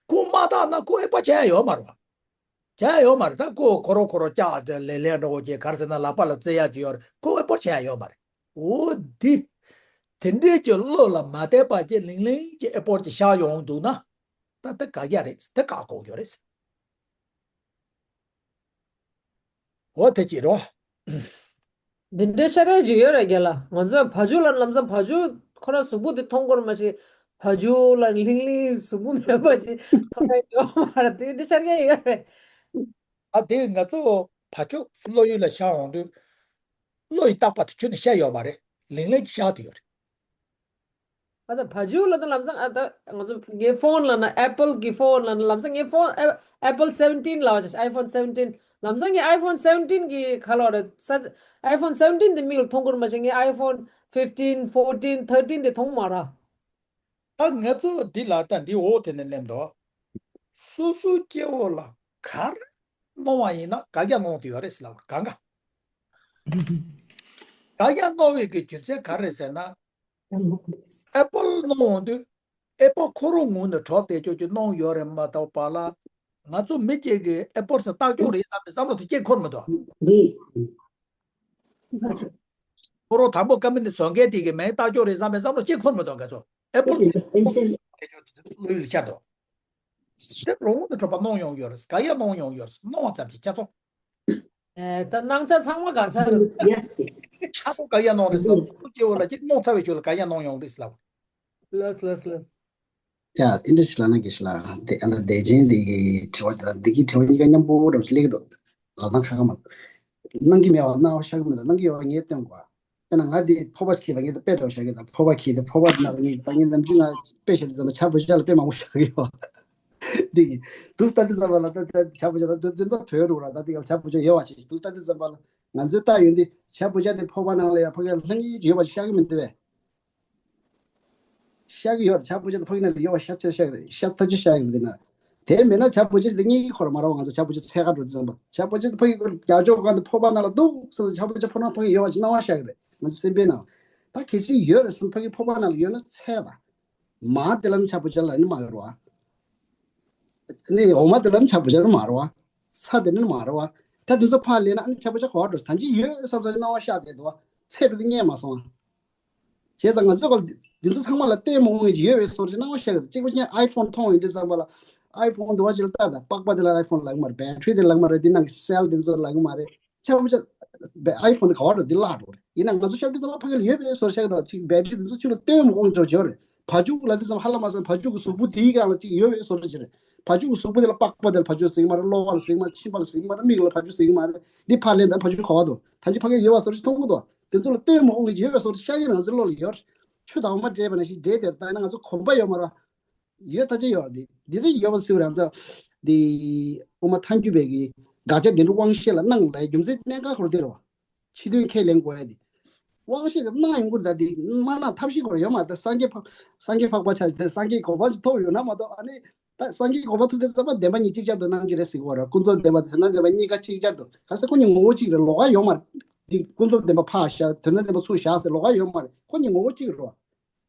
ཁོ་མ་བཏགས་ན་ཁོ་ཨེ་པོལ་ཆགས་ཡ་ཡོད་མ་རེད་བ། བྱ་ཡ་ཡོད་མ་རེད། ད་ཁོ་ཁོ་རང་ཁོ་རང་ལྕགས་ལེ་ལེ་འདྲ་བོ་ཅིག་ག་རེ་ཟེར་ན་ལག་པ་ལ་བཙིར་ཡག་ཅིག་ཡོད་རེད། ཁོ་ཨེ་པོལ་བྱ་ཡ་ཡོད་མ་རེད། འོ་འདི། དེ་འདྲའི་གི་བློ་ལ་མ་བལྟས་པ་ཅིག་ལིང་ལིང་གི་ཨེ་པོལ་ཅིག་ཤར་ཡོང་འདུག་ན། ད་ལྟ་དགག་ཡ་རེད། ད་བཀག་དགོས་ཡོད་རེད། འོ་དེ་ཅི་རོ། འདི་འདྲའི་ཤར་ཡ་ཅིག་ཡོད་རེད་རྒན་ལགས། ང་ཚོས་བ་ཕྱུགས་ལ་ལམ་སང་བ་ཕྱུགས་ཁོ་རང་གཟུགས་པོ་དེ་མཐོང་དགོས་རེད། མ་གཞི་བ་ཕྱུགས་ལ་ལིང་ལིང་གཟུགས་པོ་མེད་པ་ཅིག་མཐོང་ཡ་ཡོད་མ་རེད། དེ་འདྲའི་ཤར་ཡ་ཡོད་རེད། ཨ་དེ་ང་ཚོ་བ་ཕྱུགས་བློ་ཡུལ་ལ་ཤར་འོང་དུས། བློ་ཡི་རྟག་པ་དེ་ཁྱོན་ནས་ཤར་ཡོད་མ་རེད། ལིང་ལིང་གི་ཤར་དུ་ཡོད་རེད། ཨ་ད་བ་ཕྱུགས་ལ་ད་ལམ་སང་ཨ་ད་ང་ཚོ་ངའི་ཕོན་ལ་ན་ཨེ་པལ་གི་ཕོན་ལ་ན་ལམ་སང་ངའི་ཕོན་ཨེ་པལ་སེ་བེན་ཊིན་ལ་བ་ཨའི་ཕོན་སེ་བེན་ཊིན་ལམ་སང་ངའི་ཨའི་ཕོན་སེ་བེན་ཊིན་གི་ཁ་ལོ་རེད་ས། ཨའི་ཕོན་སེ་བེན་ཊིན་དེ་མིག་ལ་མཐོང་གི་རེད། མ་གཞི་ངའི་ཨའི་ཕོན་ཕིབ་ཊིན་ཕོར་ཊིན་ཐར་ཊིན་དེ་མཐོང་མ་རེད། ད་ང་ཚོ་འདི་ལ་ད་འདི་འོག་དེ་ནས་སླེབས་འདུག་སོ་སོའི་སྐྱེ་བོ་ལ་ག་རེ་གནོང་བ་ཡིན་ན་དགག་རྒྱག་གནོང་དུ་ཡོད་རེད་ཟེར་ལབ་པ་རེད། གང་ག་དགག་རྒྱག་གནོང་བའི་གི་རྒྱུ་མཚན་ག་རེ་རེད་ཟེར་ན། ཨེ་པལ་གནོང་འོང་དུས་ཨེ་པལ་ཁོ་རང་ངོས་ནས་གྲོགས་དེ་ཅོག་ཅིག་གནོང་ཡོད་རེད་མ་གཏོགས་པ་ལ། ང་ཚོ་མི་གཅིག་གིས་ཨེ་པལ་ཟེར་རྟགས་ཅོག་རེད་བསམ་པའི་བསམ་བློ་དེ་སྐྱེ་འཁོར་མི་འདུག་ཁོ་རང་དང་པོ་ཀ་མི་ནི་བཟོ་མཁན་དེ་གི་མིང་རྟགས་ཅོག་རེད་བསམ་པའི་བསམ་བློ་སྐྱེ་འཁོར་མི་འདུག་ང་ཚོ་ཨེ་པལ་ཟེར་བློ་ཡུལ་ལ་ཤར་འདུག་དེ་རང་ངོས་ནས་གྲོགས་པ་གནོང་ཡོང་ཡོད་རེད། དགག་ཡ་གནོང་ཡོང་ཡོད་རེད། གནོང་བ་ཙམ་གྱིས་ཁྱབ་སོང་། ཨེ་ད་སྣང་ཆ་ཚང་མ་དགག་ཆ་རེད། ཡེ་སི་ཅེ། ཆག་སྒོ་དགག་ཡ་གནོང་རེད་ཟེར་ལབ། སོ་སོ་སྐྱེ་བོ་ལ་ཅིག་གནོང་ཚར་བའི་ཆོས་ལ་དགག་ཡ་གནོང་ཡོང་རེད་ཟེར་ལབ། ལགས་ལགས་ལགས། ཡ་དེ་འདྲ་ཞིག་ལ་ན་དགེ་ཞིག་ལ་དེ་ཨ་ད་དེ་ཅན་དེ་གི་དྲི་བ་དེ་དང་འདི་གི་དྲི་བ་གཉིས་ཀ་མཉམ་པོ་འདྲ་ཞིག་སླེབས་ཀྱི་འདུག་ལབ་སྟངས་ཁ་ཁ་མ་གནང་གི་མེད་པ་སྣང་བ་ཤར་གི་མེད་དང་སྣང་གི་ཡོད་པ་ངས་སྟོན་དགོས། དཔེར་ན་ང་དེ་ཕོར་པ་ཞིག་དང་ངས་དཔེ་འདྲ་བོ་བཞག་གི་དང་ཕོར་པ་གི་དེ་ཕོར་པ་ནང་ངས་ད་ངས་ནམ་རྒྱུན་ང་དཔེ་བཞག་དུས་ཙམ་པ་ཇ་བོ་ཇ་ལ་དཔེ་མང་པོ་བཞག་གི་ཡོད། འདི་གི་དུས་ལྟ་དུས་ཙམ་པ་ལ་ད་ད་ཇ་བོ་ཇ་ད་དུས་ཙམ་པ་བོད་རུ་ར་ད་འདི་ག་ཇ་བོ་ཇ་ཡོད་པ་ཞིག་དུས་ལྟ་དུས་ཙམ་པ་ལ་ང་ཚོས་ལྟ་ཡོང་དུས་ཇ་བོ་ཇ་དེ་ཕོར་པ་ནང་ལ་ཡ་ཕ་གི་ལྷང་ངེ་ཡོད་པ་ཞིག་ཤར་གི་མི་འདུག་བས། ཤར་གི་ཡོད། ཇ་བོ་ཇ་དེ་ཕ་གི་ནང་ལ་ཡོད་པ་ཤར་ཆེར་ཤར་གི་རེད། ཤར་ཐག་ཆོད་ཤར་གི་རེད། དེ་ན་དེ་མེད་ན་ཇ་བོ་ཇ་དེ་རྙེད་ཀྱི་ཁོ་ར་མ་ར་བ་ང་ཚོ་ཇ་བོ་ཇ་འཚོལ་ག་འགྲོ་དུས་ཙམ་པ་ཇ་བོ་ཇ་དེ་ཕ་གི་རྒྱ་ཅོག་གང་དེ་ཕོར་པ་ནང་ལ་འདུག་ཟེར་ཏེ་ཇ་བོ་ཇ་ཕོར་ནང་ཕ་གི་ཡོད་པ་ཅིག་སྣང་བ་ཤར་གི་རེད། ང་ཚོ་སེམས་པའི་ནང་ད་གལ་སྲིད་ཡོད་རེད་བསམ་ཕ་གི་ཕོར་པ་ནང་ལ་ཡོད་ན་འཚོལ་ད། མ་དེ་ལ་ནི་ཇ་བོ་ཇ་ལ་ནི་མ་གི་རོ། ནི་འོ་མ་དེ་ལ་ནི་ཇ་བོ་ཇ་ནི་མ་རོ། ཚྭ་དེ་ནི་མ་རོ། ད་དེ་ཚོ་ཕར་ལེན་ན་ཨ་ནི་ཇ་བོ་ཇ་ག་བ་འགྲོ། ད་ཅི་ཡོད་བསམ་ས་སྣང་བ་ཤར་བསྡད་འདུག་བ། ཚེ་འགྲོ་དེ་རྙེད་མ་སོང་བ། བྱས་ཙང་ང་ཚོ་ག་འདི་ཚོ་ཚང་མ་ལ་ལྟད་མོ་ངོས་ཀྱི་ཡོད་པའི་བཟོ་འདྲ་སྣང་བ་ཤར་གི་རེད། གཅིག་པ་ཅན་ཨའི་ཕོན་མཐོང་ཡོང་དུས་ཙམ་པ་ལ་ཨའི་ཕོན་འདི་བ་ཅིག་ལ་ལྟ་ད་པགས་པ་དེ་ལ་ཨའི་ཕོན་ལབ་ཀྱི་མ་རེད། བེ་ཊི་རི་དེ་ལབ་ཀྱི་མ་རེད། འདི་ནང་གི་སེལ་དེ་ཚོ་ལབ་ཀྱི་མ་རེད། ཆ་བོ་ཆ། བེ་ཨའི་ཕོན་དེ་ག་བ་འགྲོ་འདི་བརླག་འགྲོ་རེད། ཡིན་ན་ང་ཚོ་ཤར་དུས་ཙམ་པ་ཕ་གི་ལ་ཡོད་པའི་བཟོ་འདྲ་ཤར་གི་ད་ཅིག་བེ་ཊི་རི་དེ་ཚོ་ཕྱི་ལ་ལྟོས་མ་དགོས་འགྲོ་བྱེད་རེད། བ་ཕྱུགས་ལབ་དུས་ཙམ་པ་ཧ་ལམ་མ་སོང་བ་ཕྱུགས་ཀྱི་གཟུགས་པོ་དེའི་སྒང་ལ་ཅིག་ཡོད་པའི་བཟོ་འདྲ་ཅིག་རེད། བ་ཕྱུགས་ཀྱི་གཟུགས་པོ་དེ་ལ་པགས་པ་དེ་ལ་བ་ཕྱུགས་ཟེར་གྱི་མ་རེད། གློ་བ་ལ་ཟེར་གྱི་མ་རེད། མཆིན་པ་ལ་ཟེར་གྱི་མ་རེད། མིག་ལ་བ་ཕྱུགས་ཟེར་གྱི་མ་རེད། འདི་ཕར་ལེན་ད་བ་ཕྱུགས་ག་བ་འདུག་དེ་ཚོ་ལ་ལྟོས་མ་དགོས་ཀྱི་ཡོད་པའི་བཟོ་འདྲ་ཤར་གྱི་རང་ཚོའི་བློ་ལ་ཡོད་རེད། ཆུ་དང་འོ་མ་འདྲེས་པ་ནང་བཞིན་འདྲེས་དེར་ལྟ་ན་ང་ཚོ་གོམས་པ་ཡོད་མ་རེད། ཡོད་ཐག་ཆོད་ཡོད་རེད། འདི་འདི་ཡོད་པ་ཚོའི་རང་ཚོ་འདི་དབུ་མ་ཐལ་འགྱུར་བའི་གི་དགག་བྱ་བདེན་གྲུབ་དབང་ཤེས་ལ་སྣང་ལ་རྒྱུ་མཚན་གནད་འགག་ཁོ་རང་འདི་རེད་བ། ཕྱི་དོན་ཁས་ལེན་དགོས་ཡ་འདི། དབང་ཤེས་ཀྱི་སྣང་ཡོང་གི་རེད། ད་འདི་མ་སྣང་ཐབས་ཤེས་ཁོ་རང་ཡོད་མ་རེད། ད་སངས་རྒྱས་འཕགས་སངས་རྒྱས་འཕགས་པ་ཆགས་ཏེ་སངས་རྒྱས་གོ་འཕང་ཅིག་ཐོབ་ཡོད་ན་མ་གཏོགས་ཨ་ནི་ད་སངས་རྒྱས་གོ་འཕང་ཐོབ་དུས་ཙམ་པ་བདེན་པ་གཉིས་ཅིག་ཅར་དུ་སྣང་གི་རེད་ཟེར་གི་བ་རེད། ཀུན་རྫོབ་བདེན་པ་དང་དོན་དམ་བདེན་པ་གཉིས་ཀ་ཅིག་ཅར་དུ་ག་ས་ཁོ་གཉིས་ངོ་བོ་གཅིག་རེད། ལོགས་ཀ་ཡོད་མ་རེད། འདི་ཀུན་རྫོབ་བདེན་པ་ཕར་བཞག་དོན་དམ་བདེན་པ་ཚུར་བཞག་ཟེར་ལོགས་ཀ་ཡོད་མ་རེད། ཁོ་གཉིས་ངོ་བོ་གཅིག་རེད་བ།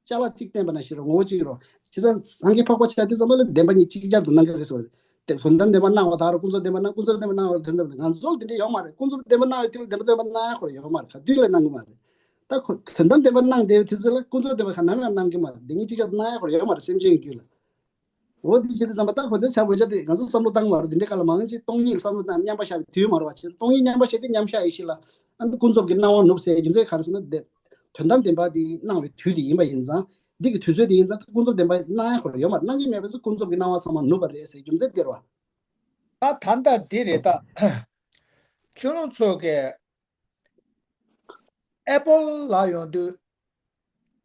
ཅ་ལག་གཅིག་བསྟན་པ་ནང་བཞིན་རེད། ངོ་བོ་གཅིག་རེད། བྱས་ཙང་སངས་རྒྱས་འཕགས་པ་ཆགས་དུས་ཙམ་པ་ལ་བདེན་པ་གཉིས་གཅིག་ཅར་དུ་སྣང་གི་རེད་ཟེར་བ་རེད། དེ་དོན་དམ་བདེན་པ་སྣང་བ་དག་རེད། ཀུན་རྫོབ་བདེན་པ་སྣང་བ་དོན་དམ་བདེན་པ་ང་ཚོ་ལ་དེ་འདྲ་ཡོད་མ་རེད། ཀུན་རྫོབ་བདེན་པ་སྣང་བའི་དུས་ལ་བདེན་པ་བདེན་པ་སྣང་ཡ་ཁོ་རང་ཡོད་མ་རེད། ག་དུས་ལ་སྣང་གི་མ་རེད། ད་ཁོ་དོན་དམ་བདེན་པ་སྣང་བསྡད་པའི་དུས་ཚོད་ལ་ཀུན་རྫོབ་བདེན་པ་ག་ནམ་ཡང་སྣང་གི་མ་རེད། དེ་གཉིས་གཅིག་ཅར་དུ་སྣང་ཡ་ཁོ་རང་ཡོད་མ་རེད། སེམས་ཅན་གྱི་རྒྱུད་ལ། འོ་འདི་བྱེད་དུས་ཙམ་པ་ད་ཁོ་ཚོས་བྱ་བོད་ཆ་དེ་ང་ཚོ་བསམ་བློ་བཏང་མ་རེད། དེ་འདྲའི་སྐབས་ལ་མང་ཆེ་སྟོང་ཉིད་བསམ་བློ་བཏང་མཉམ་པ་བཞག་པའི་དུས་མ་རེད་བ། བྱས་སྟོང་ཉིད་མཉམ་པ་བཞག་དུས་མཉམ་བཞག་ཡེ་ཤེས་ལ་ཨ་ནི་ཀུན་རྫོབ་ཀྱི་སྣང་བ་ནུབ་ཟེར་རྒྱུ་མཚན་ག་རེ་ཟེར་ན། དེ་དོན་དམ་བདེན་པ་དེ་སྣང་བའི་དུས་དེ་ཡིན་པ་ཡིན་ཙང་། འདི་གི་དུས་ཚོད་དེ་ཡིན་ཙང་ཀུན་རྫོབ་བདེན་པ་སྣང་ཡ་ཁོ་རང་ཡོད་མ་རེད། སྣང་གི་མེད་པ་ཚོ་ཀུན་རྫོབ་ཀྱི་སྣང་བ་ཚང་མ་ནུབ་པ་རེད་ཟེར་རྒྱུ་མཚན་དེ་རེད་བ། ད་ད་ལྟ་འདི་རེད་ད། ཁྱོད་རང་ཚོ་གི་ཨེ་པོལ་ལ་ཡོང་དུས།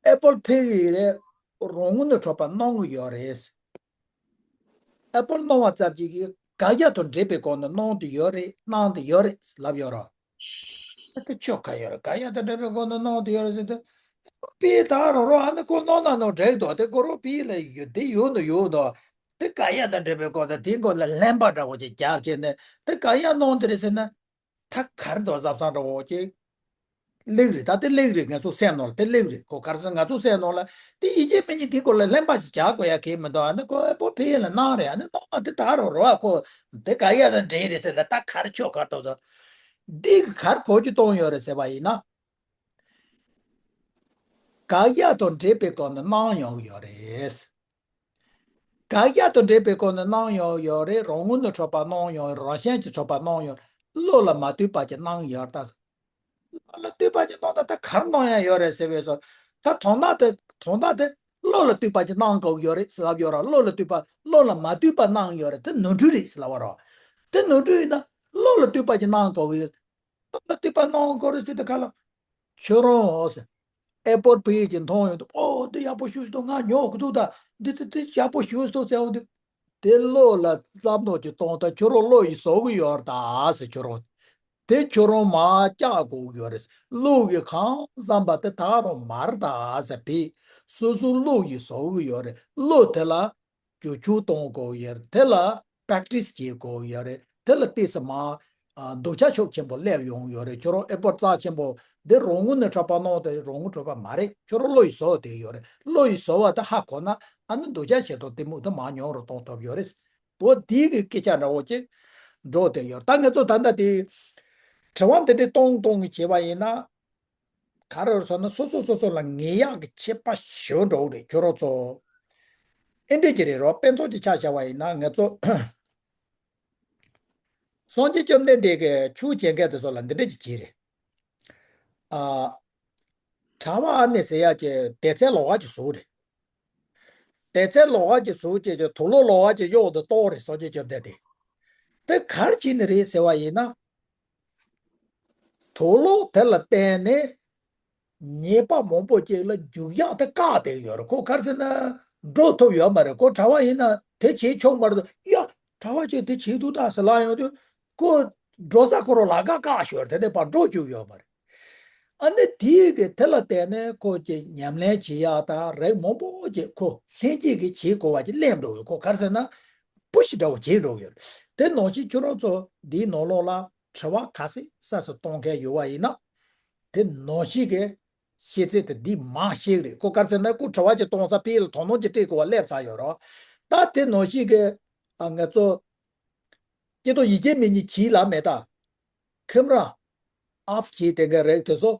ཨེ་པོལ་ཕལ་གྱི་རེད། རང་ངོས་ནས་གྲོགས་པ་གནང་གི་ཡོད་རེད། ཨེ་པོལ་གནང་བ་ཙམ་གྱིས་ཀྱི་དགག་ཡ་དང་འབྲེལ་བའི་སྒོ་ནས་གནང་དུ་ཡོད་རེད། གནང་དུ་ཡོད་རེད་ལབ་ཡོད་རོ། ཨ་ཀི་ཆོ་ག་ཡོད་རེད། དགག་ཡ་དང་འབྲེལ་བའི་སྒོ་ནས་གནང་དུ་ཡོད་རེད་ཟེར་དུས། པི་ད་རོ་རོ་ཨ་ནི་ཁོ་གནང་ན་ནོ་འགྲིག་དོ། དེ་ཁོ་རོ་པི་ལ་ཡོད་དེ་ཡོད་ནོ་ཡོད་དོ། དེ་དགག་ཡ་དང་འབྲེལ་བའི་སྒོ་ནས་དེའི་སྒོ་ལ་ལན་པ་འདྲ་བོ་ཅིག་རྒྱབ་བྱས་ནས་དེ་དགག་ཡ་གནང་དེ་རེད་ཟེར་ན། ད་གར་དོ་བཟབ་སང་འགྲོ་འོ་ཀྱེ། ལེགས་རེད། ད་དེ་ལེགས་རེད། ང་ཚོ་སེམས་ནང་ལ་དེ་ལེགས་རེད། ཁོ་གར་སོང་ང་ཚོ་སེམས་ནང་ལ་དེ་ཡིན་གྱི་མིན་གྱི་དེ་སྐོར་ལ་ལན་པ་ཞིག་རྒྱག་དགོས་ཡ་གི་མི་འདུག་ཨ་ནི་ཁོ་ཨེ་པོ་ཕི་ཡན་ལ་གནང་རེད། ཨ་ནི་གནང་བ་དེ་ད་རོ་རོ་ཨ་ཁོ་དེ་ག་ཡ་ད་འདྲེན་རེད་ཟེར་ལ་ད་གར་ཆོ་གར་དོ་ཟ་འདི་གར་གོ་ཅི་གཏོང་ཡོད་རེད་ཟེར་བ་ཡིན་ན། དགག་བཞག་དང་འབྲེལ་པའི་སྒོ་ནས་སྣང་ཡོང་གི་ཡོད་རེད། དགག་བཞག་དང་འབྲེལ་པའི་སྒོ་ནས་སྣང་ཡོང་ཡོད་རེད། རང་ངོས་ནས་གྲུབ་པ་སྣང་ཡོང་རེད། རང་བཞིན་གྱིས་གྲུབ་པ་སྣང་ཡོང་རེད། བློ་ལ་མ་ལྟོས་པ་ཅིག་སྣང་ཡོད་ད། བློ་ལ་ལྟོས་པ་ཅིག་སྣང་ད་ད་གར་སྣང་ཡང་ཡོད་རེད་ཟེར་བས་སོ། ད་དོན་དག་དེ་དོན་དག་དེ་བློ་ལ་ལྟོས་པ་ཅིག་སྣང་དགོས་ཡོད་རེད་ཟེར་ལབ་ཡོད་ར། བློ་ལ་ལྟོས་པ་བློ་ལ་མ་ལྟོས་པ་སྣང་ཡོད་རེད། དེ་ནོར་འཁྲུལ་རེད་ཟེར་ལབ་པ་ར། དེ་ནོར་འཁྲུལ་ཡིན་ན་བློ་ལ་ལྟོས་པ་ཅིག་སྣང་དགོས་ཡོད། བློ་ལ་ལྟོས་པ་སྣང་དགོས་རེད་ཟེར་དེ་ག་ལ། ཁྱོད་རང་ཨོ་ཟེར། ཨེ་པོལ་ཕ་གི་ཅིག་མཐོང་ཡོང་དུས་ཨོ་འདི་ཡག་པོ་ཞེ་པོ་ཞིག་འདུག་ང་ཉོ་དགོས་འདུག་ད་འདི་འདི་འདི་ཡག་པོ་ཞེ་པོ་ཞིག་འདུག་ཟེར་འོང་དུས། དེ་བློ་ལ་བསམ་བློ་ཅིག་གཏོང་ད་ཁྱོད་རང་བློ་ཡིས་བཟོ་གི་ཡོད་རེད་ད་ཟེར། ཁྱོད་རང་དེ་ཁྱོད་རང་མར་བཅག་དགོས་ཀྱི་ཡོད་རེད། བློ་གིས་གང་བསམ་པ་དེ་ད་རུང་མ་རེད་ད་ཟེར་བས། སོ་སོའི་བློ་ཡིས་བཟོ་གི་ཡོད་རེད། བློ་དེ་ལ་བསྒྱུར་བཅོས་གཏོང་དགོས་ཡོད་རེད། དེ་ལ་པེག་ཊི་སི་བྱེད་དགོས་ཡོད་རེད། དེ་ལ་ཏོག་ཙམ་མར་ཨ་འདོད་ཆགས་ཤུགས་ཆེན་པོ་སླེབས་ཡོང་ཡོད་རེད། ཁྱོད་རང་ཨེ་པོལ་རྩ་ཆེན་པོ་འདི་རང་ངོས་ནས་གྲུབ་པ་སྣང་དེ་རང་ངོས་གྲུབ་པ་མ་རེད། ཁྱོད་རང་བློ་ཡིས་བཟོ་བསྡད་ཡོད་རེད། བློ་ཡིས་བཟོ་བ་དེ་ཧ་གོ་ན་ཨ་ནི་འདོད་ཆགས་ཞེ་སྡང་གཏི་མུག་དེ་མར་ཉུང་རུ་གཏོང་ཐུབ་ཡོད་རེད། འོ་དེའི་གི་སྐད་ཆ་འདྲ་བོ་ཅིག་འགྲོ་བསྡད་ཡོད། ད་ང་ཚོ་ད་ལྟ་དེ་དྲི་བ་འདི་འདྲ་གཏོང་གཏོང་གི་བྱས་པ་ཡིན་ན། ག་རེ་རེད་ཟེར་ན་སོ་སོ་སོ་སོ་ལ་ངེས་ཡག་གི་ཁྱད་པར་ཞེ་པོ་འདྲ་བོ་རེད། ཁྱོད་རང་ཚོ་ཨེ་འདྲས་ཀྱི་རེད་རོ། དཔེ་མཚོན་ཅིག་ཆ་བཞག་པ་ཡིན་ན་ང་ཚོ་སངས་རྒྱས་བཅོམ་ལྡན་འདས་ཀྱིས་ཆོས་བྱེད་མཁན་དེ་ཚོ་ལ་འདི་འདྲས་ཀྱི་བྱས་རེད། ཨ། གྲྭ་པ་ཨ་ནེ་ཟེར་ཡག་གི་སྡེ་ཚན་ལོགས་ཀ་ཅིག་བཟོས་རེད། སྡེ་ཚན་ལོགས་ཀ་ཅིག་བཟོས་བྱས་ཀྱི་དུག་ལོག་ལོགས་ཀ་ཅིག་གཡོགས་ཏེ་གཏོར་རེད། སངས་རྒྱས་བཅོམ་ལྡན་འདས་དེ་ག་རེ་བྱས་ནི་རེད་ཟེར་བ་ཡིན་ན། དུག་ལོག་དེ་ལ་བརྟེན་ནས་ཉེས་པ་མང་པོ་ཅིག་ལ་འཇུག་ཡག་དེ་བཀག་བསྡད་ཡོད་རེད། ཁོ་ག་རེ་ཟེར་ན་འགྲོ་ཐུབ་ཡོད་མ་རེད། ཁོ་གྲྭ་པ་ཡིན་ན་དེ་བྱེད་ཆོག་མ་རེད། ཡ་གྲྭ་པ་ཅིག་དེ་བྱེད་འདུག་ད་ཟེར་ལབ་ཡོང་དུས་ཁོ་འགྲོ་ས་ཁོ་རང་ལམ་ཁ་བཀག་ཞོར་དེ་ནས་ཕར་འགྲོ་བཅུག་ཡོད་མ་རེད། ཨ་ནི་དེའི་གི་དེ་ལ་བརྟེན་ནས་ཁོ་ཅིག་ཉམས་ལེན་བྱེད་ཡག་དང་རིགས་མང་པོ་ཅིག་ཁོ་ལྷན་སྐྱེས་ཀྱིས་བྱེད་དགོས་པ་ཅིག་སླེབས་འགྲོ་ཡོད། ཁོ་ག་རེ་ཟེར་ན་པུ་ཤི་འདྲ་བོ་བྱེད་འགྲོ་ཡོད། དེ་ནང་བཞིན་ཁྱོད་རང་ཚོ་འདིའི་ནང་ལོགས་ལ་དྲི་བ་ག་ཚོད་གསར་པ་གཏོང་མཁན་ཡོད་པ་ཡིན་ན། དེ་ནང་བཞིན་གྱི་ཤེས་ཚད་དེ་འདི་མར་ཤེས་རེད། ཁོ་ག་རེ་ཟེར་ན་ཁོ་དྲི་བ་ཅིག་གཏོང་ས་ཕ་གི་ལ་དོ་སྣང་ཅིག་སྤྲད་དགོས་པ་སླེབས་ཚར་ཡོད་རེད། ད་དེ་ནང་བཞིན་གྱི་ཨ་ང་ཚོ་སྐྱེ་སྟོབས་ཡིད་ཆེས་མེད་མཁན་གྱི་ལ་མེད་ད། ཁེམ་ར་ཨོཕ་བྱས་བསྡད་མཁན་རེད་དེ་ཚོ།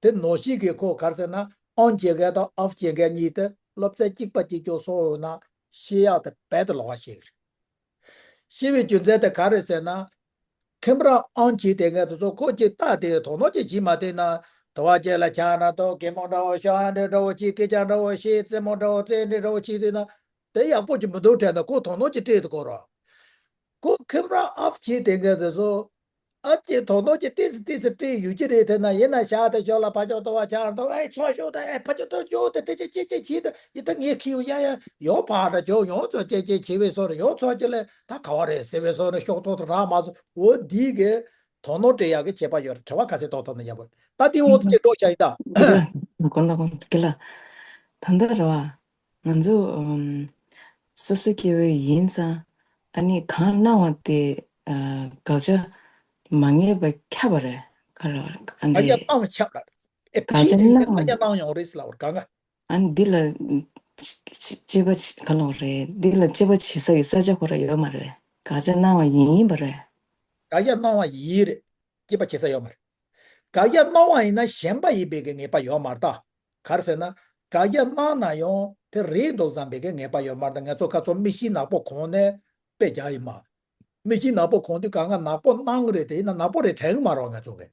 དེ་ནང་བཞིན་གྱི་ཁོ་ག་རེ་ཟེར་ན་ཨོན་བྱེད་མཁན་དང་ཨོཕ་བྱེད་མཁན་གཉིས་དེ་སློབ་ཚན་གཅིག་པ་གཅིག་རྐྱང་སོང་ཡོད་ན་ཤེས་ཡག་དེ་རྦད་དེ་ལོགས་ཀ་ཤེས་ཀྱི་རེད། ཤེས་པའི་རྒྱུ་མཚན་དེ་ག་རེ་ཟེར་ན། ཁེམ་ར་ཨོན་བྱས་བསྡད་མཁན་དེ་ཚོ་ཁོ་ཅིག་ལྟ་དེ་དོ་སྣང་ཅིག་བྱེད་མ་བསྡད་ན། དུ་བ་ཅིག་ལ་ཆགས་ན་དོ་གད་མོ་འདྲ་བོ་ཤོར་ཨ་འདྲ་འདྲ་བོ་ཅིག་སྐད་ཆ་འདྲ་བོ་བཤད་རྩེད་མོ་འདྲ་བོ་རྩེད་འདྲ་འདྲ་བོ་བྱས་བསྡད་ན། དེ་ཡག་པོ་ཅིག་མི་འདུག་དྲན་ན་ཁོ་དོ་སྣང་ཅིག་སྤྲད་དེ་ཁོ་ར། ཁོ་ཁེམ་ར་ཨོཕ་བྱས་བསྡད་མཁན་དེ་ཚོ། ཨ་ཅེ་དོ་སྣང་ཅིག་ཏོག་ཙམ་ཏོག་ཙམ་སྤྲད་ཡོད་ཀྱི་རེད། དེ་ན་ཡིན་ན་ཤག་དེ་ཞོར་ལ་ཕར་ཕྱོགས་ལྟ་བ་ཆགས་འདུག་ཨེ་ཚོགས་ཤོག་དང་ཨེ་ཕར་ཕྱོགས་ལྟ་ཞོག་དེ་དེ་ཅེ་ཅེ་ཅེ་བྱས་དང་ཡིན་ད་ངས་ཁྱེར་ཡོང་ཡ་ཡ་ཡོང་ཕར་དང་ཇོ་ཡོང་ཚོ་ཅེ་ཅེ་བྱས་པའི་སོ་རེ་ཡོང་ཚོ་ཅེ་ལས་ད་ག་བ་རེད་ཟེར་བའི་སོ་རེ་ཤོག་ཐོག་ཏུ་རག་མ་སོང་། འོ་འདི་གི་དོ་སྣང་སྤྲད་ཡག་གི་བྱེད་པ་ཡོད་རེད། དྲི་བ་ག་ཚོད་གཏོང་ཐུབ་ན་ཡག་པོ། ད་དེ་འོག་ཏུ་ཅེ་འགྲོ་བྱ་ཡིན་ད། གོ་ལ་གོ་གི་ལ། ད་འདི་རེད་བ། ང་ཚོ་ཨམ། སོ་སོ་སྐྱེ་བོ་ཡིན་ཙང་ཨ་ནི་གང་སྣང་བ་དེ་ཨ། དགག་བྱ་མ་ངེས་པ་ཁྱབ་པ་རེད། ག་རེ་བ་ཨ་དགག་བྱ་འདི་སྣང་བ་ཁྱབ་ར། ཨེ་དགག་བྱ་ཕྱིན་སྣང་བ་དགག་བྱ་སྣང་ཡོང་རེད་ཟེར་ལབ་པར་གང་ག་ཨ་ནི་འདི་ལ་དཔྱད་པ་ག་ལོག་རེད། འདི་ལ་དཔྱད་པ་བྱེད་ས་ཡི་ས་ཆ་ཁོ་ར་ཡོད་མ་རེད། དགག་བྱ་སྣང་བ་ཡིན་ཡིན་པ་རེད། དགག་བྱ་སྣང་བ་ཡིན་རེད། དཔྱད་པ་བྱེད་ས་ཡོད་མ་རེད། དགག་བྱ་སྣང་བ་ཡིན་ན་ཞེན་པ་ཡིན་པའི་གི་ངེས་པ་ཡོད་མ་རེད་ད། ག་རེ་ཟེར་ན། དགག་བྱ་སྣང་ན་ཡང་དེ་རེད་འདུག་བསམ་པའི་གི་ངེས་པ་ཡོད་མ་རེད་ད། ང་ཚོ་ཁ་ཚོ་མིག་ཤེལ་ནག་པོ་གོན་ནས་དཔེ་རྒྱག་ཡིན་མ། མིག་ཤེལ་ནག་པོ་གོན་དུས་གང་ག་ནག་པོ་སྣང་གི་རེད་དེ་ཡིན་ན་ནག་པོ་རེད་དྲན་གི་མ་རེད་ང་ཚོ་གི།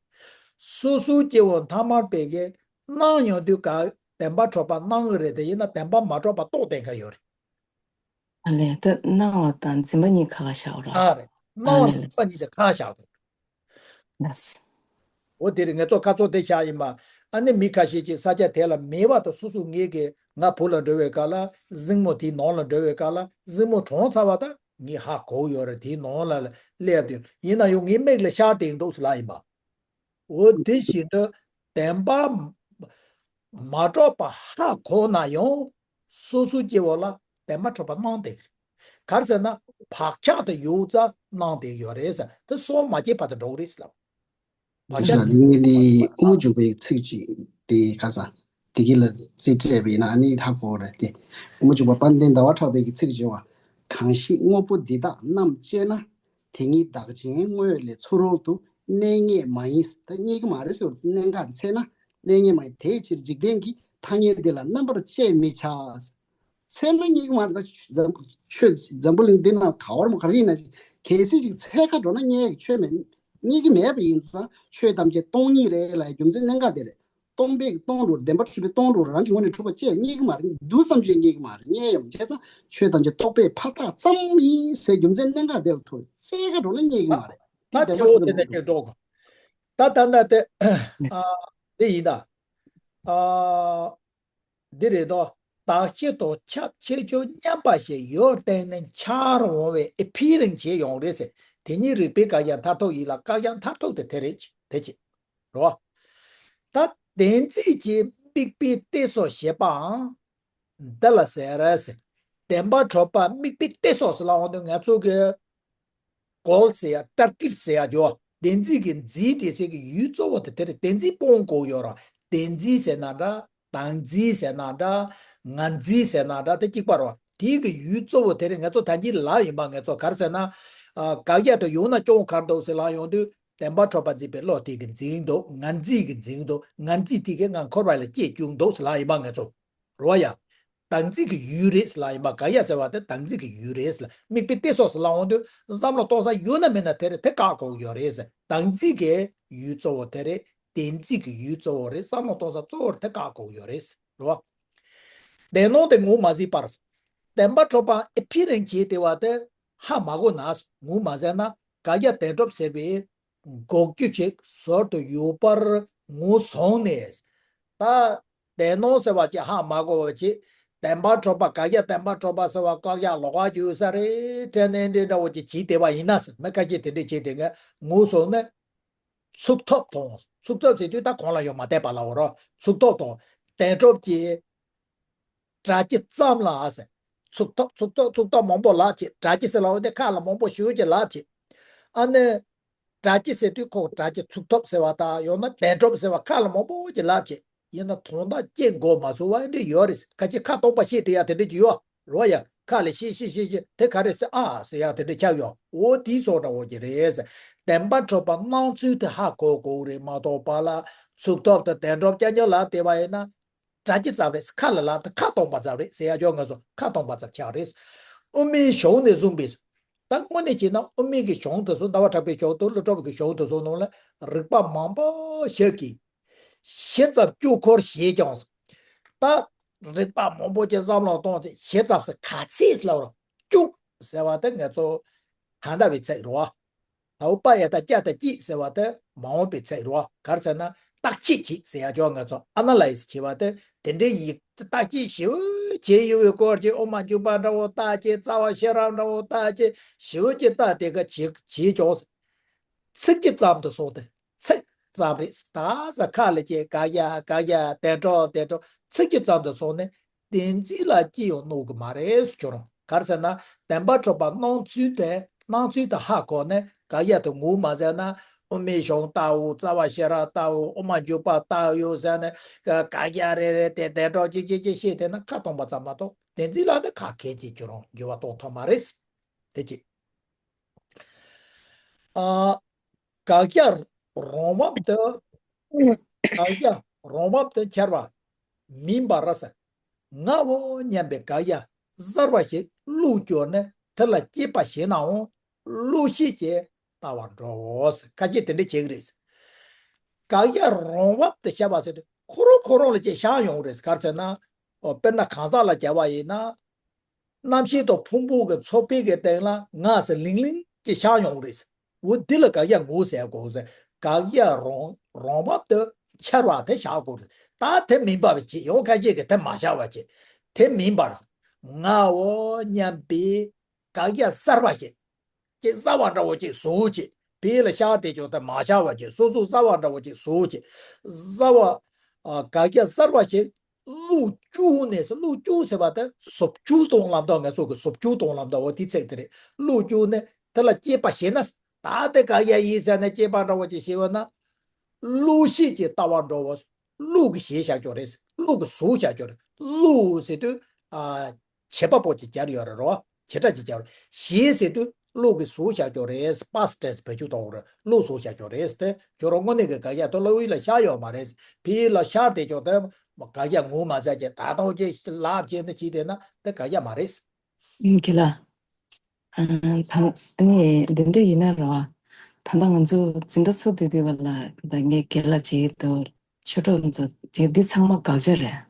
སོ་སོའི་སྐྱེ་བོ་ཐ་མལ་པའི་གི་སྣང་ཡོང་དུས་ག་བདེན་པ་གྲུབ་པ་སྣང་གི་རེད་དེ་ཡིན་ན་བདེན་པ་མ་གྲུབ་པ་རྟོགས་བསྡད་མཁན་ཡོད་རེད། ཨ་ལས་ད་སྣང་བ་དང་འཛིན་པ་གཉིས་ཁ་ཁ་བཞག་རོགས། ཨ་རེད། སྣང་བ་ཨ་ལས་འཛིན་པ་གཉིས་དེ་ཁ་ཁ་བཞག་དགོས། ལགས། འོ་དེ་རེད། ངེད་ཚོ་ཁ་ཚོ་དེ་བཞག་ཡིན་པ། ཨ་ནི་མི་ཁ་ཤས་ཀྱིས་ས་ཆ་དེ་ལ་མེད་པ་དང་སོ་སོ་ངེད་ཀྱི་ང་བུ་ལ་འགྲོ་བའི་སྐབས་ལ་གཟིགས་མོ་དེའི་ནང་ལ་འགྲོ་བའི་སྐབས་ལ་གཟིགས་མོ་གྲོངས་ཚར་བ་དང་ངས་ཧ་གོ་ཡོད་རེད། དེའི་ནང་ལ་སླེབས་དུས་ཡིན་ན་ཡང་ངའི་མིག་ལ་ཤར་བསྡད་འདུག་ཟེར་ལབ་ཡིན་པ། འོ་དེ་བཞིན་དུ་བདེན་པ་མ་གྲུབ་པ་ཧ་གོ་ན་ཡང་སོ་སོའི་སྐྱེ་བོ་ལ་བདེན་པ་གྲུབ་པ་སྣང་བསྡད་ཀྱི་རེད། ག་རེ་ཟེར་ན་བག་ཆགས་དེ་ཡོད་ཙང་སྣང་བསྡད་ཀྱི་ཡོད་རེད་ཟེར། དེ་སོང་མ་སྐྱེས་བར་དུ་འགྲོ་གི་རེད་ཟེར་ལབ། བག་ཆགས་དེ་ངས་ནི་དབུ་མ་འཇུག་པའི་ཚིག་ཅིག་དེ་ག་ས་དེ་གི་ལ་རྩིས་སྤྲད་པ་ཡིན་ན་ཨ་ནི་ཧ་གོ་རེད་དེ། དབུ་མ་འཇུག་པ་དཔལ་ལྡན་ཟླ་བ་གྲགས་པའི་གི་ཚིག་བྱས་པ། གང་ཞིག་དངོས་པོ་འདི་དག་རྣམ་དཔྱད་ན། དེ་ཉིད་བདག་ཅན་དངོས་ལས་ཚུ་རོལ་དུ། གནས་ངེས་མ་ཡིན་ད་རྙེད་ཀྱི་མ་རེད་ཟེར་བ་གནད་འགག་འཚལ་ན། གནས་ངེས་མ་ཡིན། དེའི་ཕྱིར་འཇིག་རྟེན་གྱི་ཐ་སྙད་འདི་ལ་རྣམ་པར་དཔྱད་མི་བྱ། འཚལ་ན་རྙེད་ཀྱི་མ་རེད། ད་འཛམ་ཆོས་འཛམ་བུ་གླིང་འདི་ན་ག་བར་མོ་ག་རེ་ཡིན་ན་གལ་སྲིད་ཅིག་འཚོལ་ག་འགྲོ་ན་རྙེད་ཀྱི་ཆོས་མེད། རྙེད་ཀྱི་མེད་པ་ཡིན་ཙང་ཆོས་ཐམས་ཅད་སྟོང་ཉིད་རེད་ལ་རྒྱུ་མཚན་གནད་འགག་དེ་རེད། སྟོང་པའི་སྟོང་རུ་བདེན་པར་གྲུབ་པའི་སྟོང་རུ་རང་གི་ངོས་ནས་གྲུབ་པ་བཅས་རྙེད་ཀྱི་མ་རེད། འདུག་ཙམ་ཞིག་རྙེད་ཀྱི་མ་རེད། རྙེད་ཡང་བྱས་ཙང་ཆོས་ཐམས་ཅད་རྟོག་པའི་ཕ་རྟགས་ཙམ་ཡིན་ཟེར་རྒྱུ་མཚན་གནད་འགག་དེ་ལ་ཐུག་འཚོལ་ག་འགྲོ་ན་རྙེད་ཀྱི་མ་རེད། ད་དེ་བདེན་པར་གྲུབ་པ་དེ་ནས་ཀྱང་འགྲོ་དགོས། ད་ད་ལྟ་དེ་ཨ་འདི་ཡིན་ད། ཨ་འདི་རེད་དོ། བདག་བཞི་དང་ཁྱབ་ཆེ་ཆུང་མཉམ་པ་ཞིག་ཡོད་བསྟན་ནས་འཆར་འོང་བའི་ཨེ་ཕི་རིང་བྱེད་ཡོང་རེད་ཟེར། དེ་ཉིད་རིགས་པས་བཀག་ཀྱང་མཐར་ཐུག་ཡིན་ལ། བཀག་ཀྱང་མཐར་ཐུག་དེ་དེ་རེད། དེ་ཅི་རོ། ད་བདེན་འཛིན་གྱི་དམིགས་པའི་གཏད་སོ་ཞེས་པའང་འདི་ལ་ཟེར་ཟེར། བདེན་པར་གྲུབ་པ་དམིགས་པའི་གཏད་སོ་ཟེར་ལ་འོང་དུས་ང་ཚོ་གི་གོལ་ཟེར་ཡ་ཊར་གེཊ་ཟེར་ཡ་ཇོ། བདེན་འཛིན་གྱི་འཛིན་དེ་ཟེར་གྱི་ཡུལ་གཙོ་བོ་དེ་དེ་རེད། བདེན་འཛིན་སྤོང་དགོས་ཡོད་ར། བདེན་འཛིན་ཟེར་ན་འདྲ། བདག་འཛིན་ཟེར་ན་འདྲ། ང་འཛིན་ཟེར་ན་འདྲ། དེ་གཅིག་པ་རོ། དེའི་གི་ཡུལ་གཙོ་བོ་དེ་རེད། ང་ཚོ་ད་གིན་ལབ་ཡིན་པ། ང་ཚོ་ག་རེ་ཟེར་ན། ཨ་དགག་བྱ་དེ་ཡོང་ན་སྐྱོན་ག་རེ་འདུག་ཟེར་ལབ་ཡོང་དུས། བདེན་པར་གྲུབ་པ་འཛིན་པའི་བློ་དེ་གི་འཛིན་འདུག་ང་འཛིན་གྱི་འཛིན་འདུག་ང་འཛིན་དེ་གི་ང་འཁོར་བ་ལ་སྐྱེས་བཅུག་འདུག་ཟེར་ལབ་ཡིན་པ། ང་ཚོ་རོ་ཡ། བདག་འཛིན་གྱི་ཡུལ་རེད་ཟེར་ལབ་ཡིན་པ། དགག་བྱ་ཟེར་བ་དེ་བདག་འཛིན་གྱི་ཡུལ་རེད་ཟེར་ལ། དམིགས་པའི་གཏད་སོ་ཟེར་ལབ་འོང་དུས་བསམ་བློ་གཏོང་ས་ཡོད་ན་མེད་ན་དེ་རེད། དེ་བཀག་དགོས་ཡོད་རེད་ཟེར། བདག་འཛིན་གྱི་ཡུལ་གཙོ་བོ་དེ་རེད། བདེན་འཛིན་གྱི་ཡུལ་གཙོ་བོ་རེད། བསམ་བློ་གཏོང་ས་གཙོ་བོ་རེད། དེ་བཀག་དགོས་ཡོད་རེད་ཟེར་རོ། བདེན་སྣང་དེ་ངོ་མ་ཟིན་པར། བདེན་པར་གྲུབ་པ་ཨེ་ཕི་རིང་བྱེད་དེ་བ་དེ་ཧ་མ་གོ་ན། ངོ་མ་ཟིན་ན་དགག་བྱ་བདེན་གྲུབ་ཟེར་བའི་འགོག་རྒྱུ་ཞིག་ཟུར་དུ་ཡོད་པར་ངོས་བཟུང་ནས། ད་བདེན་སྣང་ཟེར་བ་ཅིག་ཧ་མ་གོ་བ་ཅིག་བདེན་པར་གྲུབ་པ། དགག་བྱ་བདེན་པར་གྲུབ་པ་ཟེར་བ་བཀག་ཡག་ལོག་པ་ཅིག་ཡོད་ས་རེད་དྲན་ནས་འདྲེ་འདྲ་བོ་ཅིག་བྱེད་བསྡད་པ་ཡིན་ན་ཟེར། མི་ཁ་ཤས་དེ་འདྲས་བྱེད་བསྡད་མཁན་ངོས་བཟུང་ནས་ཚུགས་ཐུབ་དང་། ཚུགས་ཐུབ་ཟེར་དུས་ད་གོང་ལ་ཡོད་མ་བསྡད་པ་ལ་འོ་རོ། ཚུགས་ཐུབ་དང་བདེན་གྲུབ་ཀྱི་སྒྲ་སྐྱེ་ཙམ་ལ་ཨ་ཟེར། ཚུགས་ཐུབ་ཚུགས་ཐུབ་ཚུགས་ཐུབ་མང་པོ་ལབ་བྱེད། སྒྲ་སྐྱེ་ཟེར་ལབ་འོ་དེ་ཁ་ལ་མང་པོ་ཞེ་པོ་ཅིག་ལབ་བྱེད། ཨ་ནི་སྒྲ་སྐྱེ་ཟེར་དུས་ཁོ་སྒྲ་སྐྱེ་ཚུགས་ཐུབ་ཟེར་བ་དང་། ཡང་ན་བདེན་གྲུབ་ཟེར་བ་ཁ་ལ་མང་པོ་ཅིག་ལབ་བྱེད། ཡིན་ན་དོན་དག་སྐྱེ་འགོ་མ་ཚུགས་པ་འདྲ་ཡོད་རེད། ཁ་ཅིག་ཁ་སྟོང་པ་བཤད་དེ་ཡ་དེ་འདྲ་ཅིག་ཡོད་རོ་ཡ། ཁ་ལ་བཤད་བཤད་བཤད་བཤད་དེ་ག་རེ་ཟེར་ཨ་ཟེར་ཡ་དེ་འདྲ་ཆགས་ཡོད། འོ་དེའི་སོགས་འདྲ་བོ་ཅིག་རེད་ཟེར། བདེན་པར་གྲུབ་པ་སྣང་ཚུལ་དེ་ཧ་གོ་དགོས་རེད་མ་གཏོགས་པ་ལ་ཚུགས་ཐུབ་དང་བདེན་གྲུབ་རྐྱང་རྐྱང་ལབ་བསྡད་པ་ཡིན་ན། སྒྲ་སྐྱེ་ཙམ་རེད། ཁ་ལ་ལབ་དུས་ཁ་སྟོང་པ་ཙམ་རེད་ཟེར་ཡ་ཅོག་ང་ཚོ་ཁ་སྟོང་པ་ཙམ་ཆགས་རེད། དབུ་མའི་གཞུང་ནས་བཟུང་པས། ད་དངོས་གནས་བྱས་ན་དབུ་མའི་གི་གཞུང་དེ་ཚོ། ཟླ་བ་གྲགས་པའི་གཞུང་དང་ཀླུ་སྒྲུབ་ཀྱི་གཞུང་དེ་ཚོ་ནང་ལ་རིགས་པ་མང་པོ་ཞིག་གིས་བཞི་ཙམ་བཅུ་འཁོར་ཞེས་ཀྱང་། ད་རིགས་པ་མང་པོ་ཅིག་བསམ་བློ་གཏོང་ཚེ་བཞི་ཙམ་ཟེར། ག་ཚད་ལབ་རོ། བཅུ་ཟེར་བ་དེ་ང་ཚོ་གང་འདྲ་བའི་ཚད་རེད་བ། ད་འོ་པ་ཡ་བཏགས་པ་ཏ་སྐྱེད་ཟེར་བ་དེ་མ་འོངས་པའི་ཚད་རེད་བ། ག་རེ་ཟེར་ན་བརྟག་དཔྱད་བྱེད་ཟེར་ཡ་ཅོག་ང་ཚོ་ཨ་ན་ལའི་སི་བྱེད་པ་དེ། དེ་འདྲའི་ཡིག་བརྟག་དཔྱད་ཞིབ་བྱས་ཡོད་པའི་སྐོར་གྱི་དབུ་མ་འཇུག་པ་འདྲ་བོ་བརྟག་དཔྱད། རྩ་བ་ཤེས་རབ་འདྲ་བོ་བརྟག་དཔྱད་ཞིབ་བྱས་བལྟས་དེ་ག་བྱེད་བྱེད་ཅོག་ཚིག་གི་ཙམ་དུ་སོང་སྟེ། ཚིག་ཙམ་རེད། ད་ས་ཁ་ལ་སྐྱེ་དགག་བྱ་དགག་བྱ་བདེན་གྲུབ་བདེན་གྲུབ་ཚིག་གི་ཙམ་དུ་སོང་ནས་བདེན་འཛིན་ལ་སྐྱེ་ཡང་གནོད་གི་མ་རེད་ཟེར་ཅོག་རང་། ག་རེ་ཟེར་ན་བདེན་པར་གྲུབ་པ་སྣང་ཚུལ་དེ་སྣང་ཚུལ་དེ་ཧ་གོ་ནས་དགག་བྱ་དེ་ངོ་མ་ཟིན་ན། དབུ་མའི་གཞུང་ལྟ་བུ། རྩ་བ་ཤེས་རབ་ལྟ་བུ། དབུ་མ་འཇུག་པ་ལྟ་བུ་ཟེར་ནས་དགག་བྱ་རེ་རེ་དེ་བདེན་གྲུབ་ཅིག་ཅིག་ཅིག་བཤད་བསྡད་ན་ཁ་སྟོང་པ་ཙམ་མ་གཏོགས་བདེན་འཛིན་ལ་དེ་ཁ་གལ་ཆེ་ཅོག་རང་འགྱུར་བ་གཏོང་ཐུབ་མ་རེད། དེ་གཅིག་ཨ། དགག་བྱ་རང་བབ་ཏུ། དགག་བྱ་རང་བབ་ཏུ་འཆར་བ་མིན་པར་ཟེར། ངའོ་སྙམ་པའི་དགག་བྱ་གསར་བ་ཞིག་བློས་བཅོལ་ནས་དེ་ལ་དཔྱད་པ་བྱས་ནའང་བློ་ཤེས་ཀྱིས་ལྟ་བར་འགྲོའོ་ཟེར། ཁ་ཅིག་དེ་འདྲ་བྱེད་ཀྱི་རེད་ཟེར། དགག་བྱ་རང་བབ་ཏུ་འཆར་བ་ཟེར་དུས་ཁོ་རང་ཁོ་རང་ལ་ཅིག་ཤར་ཡོང་གི་རེད་ཟེར། ག་རེ་ཟེར་ན། ཨོ། དཔེར་ན་གང་ཟག་ལ་སྦྱར་བ་ཡིན་ན། རྣམ་ཤེས་དང་ཕུང་པོ་གི་ཚོགས་པའི་གི་སྟེང་ལ་ང་ཟེར་ལིང་ལིང་ཅིག་ཤར་ཡོང་གི་རེད་ཟེར། འོ་འདི་ལ་དགག་བྱ་ངོ་ཟེར་དགོས་ཟེར། དགག་བྱ་རང་རང་བབ་ཏུ་འཆར་བ་དེ་བཞག་དགོས་རེད། ད་དེ་མིན་པ་བྱེད། ཡང་ཁ་ཅིག་གིས་དེ་མ་བཞག་པ་བྱེད། དེ་མིན་པར་ཟེར། ངའོ་སྙམ་པའི་དགག་བྱ་གསར་བ་ཞིག་ཅིག་གསར་བ་འདྲ་བོ་ཅིག་བཟོ་བྱེད། དེ་ལ་ཤར་བསྡད་ཀྱང་དེ་མ་ཤར་བ་བྱེད། སོ་སོ་གསར་བ་འདྲ་བོ་ཅིག་བཟོ་བྱེད། གསར་བ། ཨ། དགག་བྱ་གསར་བ་ཞིག་བློས་བཅོལ་ནས་ཟེར། བློས་བཅོལ་ཟེར་བ་དེ་ཟུག་བཅོས་གཏོང་ལབ་འདུག་ང་ཚོ་གི་ཟུག་བཅོས་གཏོང་ལབ་འདུག་འོ་དེ་ཚིག་དེ་རེད། བློས་བཅོལ་ནས་དེ་ལ་དཔྱད་པ་བྱས་ན། ད་དེ་དགག་བྱ་ཡིན་ཟེར་ནས་དཔྱད་པ་འདྲ་བོ་ཅིག་བྱས་པ་ན། བློ་ཤེས་ཀྱིས་ལྟ་བར་འགྲོའོ། བློ་གིས་བྱས་བཞག་ཀྱོག་རེད། བློ་གིས་བཟོས་བཞག་ཀྱོག་རེད། བློ་ཟེར་དུས། ཨ། བྱེད་པ་པོ་ཅིག་སྦྱར་ཡོད་རེད་རོ། བྱེད་སྒྲ་ཅིག་སྦྱར་རོ། བྱས་ཟེར་དུས་ བླུགས་གི་བཟོ་བྱ་ཀྱོག་རེད། པ་སི་ཊེན་སི་བེད་སྤྱོད་གཏོང་རེད། བླུགས་བཟོ་བྱ་ཀྱོག་རེད་དེ། ཁྱོད་རང་དངོས་གནས་ཀྱི་དགག་རྒྱག་དེ་བློ་ཡུལ་ལ་ཤར་ཡོད་མ་རེད། ཕི་ལ་ཤར་དེ་ཀྱོག་དེ་དགག་རྒྱག་ངོ་མ་ཟ་ཀྱི་ད་དང་ཅི་ལབ་ཀྱི་འདི་ཅི་དེ་ན་དེ་དགག་རྒྱག་མ་རེད། ཨིན་གི་ལ། ཨ་ད་ཨ་ནི་འདི་འདྲ་ཡིན་ན་རོ། ད་ལྟ་ང་ཚོ་འཛིན་གྲྭ་ཚུགས་བསྡད་དུས་ག་ལ་ད་ངས་རྒན་ལགས་བྱེད་ཀྱི་འདུག་ཆོས་གྲོགས་ཚོ་དེ་འདི་ཚང་མ་དགག་བྱ་རེད།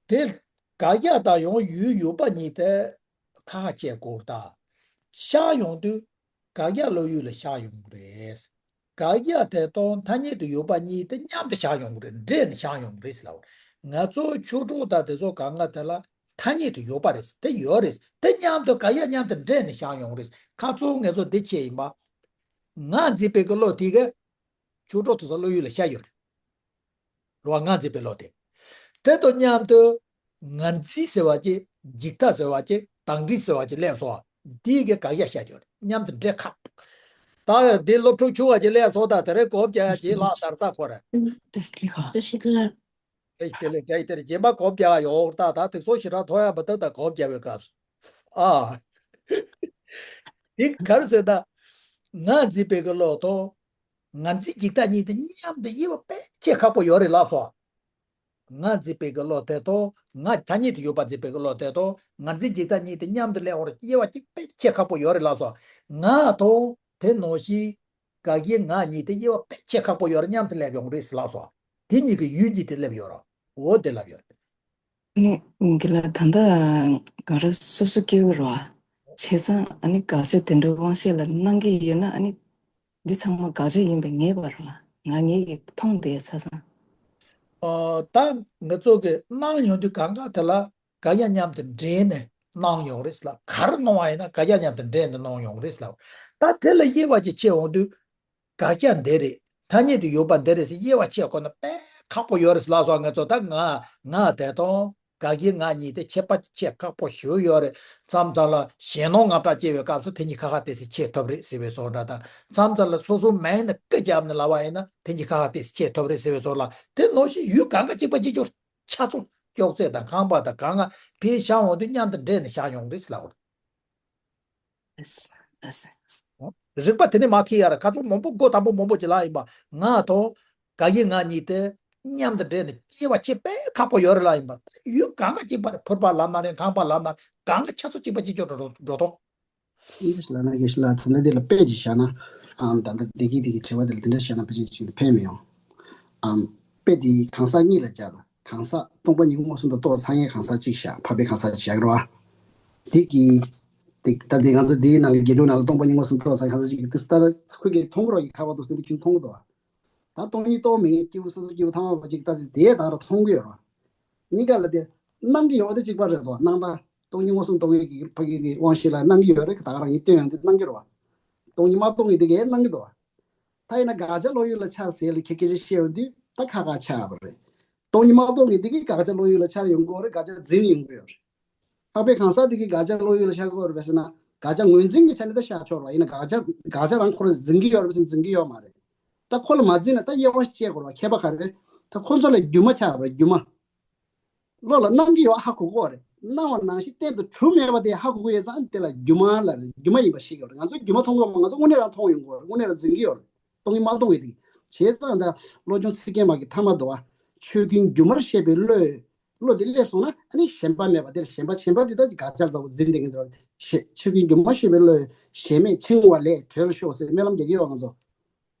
དེ་དགག་རྒྱག་དང་ཡང་ཡུལ་ཡོད་པ་གཉིས་དེ་ཁ་ཁ་བྱས་སྐོར་དང་། ཤར་ཡོང་དུས་དགག་རྒྱག་བློ་ཡུལ་ལ་ཤར་ཡོང་གི་རེད། དགག་རྒྱག་དེ་དང་ཐ་སྙད་དུ་ཡོད་པ་གཉིས་དེ་མཉམ་དུ་བཞག་ཡོང་གི་རེད། འདྲེས་ནས་བཞག་ཡོང་གི་རེད་ཟེར་ལབ། ང་ཚོ་ཆོས་གྲོགས་དང་དེ་ཚོ་གང་ག་དེ་ལ་ཐ་སྙད་དུ་ཡོད་པ་རེད། དེ་ཡོད་རེད། དེ་མཉམ་དུ་དགག་རྒྱག་མཉམ་དུ་འདྲེས་ནས་བཞག་ཡོང་གི་རེད། ཁ་ཚུར་ངེད་ཚོ་འདི་བྱས་ཡིན་པ། ང་འཛིན་པའི་གི་བློ་དེ་གི་ཆོས་གྲོགས་དེ་ཚོ་བློ་ཡུལ་ལ་ཤར་ཡོད་རེད། རེད་བ། ང་འཛིན་པའི་བློ་དེ། དེ་དང་མཉམ་དུ་ངར་འཛིན་ཟེར་བ་ཅིག་འཇིག་ལྟ་ཟེར་བ་ཅིག་དང་འདྲིས་ཟེར་བ་ཅིག་སླེབས་སོང་བ། འདི་གི་དགག་རྒྱག་བྱ་རྒྱུ་རེད། མཉམ་དུ་འདྲེས་ཁག་ད་འདི་སློབ་ཕྲུག་ཆུང་བ་ཅིག་སླེབས་སོང་། ད་དེ་རིང་གོ་བརྒྱབ་ཡ་ཅིག་ལགས་དར་ས་ཁོ་རེད། ཨེ་དེ་ལས་དེ་དེ་རྗེས་མ་གོ་བརྒྱབ་ཡ་ཡོད་ད། ད་དེ་ཚོ་ཞེ་དྲག་མཐོང་ཡ་མི་འདུག་ད་གོ་བརྒྱབ་པའི་སྐབས་སུ། ཨ། དེ་ག་རེ་ཟེར་ད། ང་འཛིན་པའི་གི་བློ་དང་། ངར་འཛིན་འཇིག་ལྟ་གཉིས་དེ་མཉམ་དུ་དབྱེ་བ་དཔེ་ཁྱད་ཁག་པོ་ཡོད་རེད་ལབ་སོང་། ང་འཛིན་པའི་གི་བློ་དེ་དང་ང་ཐ་སྙད་དུ་ཡོད་པ་འཛིན་པའི་གི་བློ་དེ་དང་ངར་འཛིན་འཇིག་ལྟ་གཉིས་དེ་མཉམ་དུ་སླེབས་པར་དབྱེ་བ་གཅིག་དཔེ་ཁྱད་ཁག་པོ་ཡོད་རེད་ལབ་སོང་། ང་དང་དེ་ནང་བཞིན་དགག་དབྱེ་ངག་གཉིས་དེ་དབྱེ་བ་དཔེ་ཁྱད་ཁག་པོ་ཡོད་རེད། མཉམ་དུ་སླེབས་ཡོང་རེད་ཟེར་ལབ་སོང་། དེ་གཉིས་ཀྱི་ཡུལ་གཉིས་དེ་སླེབས་ཡོད་རེད། འོ་དེ་ལབ་ཡོད་རེད། ནི་འདི་ལ་ད་ལྟ་ག་རེ་སོ་སོ་སྐྱེ་བོ་རེད་བ། བྱས་ཙང་ཨ་ནི་དགག་བྱ་དེ་འདྲ་དབང་ཤེས་ལ་སྣང་གི་ཡོད་ན་ཨ་ནི་འདི་ཚང་མ་དགག་བྱ་ཡིན་པ་ངེས་པ་རེད་བ། ང་ངེད་ཀྱིས་མཐོང་བསྡད་ཚར་སོང་། ཨོ། ད་ང་ཚོ་གི་སྣང་ཡོང་དུས་གང་ག་དེ་ལ་དགག་རྒྱག་མཉམ་དུ་འདྲེས་ནས་སྣང་ཡོང་རེད་ལ། ག་རེ་སྣང་བ་ཡིན་ན་དགག་རྒྱག་མཉམ་དུ་འདྲེས་ནས་སྣང་ཡོང་རེད་ལ། ད་དེ་ལ་དབྱེ་བ་ཅིག་ཕྱེ་འོང་དུས། དགག་བྱ་འདི་རེད། ཐ་སྙད་དུ་ཡོད་པ་འདི་རེད་ཟེར་དབྱེ་བ་ཕྱེ་དགོས་ན་དཔེ་ཁག་པོ་ཡོད་རེད་ལབ་སོང་། ང་ཚོ་ད་ང་ང་དེ་དང་དགག་དབྱེ་ངག་གཉིས་དེ་ཁྱད་པར་ཕྱེ་ཁག་པོ་ཞེ་པོ་ཡོད་རེད། མཚམས་མཚམས་ལ་ཞེད་སྣང་དངངས་སྐྲག་སྐྱེ་བའི་སྐབས་སུ་དེ་གཉིས་ཁ་ཁ་ཏོག་ཙམ་ཕྱེ་ཐུབ་རེད་ཟེར་བའི་བཟོ་འདྲ་དང་། མཚམས་མཚམས་ལ་སོ་སོ་མེད་ན་སྐུ་རྒྱབ་ནས་ལབ་པ་ཡིན་ན་དེ་གཉིས་ཁ་ཁ་ཏོག་ཙམ་ཕྱེ་ཐུབ་རེད་ཟེར་བའི་བཟོ་ལ། དེ་ནང་བཞིན་ཡུལ་གང་ག་གཅིག་པ་གཅིག་གྱུར་ཆ་ཚང་ཅོག་ཙེ་དང་ཁང་པ་དང་གང་ག་ཕའི་བཞག་འོང་དུས་མཉམ་དུ་འདྲེས་ནས་བཞག་ཡོང་རེད་ལབ་པ་རེད། རིག་པ་དེ་ནས་མ་ཁེལ་ཡ་ར། ཁ་ཚོ་མང་པོ་མགོ་དང་པོ་མང་པོ་ཅིག་ལ་ཡིན་པ། ང་དང་དགག་དབྱེ་ངག་གཉིས་དེ་མཉམ་དུ་འདྲེས་ནས་དབྱེ་བ་ཕྱེ་དཔེ་ཁག་པོ་ཡོད་རེད་ལ་ཡིན་པ། ཡུལ་གང་ག་གཅིག་པ་རེད། ཕོར་པ་ལབ་ན་རེད། ཁང་པ་ལབ་ན་གང་ག་ཆ་ཚང་གཅིག་པ་གཅིག་གྱུར་འགྲོ་འགྲོ་ཐོག་ཨིན་ཇི་ལ་ན་གེ་ཤི་ལ་དེ་འདྲ་དེ་ལ་དཔེ་ཅིག་བཞག་ན། ཨམ་ད་ལྟ་བདེ་སྐྱིད་དེ་གི་དྲི་བ་དེ་ལ་དེ་འདྲ་བཤད་ན་དཔེ་ཅིག་ཅིག་ལ་ཕན་མི་ཡོང་། ཨམ་དཔེ་དེ་གང་ཟག་གཉིས་ལ་སྦྱར་ན། གང་ཟག་སྟོང་པ་ཉིད་མངོན་སུམ་དུ་རྟོགས་ཚར་མཁན་གང་ཟག་གཅིག་བཞག་འཕགས་པའི་གང་ཟག་གཅིག་བཞག་རོགས། དེ་གི་དེ་ད་དེ་ང་ཚོ་དེའི་ནང་གི་དགེ་ཕྲུག་ནང་ལ་སྟོང་པ་ཉིད་མངོན་སུམ་དུ་རྟོགས་ཚར་མཁན་གང་ཟག་གཅིག་གི་དེ་ལྟར་ཁོ་གིས་མཐོང་གི་རོགས་ཀྱི་ཁ་བ་དུ་སེ་དེ་ཁྱོད་མཐོང་གི་འདུག་ད་སྟོང་ཉིད་རྟོགས་མེད་མཁན་སྐྱེས་བུ་སོ་སོ་སྐྱེས་བུ་ཐ་མལ་པ་གཅིག་ད་དེ་དེའི་དང་ར་མཐོང་གི་ཡོད་རོགས། གཉིས་ཀ་ལ་དེ་སྣང་གི་ཡོད་པ་དེ་གཅིག་པ་རེད་དོ། སྣང་ད་སྟོང་ཉིད་མངོན་སུམ་རྟོགས་མཁན་གྱི་ཕ་གི་དེ་དབང་ཤེས་ལ་སྣང་གི་ཡོད་རེད། ད་ག་རང་གིས་སྟོན་ཡོང་དུས་སྣང་གི་རེད་བ། སྟོང་ཉིད་མ་རྟོགས་མཁན་དེ་གས་སྣང་གི་འདུག་བ། ད་ཡིན་ན་དགག་བྱ་བློ་ཡུལ་ལ་འཆར་ཟེར་ལ་ཁྱེད་སྐད་ཆ་བཤད་ཡོང་དུས་ད་ཁག་ཁག་ཆགས་པ་རེད། སྟོང་ཉིད་མ་རྟོགས་མཁན་དེ་གས་དགག་བྱ་བློ་ཡུལ་ལ་འཆར་ཡོང་གི་ཡོད་རེད། དགག་བྱ་འཛིན་ཡོང་གི་ཡོད་རེད། འཕགས་པའི་གང་ཟག་དེ་གས་དགག་བྱ་བློ་ཡུལ་ལ་འཆར་གི་ཡོད་རེད་པས་ཟེར་ན། དགག་བྱ་ངོས་འཛིན་གྱི་ཆ་ནས་ད་ཤར་ཆོག་རེད་བ། ཡིན་ན་དགག་བྱ་དགག་བྱ་རང་ཁོ་རང་འཛིན་གྱི་ཡོད་རེད་པས་ཟེར་ན་འཛིན་གྱི་ཡོད་མ་རེད། ད་ཁོ་ལ་མ་འཛིན་ན་ད་དབྱེ་བ་ཕྱེ་དགོས་རེད་བ། ཁྱད་པར་ག་རེ་རེད། ད་ཁོ་ཚོ་ལ་སྒྱུ་མ་ཆགས་པ་རེད། སྒྱུ་མ། བློ་ལ་སྣང་གི་ཡོད་ཧ་གོ་གི་ཡོད་རེད། སྣང་བ་ནང་བཞིན་གཏན་དུ་གྲུབ་མེད་པ་དེ་ཧ་གོ་གི་ཡོད་ཙང་དེ་ལ་སྒྱུ་མ་ལབ་རེད། སྒྱུ་མ་ཡིན་པ་ཤེས་ཀྱི་ཡོད་རེད། ང་ཚོས་སྒྱུ་མ་མཐོང་གི་ཡོད་མ། ང་ཚོ་དངོས་གནས་རང་མཐོང་ཡོང་གི་ཡོད་རེད། དངོས་གནས་རང་འཛིན་གྱི་ཡོད་རེད། སྟོང་ཉིད་མ་རྟོགས་ངེས་དེ། བྱས་ཙང་ད་བློ་སྦྱོང་ཚིག་རྒྱན་མ་གི་ཐ་མ་དུ་བ། ཆོས་ཀུན་སྒྱུ་མར་ཤེས་པའི་བློས། བློ་དེ་སླེབས་སོང་ན་ཨ་ནི་ཞེན་པ་མེད་པ་དེ་ལ་ཞེན་པ་ཞེན་པ་དེ་ད་དགག་བྱ་ལྟ་བུ་འཛིན་བསྡད་མཁན་དེ་རེད། ཆོས་ཆོས་ཀུན་སྒྱུ་མར་ཤེས་པའི་བློས་ཞེན་མེད་འཆིང་བ་ལས་གྲོལ་ཤོག་ཟེར་སྨོན་ལམ་རྒྱག་གི་ཡོད་ང་ཚོ།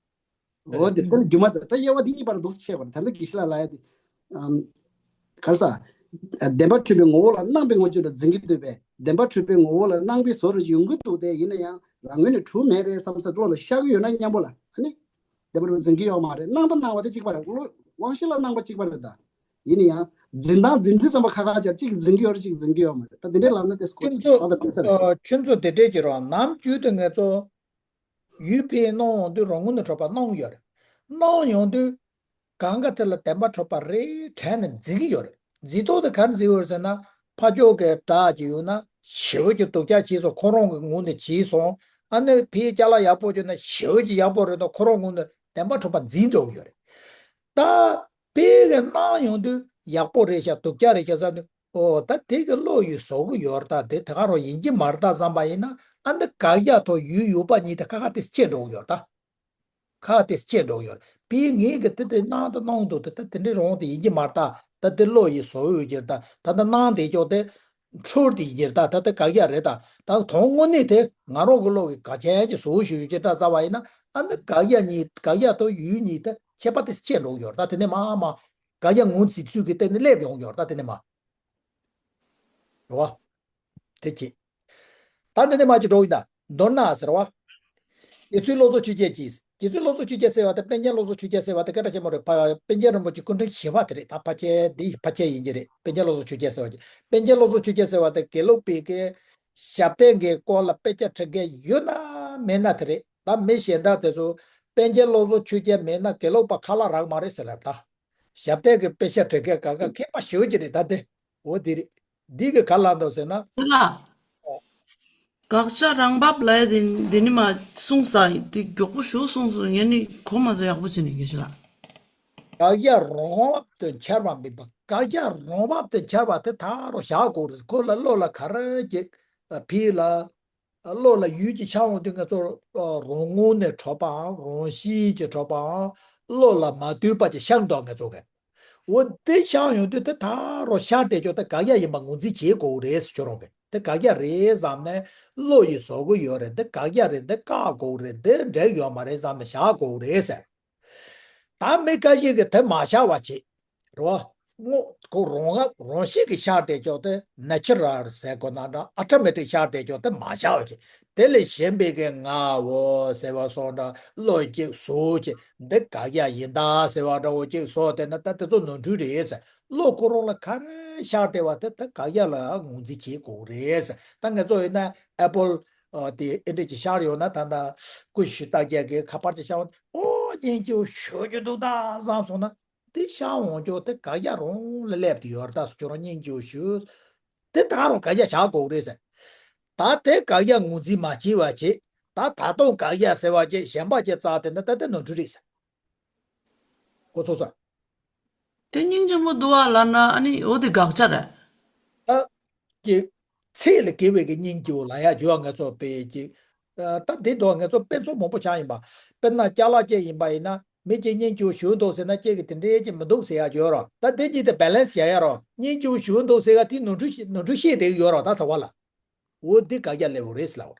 འོ་དེ་ལྟར་སྒྱུ་མ་དང་ད་དབྱེ་བ་འདི་གཉིས་བར་འདུག་སེ་ཕྱེ་བ་རེད། ད་ལྟ་དགེ་བཤེས་ལགས་ལབ་ཡ་དེ། ཨམ། ག་ས། བདེན་པ་འཁྲུལ་པའི་ངོ་བོ་ལ་སྣང་བའི་ངོ་བོ་ཅིག་ལ་འཛིན་གྱི་འདུག་པས། བདེན་པ་འཁྲུལ་པའི་ངོ་བོ་ལ་སྣང་བའི་བཟོ་འདྲ་ཅིག་ཡོང་གི་འདུག་སྟེ། ཡིན་ན་ཡང་རང་ངོས་ནས་གྲུབ་མེད་རེད་བསམ་ས་བློ་ལ་ཤར་གྱི་ཡོད་ན་སྙམ་པོ་ལ་ཨ་ནི། བདེན་པ་འཁྲུལ་པ་འཛིན་གྱི་ཡོད་མ་རེད། སྣང་དང་སྣང་བ་དེ་གཅིག་པ་རེད། བློ་དབང་ཤེས་ལ་སྣང་བ་གཅིག་པ་རེད་ད། ཡིན་ན་ཡང་འཛིན་སྟངས་འཛིན་དུས་ཙམ་པ་ཁ་ཁ་བྱས་གཅིག་འཛིན་གྱི་ཡོད་རེད། གཅིག་འཛིན་གྱི་ཡོད་མ་རེད། ད་དེ་འདྲའི་ལབ་ན་དེ་སྐོར་ཁྱོད་ཚོ་ཨ་ད་དེ་ས་རེད། ཁྱོད་ཚོ་དེ་འདྲས་ཀྱི་རོགས་ནམ་རྒྱུན་དུ་ངེད་ཚོ། ཡུལ་ཕལ་སྣང་ཡོང་དུས་རང་ངོས་ནས་གྲུབ་པ་སྣང་ཡོད་རེད། སྣང་ཡོང་དུས་གང་ག་དེ་ལ་བདེན་པ་གྲུབ་པ་རེད་དྲན་ནས་འཛིན་གྱི་ཡོད་རེད། འཛིན་སྟངས་དེ་ག་རེ་འཛིན་ཡོད་རེད་ཟེར་ན། ཕར་ཕྱོགས་ཀྱི་དགྲ་ཅིག་ཡོད་ན་ཞེ་པོ་ཅིག་སྡུག་ཅག་བྱས་སོང་། ཁོ་རང་གི་ངོས་ནས་བྱས་སོང་། ཨ་ནི་ཕའི་ཅ་ལག་ཡག་པོ་ཅིག་ན་ཞེ་པོ་ཅིག་ཡག་པོ་རེད་འདུག་ཁོ་རང་ངོས་ནས་བདེན་པ་གྲུབ་པ་འཛིན་འགྲོ་གི་ཡོད་རེད། ད་ཕའི་གི་སྣང་ཡོང་དུས་ཡག་པོ་རེད་ཤག་སྡུག་ཅག་རེད་ཤག་བསམ་དུས། ཨོ་ད་དེ་གི་བློ་ཡིས་བཟོ་གི་ཡོད་རེད་ད། དེ་དེ་ག་རང་ཡིན་གྱི་མ་རེད་ད་བསམ་པ་ཡིན་ན། ཨ་ནི་དགག་ཡ་དང་ཡུལ་ཡོད་པ་གཉིས་དེ་ཁ་ཁ་དེ་སྐྱེ་འགྲོ་གི་ཡོད་རེད་ད། ཁ་དེ་སྐྱེ་འགྲོ་གི་ཡོད་རེད། དཔེ་ངེད་ཀྱི་དེ་དེ་སྣང་དུ་སྣང་འདུག་དེ་ད་དེ་འདྲའི་རང་དེ་ཡིན་གྱི་མ་རེད་ད། ད་དེ་བློ་ཡིས་བཟོ་ཡོད་ཀྱི་རེད་ད། ད་ད་སྣང་དེ་ཀྱོག་དེ་འཁྲུལ་དེ་ཡིན་གྱི་རེད་ད། ད་དེ་དགག་ཡ་རེད་ད། ད་དོན་དངོས་གནས་དེ་ང་རང་གི་བློ་གི་དགག་བྱ་ཡ་གྱི་བཟོ་ཞུ་ཡོད་ཀྱི་ད་བསམ་པ་ཡིན་ན། ཨ་ནི་དགག་ཡ་གཉིས་དགག་ཡ་དང་ཡུལ་གཉིས་དེ་ཁྱད་པར་དེ་སྐྱེ་འགྲོ་གི་ཡོད་རེད་ད། དེ་ནས་མ་མ་དགག་ཡ་ངོས་འཛིན་ཚུལ་གྱི་སྟེང་ནས་སླེབས་ཡོང་གི་ཡོད་རེད་ད། དེ་ནས་མ། རེད་བ། དེ་གཅིག་ད་འདི་ནས་མ་གཅིག་འགྲོ་ཡིན་ད། མདོར་ན་ཟེར་བ། རྗེ་བཙུན་བློ་བཟང་ཆོས་རྒྱན་གྱིས། རྗེ་བཙུན་བློ་བཟང་ཆོས་རྒྱན་ཟེར་བ་དེ་དཔལ་ལྡན་བློ་བཟང་ཆོས་རྒྱན་ཟེར་བ་དེ་སྐད་གྲགས་ཆེན་པོ་རེད། ཕ་དཔལ་ལྡན་རིན་པོ་ཆེ་སྐུ་ཕྲེང་བཞི་པ་དེ་རེད། ད་ཕལ་ཆེར་འདི་ཕལ་ཆེར་ཡིན་གྱི་རེད། དཔལ་ལྡན་བློ་བཟང་ཆོས་རྒྱན་ཟེར་བ་གྱི། དཔལ་ལྡན་བློ་བཟང་ཆོས་རྒྱན་ཟེར་བ་དེ་དགེ་ལུགས་པའི་གི་ཞབས་བརྟན་གྱི་སྐོར་ལ་དཔེ་ཆ་ཁྲིད་མཁན་ཡོད་ན་མེད་ན་དེ་རེད། ད་མི་གཞན་དག་དེ་ཚོ་དཔལ་ལྡན་བློ་བཟང་ཆོས་རྒྱན་མེད་ན་དགེ་ལུགས་པ་ཁ་ལག་རག་མ་རེད་ཟེར་ལབ་ད། ཞབས་བརྟན་གྱི་དཔེ་ཆ་ཁྲིད་མཁན་ག་ག་མཁས་པ་ཞེ་པོ་ཅིག་རེད་ད་དེ། འོ་དེ་རེད། འདི་གི་ག་ལ་འདུག་ཟེར་ན། དེ་ལ། དགག་བྱ་རང་བབས་ལབ་ཡ་དེ་འདི་ནི་མ་གསུངས་ས་དེ་མགྱོགས་པོ་ཞུ་གསུངས་སོང་། ངས་ནི་གོ་མ་སོང་། ཡག་པོ་བྱས་ནས་དགེ་བཤེས་ལགས། དགག་བྱ་རང་བབས་དུ་འཆར་བ་མིན་པ། དགག་བྱ་རང་བབས་དུ་འཆར་བ་དེ་ད་རུང་བཞག་དགོས་རེད། ཁོ་ལ་བློ་ལ་ག་རེ་ཅིག་ཕིའ་ལ། བློ་ལ་ཡུལ་གྱི་ཤར་འོང་དུས་ང་ཚོ་རང་ངོས་ནས་འཕྲོག་པའམ་རང་བཞིན་གྱིས་འཕྲོག་པའམ་བློ་ལ་མ་ལྟོས་པ་ཅིག་ཤར་འདུག་ང་ཚོ་གི། འོ་དེ་ཤར་ཡོང་དུས་དེ་ད་རུང་ཤར་བསྡད་ཀྱོག་དེ་དགག་བྱ་ཡིན་པ་ངོས་འཛིན་བྱེད་དགོས་རེད་ཟེར། ཁྱོད་རང་གིས་དེ་དགག་བྱ་རེད་བསམ་ནས་བློ་ཡིས་བཟོ་གི་ཡོད་རེད། འདི་དགག་བྱ་རེད། འདི་བཀག་དགོས་རེད། འདི་འགྲིག་ཡོད་མ་རེད་བསམ་ནས་བཞག་དགོས་རེད་ཟེར། ད་མི་ཁ་ཤས་ཀྱིས་དེ་མ་བཞག་པ་བྱེད། རེད་བ། དངོས་ཁོ་རང་ང་རང་བཞིན་གྱིས་ཤར་བསྡད་ཀྱོག་དེ་ནེ་ཅུ་རལ་ཟེར་དགོས་ན་འདྲ། ཨོ་ཊོ་མེ་ཊིག་ཤར་བསྡད་ཀྱོག་དེ་མ་བཞག་པ་བྱེད། དེ་ལས་གཞན་པའི་གི་ངའོ་ཟེར་བ་སོགས་འདྲ་བློ་གཅིག་བཟོ་བྱེད། འདི་དགག་བྱ་ཡིན་ད་ཟེར་བ་འདྲ་བོ་གཅིག་བཟོ་བསྡད་ན་ད་དེ་ཚོ་ནོར་འཁྲུལ་རེད་ཟེར། བློ་ཁོ་རང་ལ་ག་རེ་ཤར་བསྡད་པ་དེ་ད་དགག་བྱ་ལ་ངོས་འཛིན་བྱེད་དགོས་རེད་ཟེར། ད་ང་ཚོ་ཡིན་ན་ཨེ་པལ་དེ་ཨེ་འདྲ་ཅིག་ཤར་ཡོང་ན། ད་ད་ཀུ་ཤུ་རྟགས་བརྒྱད་ཀྱི་ཁ་པར་ཅིག་ཤར་ཡོང་ན། ཨོ་སྙིང་རྗེ་པོ་ཞེ་པོ་ཅིག་འདུག་ད་བསམ་སོང་ན། དེ་ཤར་འོང་ཀྱོག་དེ་དགག་བྱ་རང་ལ་སླེབས་ཏེ་ཡོད་རེད། ད་སོ་ཁྱོད་རང་སྙིང་རྗེ་པོ་ཞུ། དེ་ད་རུང་དགག་བྱ་བཞག་དགོས་རེད་ཟེར། ད་དེ་དགག་བྱ་ངོས་འཛིན་མ་བྱས་པ་བྱེད། ད་ད་དུང་དགག་བྱ་ཟེར་བ་ཅིག་གཞན་པ་ཅིག་བཙལ་བསྡད་ན་ད་དེ་ནོར་འཁྲུལ་རེད་ཟེར། གོ་ཚོད་སོང་། དེ་སྙིང་རྗེ་པོ་འདུག་བ་ལབ་ན་ཨ་ནི་འོ་དེ་དགག་བྱ་རེད། ད་ཀྱི་ཚིག་ལ་དགེ་བའི་གི་སྙིང་རྗེ་པོ་ལབ་ཡ་ཡོད། ང་ཚོ་དཔེ་ཀྱི་ད་འདི་འདུག་ང་ཚོ་དཔེ་མཚོན་མང་པོ་ཆགས་ཡིན་པ། དཔེར་ན་ཅ་ལག་ཅིག་ཡིན་པ་ཡིན་ན། མི་གཅིག་སྙིང་རྗེ་པོ་ཞེ་པོ་འདུག་ཟེར་ན། གཅིག་གིས་དེ་འདྲའི་ཅིག་མི་འདུག་ཟེར་ཡ་ཡོད་རེད། ད་དེ་གཉིས་དེ་བེ་ལན་སི་བྱ་ཡ་རེད། སྙིང་རྗེ་པོ་ཞེ་པོ་འདུག་ཟེར་ག་དེ་ནོར་འཁྲུལ་ཤེས་ནོར་འཁྲུལ་ཤེས་བསྡད་ཀྱི་ཡོད་རེད་ད་ད་བར་ལ། འོ་འདི་དགག་བྱ་སླེབས་པ་རེད་ཟེར་ལབ་པ་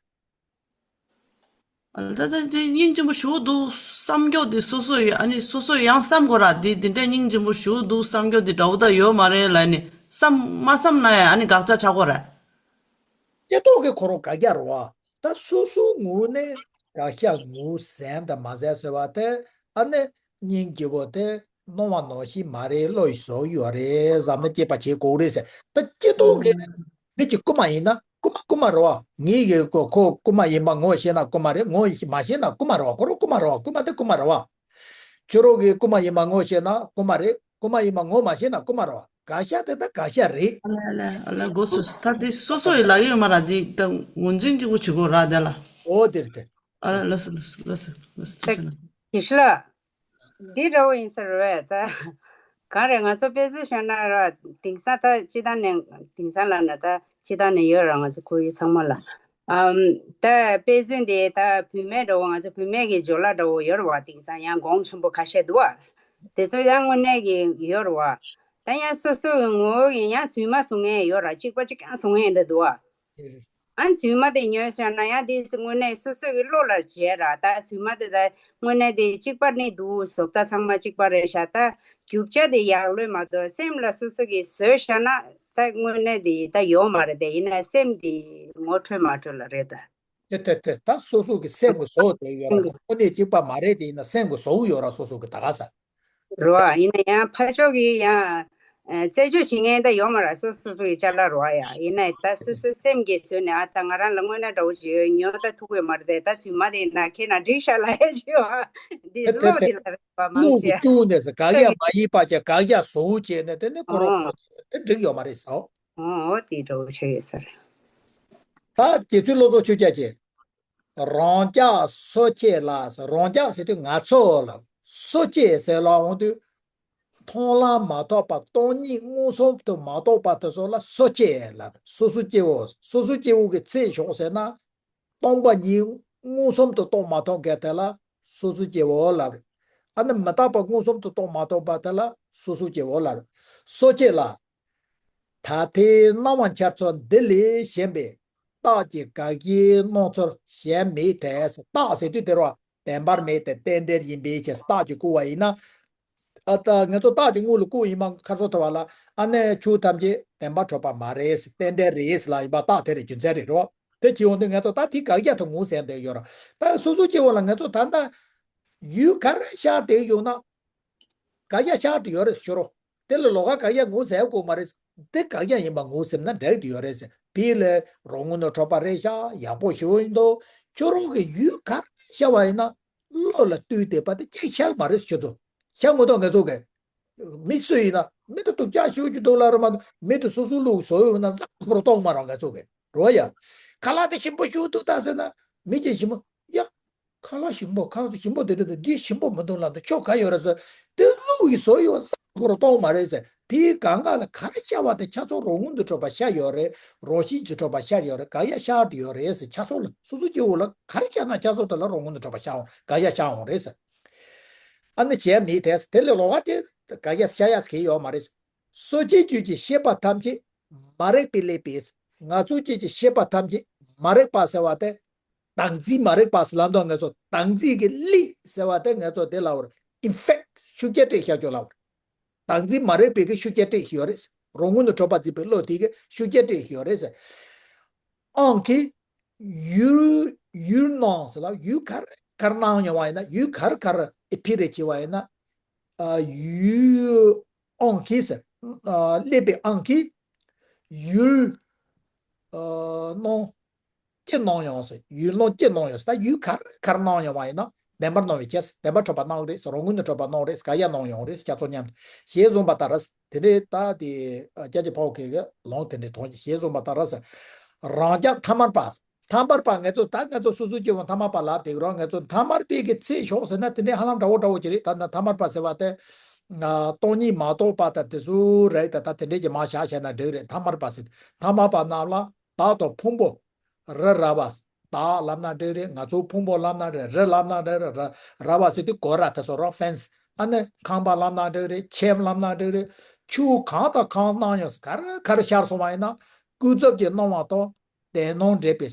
རེད། ད་ལྟ་དེ་སྙིང་རྗེ་པོ་ཞེ་པོ་འདུག་བསམ་ཀྱོག་དེ་སོ་སོ་ཡི་ཨ་ནི་སོ་སོ་ཡང་བསམ་དགོས་ར། དེ་དེ་འདྲའི་སྙིང་རྗེ་པོ་ཞེ་པོ་འདུག་བསམ་ཀྱོག་དེ་འདྲ་པོ་ད་ཡོད་མ་རེད་ལབ་ནས་བསམ་མ་བསམ་ན་ཡང་ཨ་ནི་དགག་བྱ་ཆགས་དགོས་ར། སྐྱེ་ཐོག་གི་ཁོ་རང་དགག་བྱ་རེད་བ། ད་སོ་སོའི་ངོས་ནས་དགག་བྱ་ངོས་ཟིན་དང་མ་ཟིན་ཟེར་བ་དེ། ཨ་ནི་སྙིང་རྗེ་པོ་དེ་སྣང་བ་ནང་བཞིན་མ་རེད། བློ་ཡིས་བཟོས་ཡོད་རེད་བསམ་ནས་དཔྱད་པ་བྱེད་དགོས་རེད་ཟེར། ད་སྐྱེ་ཐོག་གི་མི་གཅིག་རྐུན་མ་ཡིན་ན་རྐུན་མ་རྐུན་མ་རེད་བ། ངེད་ཀྱིས་ཁོ་ཁོ་རྐུན་མ་ཡིན་པ་ངོ་ཤེས་ན་རྐུན་མ་རེད། ངོ་མ་ཤེས་ན་རྐུན་མ་རེད་བ། ཁོ་རང་རྐུན་མ་རེད་བ། རྐུན་མ་དེ་རྐུན་མ་རེད་བ། ཁྱོད་རང་གིས་རྐུན་མ་ཡིན་པ་ངོ་ཤེས་ན་རྐུན་མ་རེད། རྐུན་མ་ཡིན་པ་ངོ་མ་ཤེས་ན་རྐུན་མ་རེད་བ། དགག་བྱ་དེ་ད་དགག་བྱ་རེད། ཨ་ལས་ཨ་ལས་གོ་སོང་། ད་དེ་སོ་སོ་ཡི་ལབ་ཡོད་མ་ར། དེ་ད་ངོས་འཛིན་གཅིག་པོ་བྱེད་དགོས་ར་དེ་ལ། འོ་དེ་རེད་དེ། ཨ་ལས་ལགས་སོ་ལགས་སོ་ལགས་སོ་ལགས་སོ། ཐུགས་རྗེ་ཆེ་གནང་། དགེ་བཤེས་ལགས། འདི་འདྲ་པོ་ཡིན་ས་རེད་ད། གང་རེད། ང་ཚོ་དཔེ་མཛོད་བཞག་ན་ར་དེང་སང་ད་སྤྱི་བཏང་ནས་དེང་སང་ལབ་ན་ད་སྤྱི་བཏང་ནས་ཡོད་ར། ང་ཚོ་ཁོར་ཡུག་ཚང་མ་ལ། ཨམ། ད་དཔེ་མཛོད་འདི་ད་བུད་མེད་འདྲ་པོ་ང་ཚོ་བུད་མེད་ཀྱི་སྦྱོར་ཀློག་འདྲ་པོ་ཡོད་རེད་བ། དེང་སང་ཡང་གོང་ཆེན་པོ་ཁ་ཤས་འདུག་བ། དེ་ཚོ་ཡང་དངོས་གནས་ཀྱི་ཡོད་རེད་བ། ད་ཡང་སོ་སོ་གི་ངོ་བོ་གི་ཡང་རྫུན་མ་བཟོ་མཁན་ཡོད་ར། གཅིག་པ་གཅིག་རྐྱང་བཟོ་མཁན་འདྲ་འདུག་བ། ཨ་རྫུན་མ་དེ་ཉོས་བཞག་ན་ཡང་དེ་དངོས་གནས་སོ་སོ་གི་བློ་ལ་བྱས་ར། ད་རྫུན་མ་དེ་ད་དངོས་གནས་དེ་གཅིག་པ་ནི་འདུག་བཟོ་ལྟ་ཚང་མ་གཅིག་པ་རེད་ཤག་ད་རྒྱུ་ཆ་དེ་ཡག་ལོས་མ་གཏོགས་སེམས་ལ་སོ་སོ་གིས་བཟོས་བཞག་ན་ད་དངོས་གནས་དེ་ད་ཡོད་མ་རེད། དེ་ཡིན་ན་སེམས་དེ་ངོ་འཕྲོད་མ་འཕྲོད་ལ་རེད་ད། དེ་དེ་དེ་ད་སོ་སོ་གི་སེམས་ཀྱི་བཟོ་བསྡད་ཡོད་ར། དངོས་གནས་གཅིག་པ་མ་རེད། དེ་ཡིན་ན་སེམས་ཀྱི་བཟོ་གི་ཡོད་ར། སོ་སོ་གི་ད་ག་ས། རོ། ཡིན་ན་ཡང་ཕར་ཕྱོགས་ཀྱི་ཡང་རྩད་གཅོད་བྱེད་མཁན་ད་ཡོད་མ་ར། སོ་སོ་སོ་གི་ཅ་ལག་རོ་ཡ། ཡིན་ན་ད་སོ་སོའི་སེམས་ཀྱིས་བཟོས་ནས་ཨ་ད་ང་རང་ལ་དངོས་གནས་འདྲ་བོ་ཞིག་ཡོད། ཉོ་ད་ཐུག་ཡོད་མ་རེད་དེ། ད་རྫུན་མ་དེ་ཡིན་ན་ཁྱེད་ན་འགྲིག་ཤག་ལབ་ཡ་ཞིག་ཡོད། འདི་དེ་བློ་དེ་དེ་ལ་རེད་པ་མང་བློ་གི་ཆེ་སྐྱོན་ནས་ཟེར། དགག་ཡ་མ་ཡིན་པ་ཀྱང་དགག་ཡ་བཟོ་བྱས་ནས་དེ་ནི་ཁོ་རང་ཨོ་ཁོ་དེ་འགྲིག་ཡོད་མ་རེད་ཟེར། ཨོ་ཨོ་དེ་འདྲ་བོ་ཆགས་ཡོད་ས་རེད། ད་རྗེ་བཙུན་བློ་བཟང་ཆོས་རྒྱན་གྱིས། རང་ཅག་སོ་སྐྱེ་ལ། རང་ཅག་ཟེར་དུས་ང་ཚོ་ལ། སོ་སྐྱེ་ཟེར་ལབ་འོང་དུས། མཐོང་ལམ་མ་ཐོབ་པ་སྟོང་ཉིད་མངོན་སུམ་དུ་མ་རྟོགས་པ་དེ་ཚོ་ལ་སོ་སྐྱེ་ལབ། སོ་སོ་སྐྱེ་བོ། སོ་སོ་སྐྱེ་བོ་གི་ཚེ་ཞོག་ཟེར་ན། སྟོང་པ་ཉིད་མངོན་སུམ་དུ་རྟོགས་མ་ཐུབ་མཁན་དེ་ལ་སོ་སོ་སྐྱེ་བོ་ལབ་རེད། ཨ་ནི་མི་རྟག་པ་མངོན་སུམ་དུ་རྟོགས་མ་ཐུབ་པ་དེ་ལ་སོ་སོ་སྐྱེ་བོ་ལབ་རེད། སོ་སྐྱེ་ལ། ད་ལྟའི་སྣང་བ་འཆར་ཚུལ་འདི་ལས་གཞན་པའི་རྟགས་ཀྱི་དགག་གཞིའི་སྣང་ཚུལ་གཞན་མེད་དེ། རྟགས་ཟེར་དུས་དེ་རུ་བདེན་པར་མེད་དེ་རྟེན་འབྲེལ་ཡིན་པའི་ཕྱིར། རྟགས་ཀྱིས་བསྐུར་བ་ཡིན་ན། ཨ། ད་ང་ཚོ་རྟགས་ཀྱི་དངོས་ལ་བཀོད་ཡིན་པ་ཁ་སོ་ཐུབ་པ་ལ། ཨ་ནི་ཆོས་ཐམས་ཅད་བདེན་པར་གྲུབ་པ་མ་རེད། རྟེན་འབྲེལ་རེད་ལབ་ཡིན་པ་རྟགས་དེ་རེད། རྒྱུ་མཚན་རེད་རོ། དེ་བྱེད་ཡོང་དུས་ང་ཚོ་ད་དེ་དགག་བྱ་དུ་ངོས་ཟིན་བསྡད་ཡོད་ར། ད་སོ་སོ་སྐྱེ་བོ་ལ་ང་ཚོ་ད་ལྟ་ཡུལ་ག་རེ་ཤར་བསྡད་ཡོད་ན། དགག་བྱ་ཤར་དུ་ཡོད་རེད་ཟེར་རོ། དེ་ལ་ལོགས་ཀ་དགག་བྱ་ངོས་ཟིན་དགོས་མ་རེད། འདི་དགག་བྱ་ཡིན་པ་ངོས་ཟིན་ན་འགྲིག་ཏུ་ཡོད་རེད་ཟེར། དེ་ལས་རང་ངོས་ནས་གྲུབ་པ་རེད་ཤག་ཡག་པོ་ཞེ་པོ་ཡིན་འདུག་ཁྱོད་རང་གི་ཡུལ་ག་རེ་ཤར་བ་ཡིན་ན། བློ་ལ་ལྟོས་བསྡད་པ་དེ་ཅིག་ཤར་མ་རེད་ཟེར། ཁྱོད་ཚོ་ཤར་མི་འདུག་ང་ཚོ་གི་མི་སུ་ཡིན་ན། མི་དེ་སྡུག་ཅག་ཞེ་པོ་ཅིག་འདུག་ལབ་ར་མ་གཏོགས། མི་དེ་སོ་སོའི་བློ་བཟོ་ཡོད་ན་གཟའ་ཁོ་རང་གཏོང་མ་རེད་ང་ཚོ་གི་རོ་ཡ། ཁ་ལག་དེ་ཞིམ་པོ་ཞིག་འདུག་ད་ཟེར་ན། མི་གཅིག་ཞིམ་པོ་ཡ། ཁ་ལག་ཞིམ་པོ། ཁ་ལག་ཞིམ་པོ་དེ་འདྲ་འདུག་འདི་ཞིམ་པོ་མི་འདུག་ལབ་འདུག་ཁྱོད་ག་ཡོད་རེད་ཟེར། དེ་བློ་ཡིས་བཟོས་ཡོད། གཟའ་ཁོ་རང་གཏོང་མ་རེད་ཟེར། དེའི་གང་ག་ལ་ག་རེ་ཤར་བ་དེ་ཆ་ཚང་རང་ངོས་ནས་གྲུབ་པ་ཤར་ཡོད་རེད། རང་བཞིན་གྱིས་གྲུབ་པ་ཤར་ཡོད་རེད། དགག་བྱ་ཤར་དུ་ཡོད་རེད་ཟེར། ཆ་ཚང་ལ། སོ་སོ་སྐྱེ་བོ་ལ་ག་རེ་ཤར་ན་ཆ་ཚང་དེ་ལ་རང་ངོས་ནས་གྲུབ་པ་ཤར་འོང་། དགག་བྱ་ཤར་འོང་རེད་ཟེར། ཨ་ནི་གཞན་མེད་དེ། དེ་ལས་ལོགས་ཀ་དེ་དགག་བྱ་ཤར་ཡག་གི་ཡོད་མ་རེད། སོ་སྐྱེ་ཅན་གྱི་ཤེས་པ་ཐམས་ཅད་མ་རིག་པས་བསླད་པས། ང་ཚོ་ཅན་གྱི་ཤེས་པ་ཐམས་ཅད་མ་རིག་པ་ཟེར་བ་དེ། བདག་འཛིན་མ་རིག་པ་ཟེར་ལབ་འདུག་ང་ཚོ་བདག་འཛིན་གྱི་བསླད་ཟེར་བ་དེ་ང་ཚོ་དེ་ལབ་པ་རེད། ཨིན་ཕེག་ཤུགས་རྐྱེན་སྤྲད་བཞག་རྒྱུ་ལབ་པ་རེད། བདག་འཛིན་མ་རིག་པའི་གི་ཤུགས་རྐྱེན་སྤྲད་བཞག་ཡོད་རེད། རང་ངོས་ནས་གྲུབ་པ་འཛིན་པའི་བློ་དེ་གི་ཤུགས་རྐྱེན་སྤྲད་བཞག་ཡོད་རེད་ཟེར། ཨང་ཀི་ཡུལ། ཡུལ་སྣང་ཟེར་ལ། ཡུལ་ག་རེ་ག་རེ་སྣང་ཡོང་བ་ཡིན་ན། ཡུལ་ག་རེ་ག་རེ་ཨེ་ཕི་རེ་བྱེད་པ་ཡིན་ན། ཨ། ཡུལ་ཨང་ཀི་ཟེར། ཨ། བསླད་པའི་ཨང་ཀི་ཡུལ། ཨ། སྣང་སྐྱེ་སྣང་ཡང་ཟེར། ཡུལ་སྣང་སྐྱེ་སྣང་ཡང་ཟེར། ད་ཡུལ་ག་རེ་ག་རེ་སྣང་ཡོང་བ་ཡིན་ན། བདེན་པར་སྣང་བའི་ཕྱིར། བདེན་པར་གྲུབ་པ་སྣང་རེད་ཟེར། རང་ངོས་ནས་གྲུབ་པ་སྣང་རེད་ཟེར། དགག་བྱ་སྣང་ཡོང་རེད་ཟེར། ཁྱད་མཚར་མཉམ་དུ་ཞེས་གསུངས་པ་ལྟར་ཟེར། དེ་ནས་ད་དེ་སྐྱབས་རྗེ་ཕ་བོ་ཁྱེད་ཀྱི་ལུང་དེ་འདྲའི་དོན་ཞེས་གསུངས་པ་ལྟར་ཟེར། རང་རྐྱ་ཐ་མལ་པ། ཐ་མལ་པ་ང་ཚོ། ད་ང་ཚོ་སོ་སོ་སྐྱེ་བོ་ཐ་མལ་པ་ལབ་བསྡད་ཀྱི་རེད། ང་ཚོ་ཐ་མལ་པའི་གི་ཚེ་ཞོག་ཟེར་ན་དེ་འདྲའི་ཧ་ལམ་འདྲ་བོ་འདྲ་བོ་ཅིག་རེད། ད་ད་ཐ་མལ་པ་ཟེར་བ་དེ། ཨ། སྟོང་ཉིད་མ་རྟོགས་པ་དང་དེ་ཚོ་རེད། ད་ད་དེ་འདྲའི་གི་མར་བཞག་བྱས་ན་འགྲིག་རེད། ཐ་མལ་པ་ཟེར། ཐ་མལ་པ་རྣམས་ལ་བདག་དང་ཕུང་པོ། རི་རབ་པ། བདག་ལབ་ན་འགྲིག་རེད། ང་ཚོ་ཕུང་པོ་ལབ་ན་འགྲིག་རེད། རི་ལབ་ན་འགྲིག་རེད། རི་རབ་པ་ཟེར་དུས་གོ་ར་དེ་ཚོ་རོ། ཕེན་སི། ཨ་ནི་ཁང་པ་ལབ་ན་འགྲིག་རེད། ཁྱིམ་ལབ་ན་འགྲིག་རེད། ཆུ་གང་དང་གང་སྣང་ཡོང་ཟེར། ག་རེ་ག་རེ་ཤར་སོང་བ་ཡིན་ན། ཀུན་རྫོབ་ཀྱི་སྣང་བ་དང་། དེ་སྣང་འདྲེས་པའི།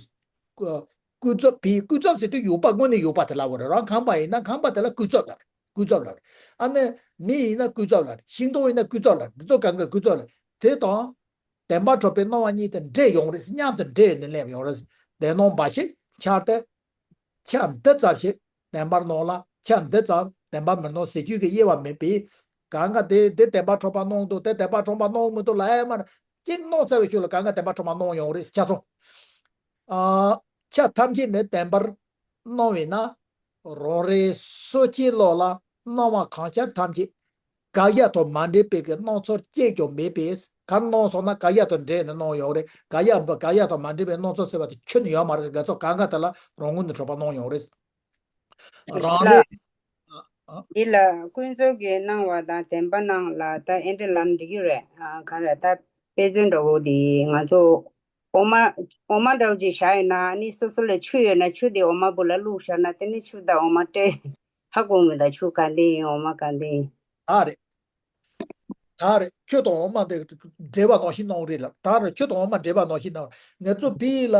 ཀུན་རྫོབ་པའི། ཀུན་རྫོབ་ཟེར་དུས་ཡོད་པ་དངོས་གནས་ཡོད་པ་དེ་ལབ་པ་རེད། རང་ཁང་པ་ཡིན་ན་ཁང་པ་དེ་ལ་ཀུན་རྫོབ་ལབ་རེད། ཀུན་རྫོབ་ལབ་རེད། ཨ་ནི་མི་ཡིན་ན་ཀུན་རྫོབ་ལབ་རེད། ཤིང་སྡོང་ཡིན་ན་ཀུན་རྫོབ་ལབ་རེད། འདི་ཚོ་གང་ག་ཀུན་རྫོབ་ལབ་རེད། དེ་དང་བདེན་པར་གྲུབ་པའི་སྣང་བ་གཉིས་དེ་འདྲེས་ཡོང་རེད། མཉམ་དུ་འདྲེས་ནས་སླེབས་ཡོང་རེད། དེ་སྣང་འབའ་ཞིག་འཆར་ཏེ། ཆ་འདི་ཙམ་ཞིག་བདེན་པར་སྣང་ལ། ཆ་འདི་ཙམ་བདེན་པར་མི་སྣང་ཟེར་རྒྱུ་གི་དབྱེ་བ་མེད་པས། གང་ག་དེ་དེ་བདེན་པར་གྲུབ་པ་སྣང་འདུག་དེ་བདེན་པར་གྲུབ་པ་སྣང་མི་འདུག་ལབ་ཡ་མ་རེད། གཅིག་སྣང་ཚར་བའི་ཤུལ་ལ་གང་ག་བདེན་པར་གྲུབ་པ་སྣང་ཡོང་རེད། ཆ་ཚང་། ཨ། ཆ་ཐམས་ཅད་ནི་བདེན་པར་སྣང་བས་ན། རང་རེའི་སོ་སྐྱེའི་བློ་ལ་སྣང་བ་གང་ཤར་ཐམས་ཅད་དགག་བྱ་དང་མ་འདྲེས་པའི་གི་སྣང་ཚུལ་གཅིག་ཀྱང་མེད་པས། ག་རེ་སྣང་སོང་ན་དགག་བྱ་དང་འདྲེས་ནས་སྣང་ཡོང་རེད། དགག་བྱ་དགག་བྱ་དང་མ་འདྲེས་པའི་སྣང་ཚུལ་ཟེར་བ་དེ་ཁྱོན་ནས་ཡོད་མ་རེད། དེ་ཚོ་གང་ག་དེ་ལ་རང་ངོས་ནས་གྲུབ་པ་སྣང་ཡོང་རེད། རང་རེ། ཨ། ཨ། འདི་ལ་ཀུན་རྫོབ་ཀྱི་སྣང་བ་དང་བདེན་པ་སྣང་ལ་ད་ཨེ་འདྲ་ལབ་འགྲིག་གི་རེད། ཨ། ག་རེ་ད་དཔེ་མཚོན་འདྲ་བོ་འདི་ང་ཚོ་འོ་མ། འོ་མ་འདྲ་བོ་ཅིག་བཞག་ཡོད་ན། ཨ་ནི་སོ་སོ་ལ་ཆུ་ཡོད་ན་ཆུ་དེ་འོ་མ་བུ་ལ་བླུགས་བཞག་ན། དེ་ནི་ཆུ་དང་འོ་མ་འདྲེས། ཧ་གོ་མི་འདུག་ཆུ་ག་འདྲ་ཡིན། འོ་མ་ག་འདྲ་ཡིན། ཨ་རེད། ད་རེད། ཆུ་དང་འོ་མ་དེ་འདྲེས་པ་ནང་བཞིན་སྣང་རེད་ལ། ད་རེད། ཆུ་དང་འོ་མ་འདྲེས་པ་ནང་བཞིན་སྣང་། ང་ཚོ་བོད་ལ་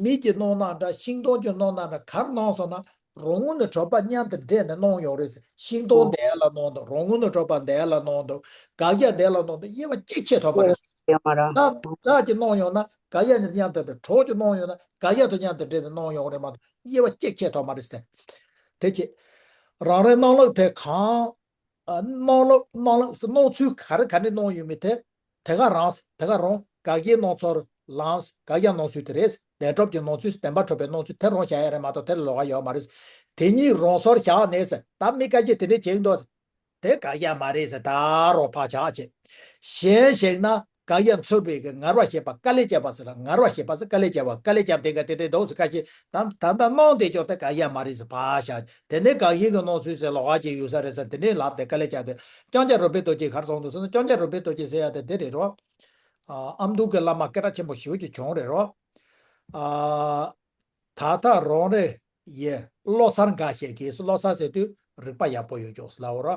མེ་གི་སྣང་ན་འདྲ། ཤིང་སྡོང་གི་སྣང་ན་འདྲ། ག་རེ་སྣང་སོང་ན་རང་ངོས་ནས་གྲུབ་པ་མཉམ་དུ་འདྲེས་ནས་སྣང་ཡོང་རེད་ཟེར། ཤིང་སྡོང་འདི་ལ་སྣང་འདུག་རང་ངོས་ནས་གྲུབ་པ་འདི་ལ་སྣང་འདུག་དགག་བྱ་འདི་ལ་སྣང་འདུག་དབྱེ་བ་གཅིག་ཕྱེ་ཐུབ་པ་རེད། ཡོད་མ་རེད། ད་བདག་གིས་སྣང་ཡོང་ན་དགག་བྱ་ནི་མཉམ་དུ་འདྲེས། གྲོགས་ཀྱིས་སྣང་ཡོང་ན་དགག་བྱ་དང་མཉམ་དུ་འདྲེས་ནས་སྣང་ཡོང་རེད་མ་གཏོགས་དབྱེ་བ་གཅིག་ཕྱེ་ཐུབ་མ་རེད་ཟེར། དེ་ཅི། རང་རེའི་སྣང་ལུགས་དེ་གང་། ཨ། སྣང་ལུགས། སྣང་ལུགས་སུ་སྣང་ཚུལ་ག་རེ་ག་འདྲ་སྣང་ཡོད་མེད་དེ། དེ་ག་རང་། དེ་ག་རང་དགག་བྱའི་སྣང་ཚུལ་ལམ། དགག་བྱ་སྣང་ཚུལ་དེ་རེད། བདེན་གྲུབ་ཀྱི་སྣང་ཚུལ། བདེན་པར་གྲུབ་པའི་སྣང་ཚུལ་དེ་རང་བཞག་ཡ་རེད་མ་གཏོགས་དེ་ལ་ལོགས་ཀ་ཡོད་མ་རེད། དེ་གཉིས་རང་སོར་བཞག་ནས་ཟེར། ད་མི་ཁ་ཤས་དེ་འདྲ་བྱེད་འདུག་ཟེར། དེ་དགག་བྱ་མ་རེད་ཟེར། ད་རང་ཕར་བཞག་བྱས། གཞན་ཞིག་ན། དགག་དབྱེ་འཚོལ་བའི་གི་ངར་བ་བྱེད་པ་དཀའ་ལས་བརྒྱབ་པ་ཟེར་ལ། ངར་བ་བྱེད་པ་ཟེར་དཀའ་ལས་བརྒྱབ་པ། དཀའ་ལས་བརྒྱབ་དེ་ག་དེ་འདྲའི་འདུག་ཟེར། ཁ་ཅིག་ད་ད་ལྟ་གནང་བསྡད་ཀྱོག་དེ་དགག་དབྱེ་མ་རེད་ཟེར་ཕར་བཞག་དེ་ནས་དགག་དབྱེ་གི་གནང་ཚུལ་ཟེར་ལོགས་ཀ་ཅིག་ཡོད་ས་རེད་ཟེར། དེ་འདྲའི་ལབ་དེ་དཀའ་ལས་བརྒྱབ་དེ། ལྕང་སྐྱ་རོལ་པའི་རྡོ་རྗེས་ག་རེ་གསུངས་འདུག་ཟེར་ན། ལྕང་སྐྱ་རོལ་པའི་རྡོ་རྗེ་ཟེར་ཡ་དེ་དེ་རེད་རོ། ཨ་ཨ་མདོ་གི་བླ་མ་སྐད་གྲགས་ཆེན་པོ་ཞེ་པོ་ཅིག་བྱུང་རེད་རོ། ཨ། ད་ལྟ་རང་རེ་ཡི་བློ་གསར་འགའ་ཞིག་གིས། བློ་གསར་ཟེར་དུས་རིག་པ་ཡག་པོ་ཡོད་ཀྱོག་ཟེར་ལབ་རོ།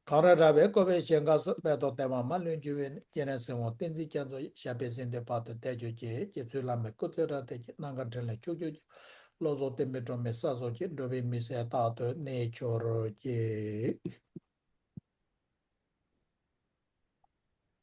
གངས་རི་ར་བས་བསྐོར་བའི་ཞིང་ཁམས་སུ། སྨད་དང་བརྟན་པ་མ་ལུས་འགྱུར་བའི་གནས། སྐྱེ་རིང་སྲིད་དབང་བསྟན་འཛིན་རྒྱ་མཚོ་ཡི། ཞབས་པད་སྲིད་མཐའི་བར་དུ་བརྟན་གྱུར་ཅིག་སྐྱེ་ཚུལ་བླ་མའི་སྐུ་ཚེ་རབ་བརྟན་ཅིག་རྣམ་དཀར་འཕྲིན་ལས་ཕྱུག་གྱུར་ཅིག་བློ་བཟང་བསྟན་པའི་སྒྲོན་མེ་གསལ་སོང་ཅིག་འགྲོ་བའི་མི་སེར་རྟག་ཏུ་གནས་གྱུར་ཅིག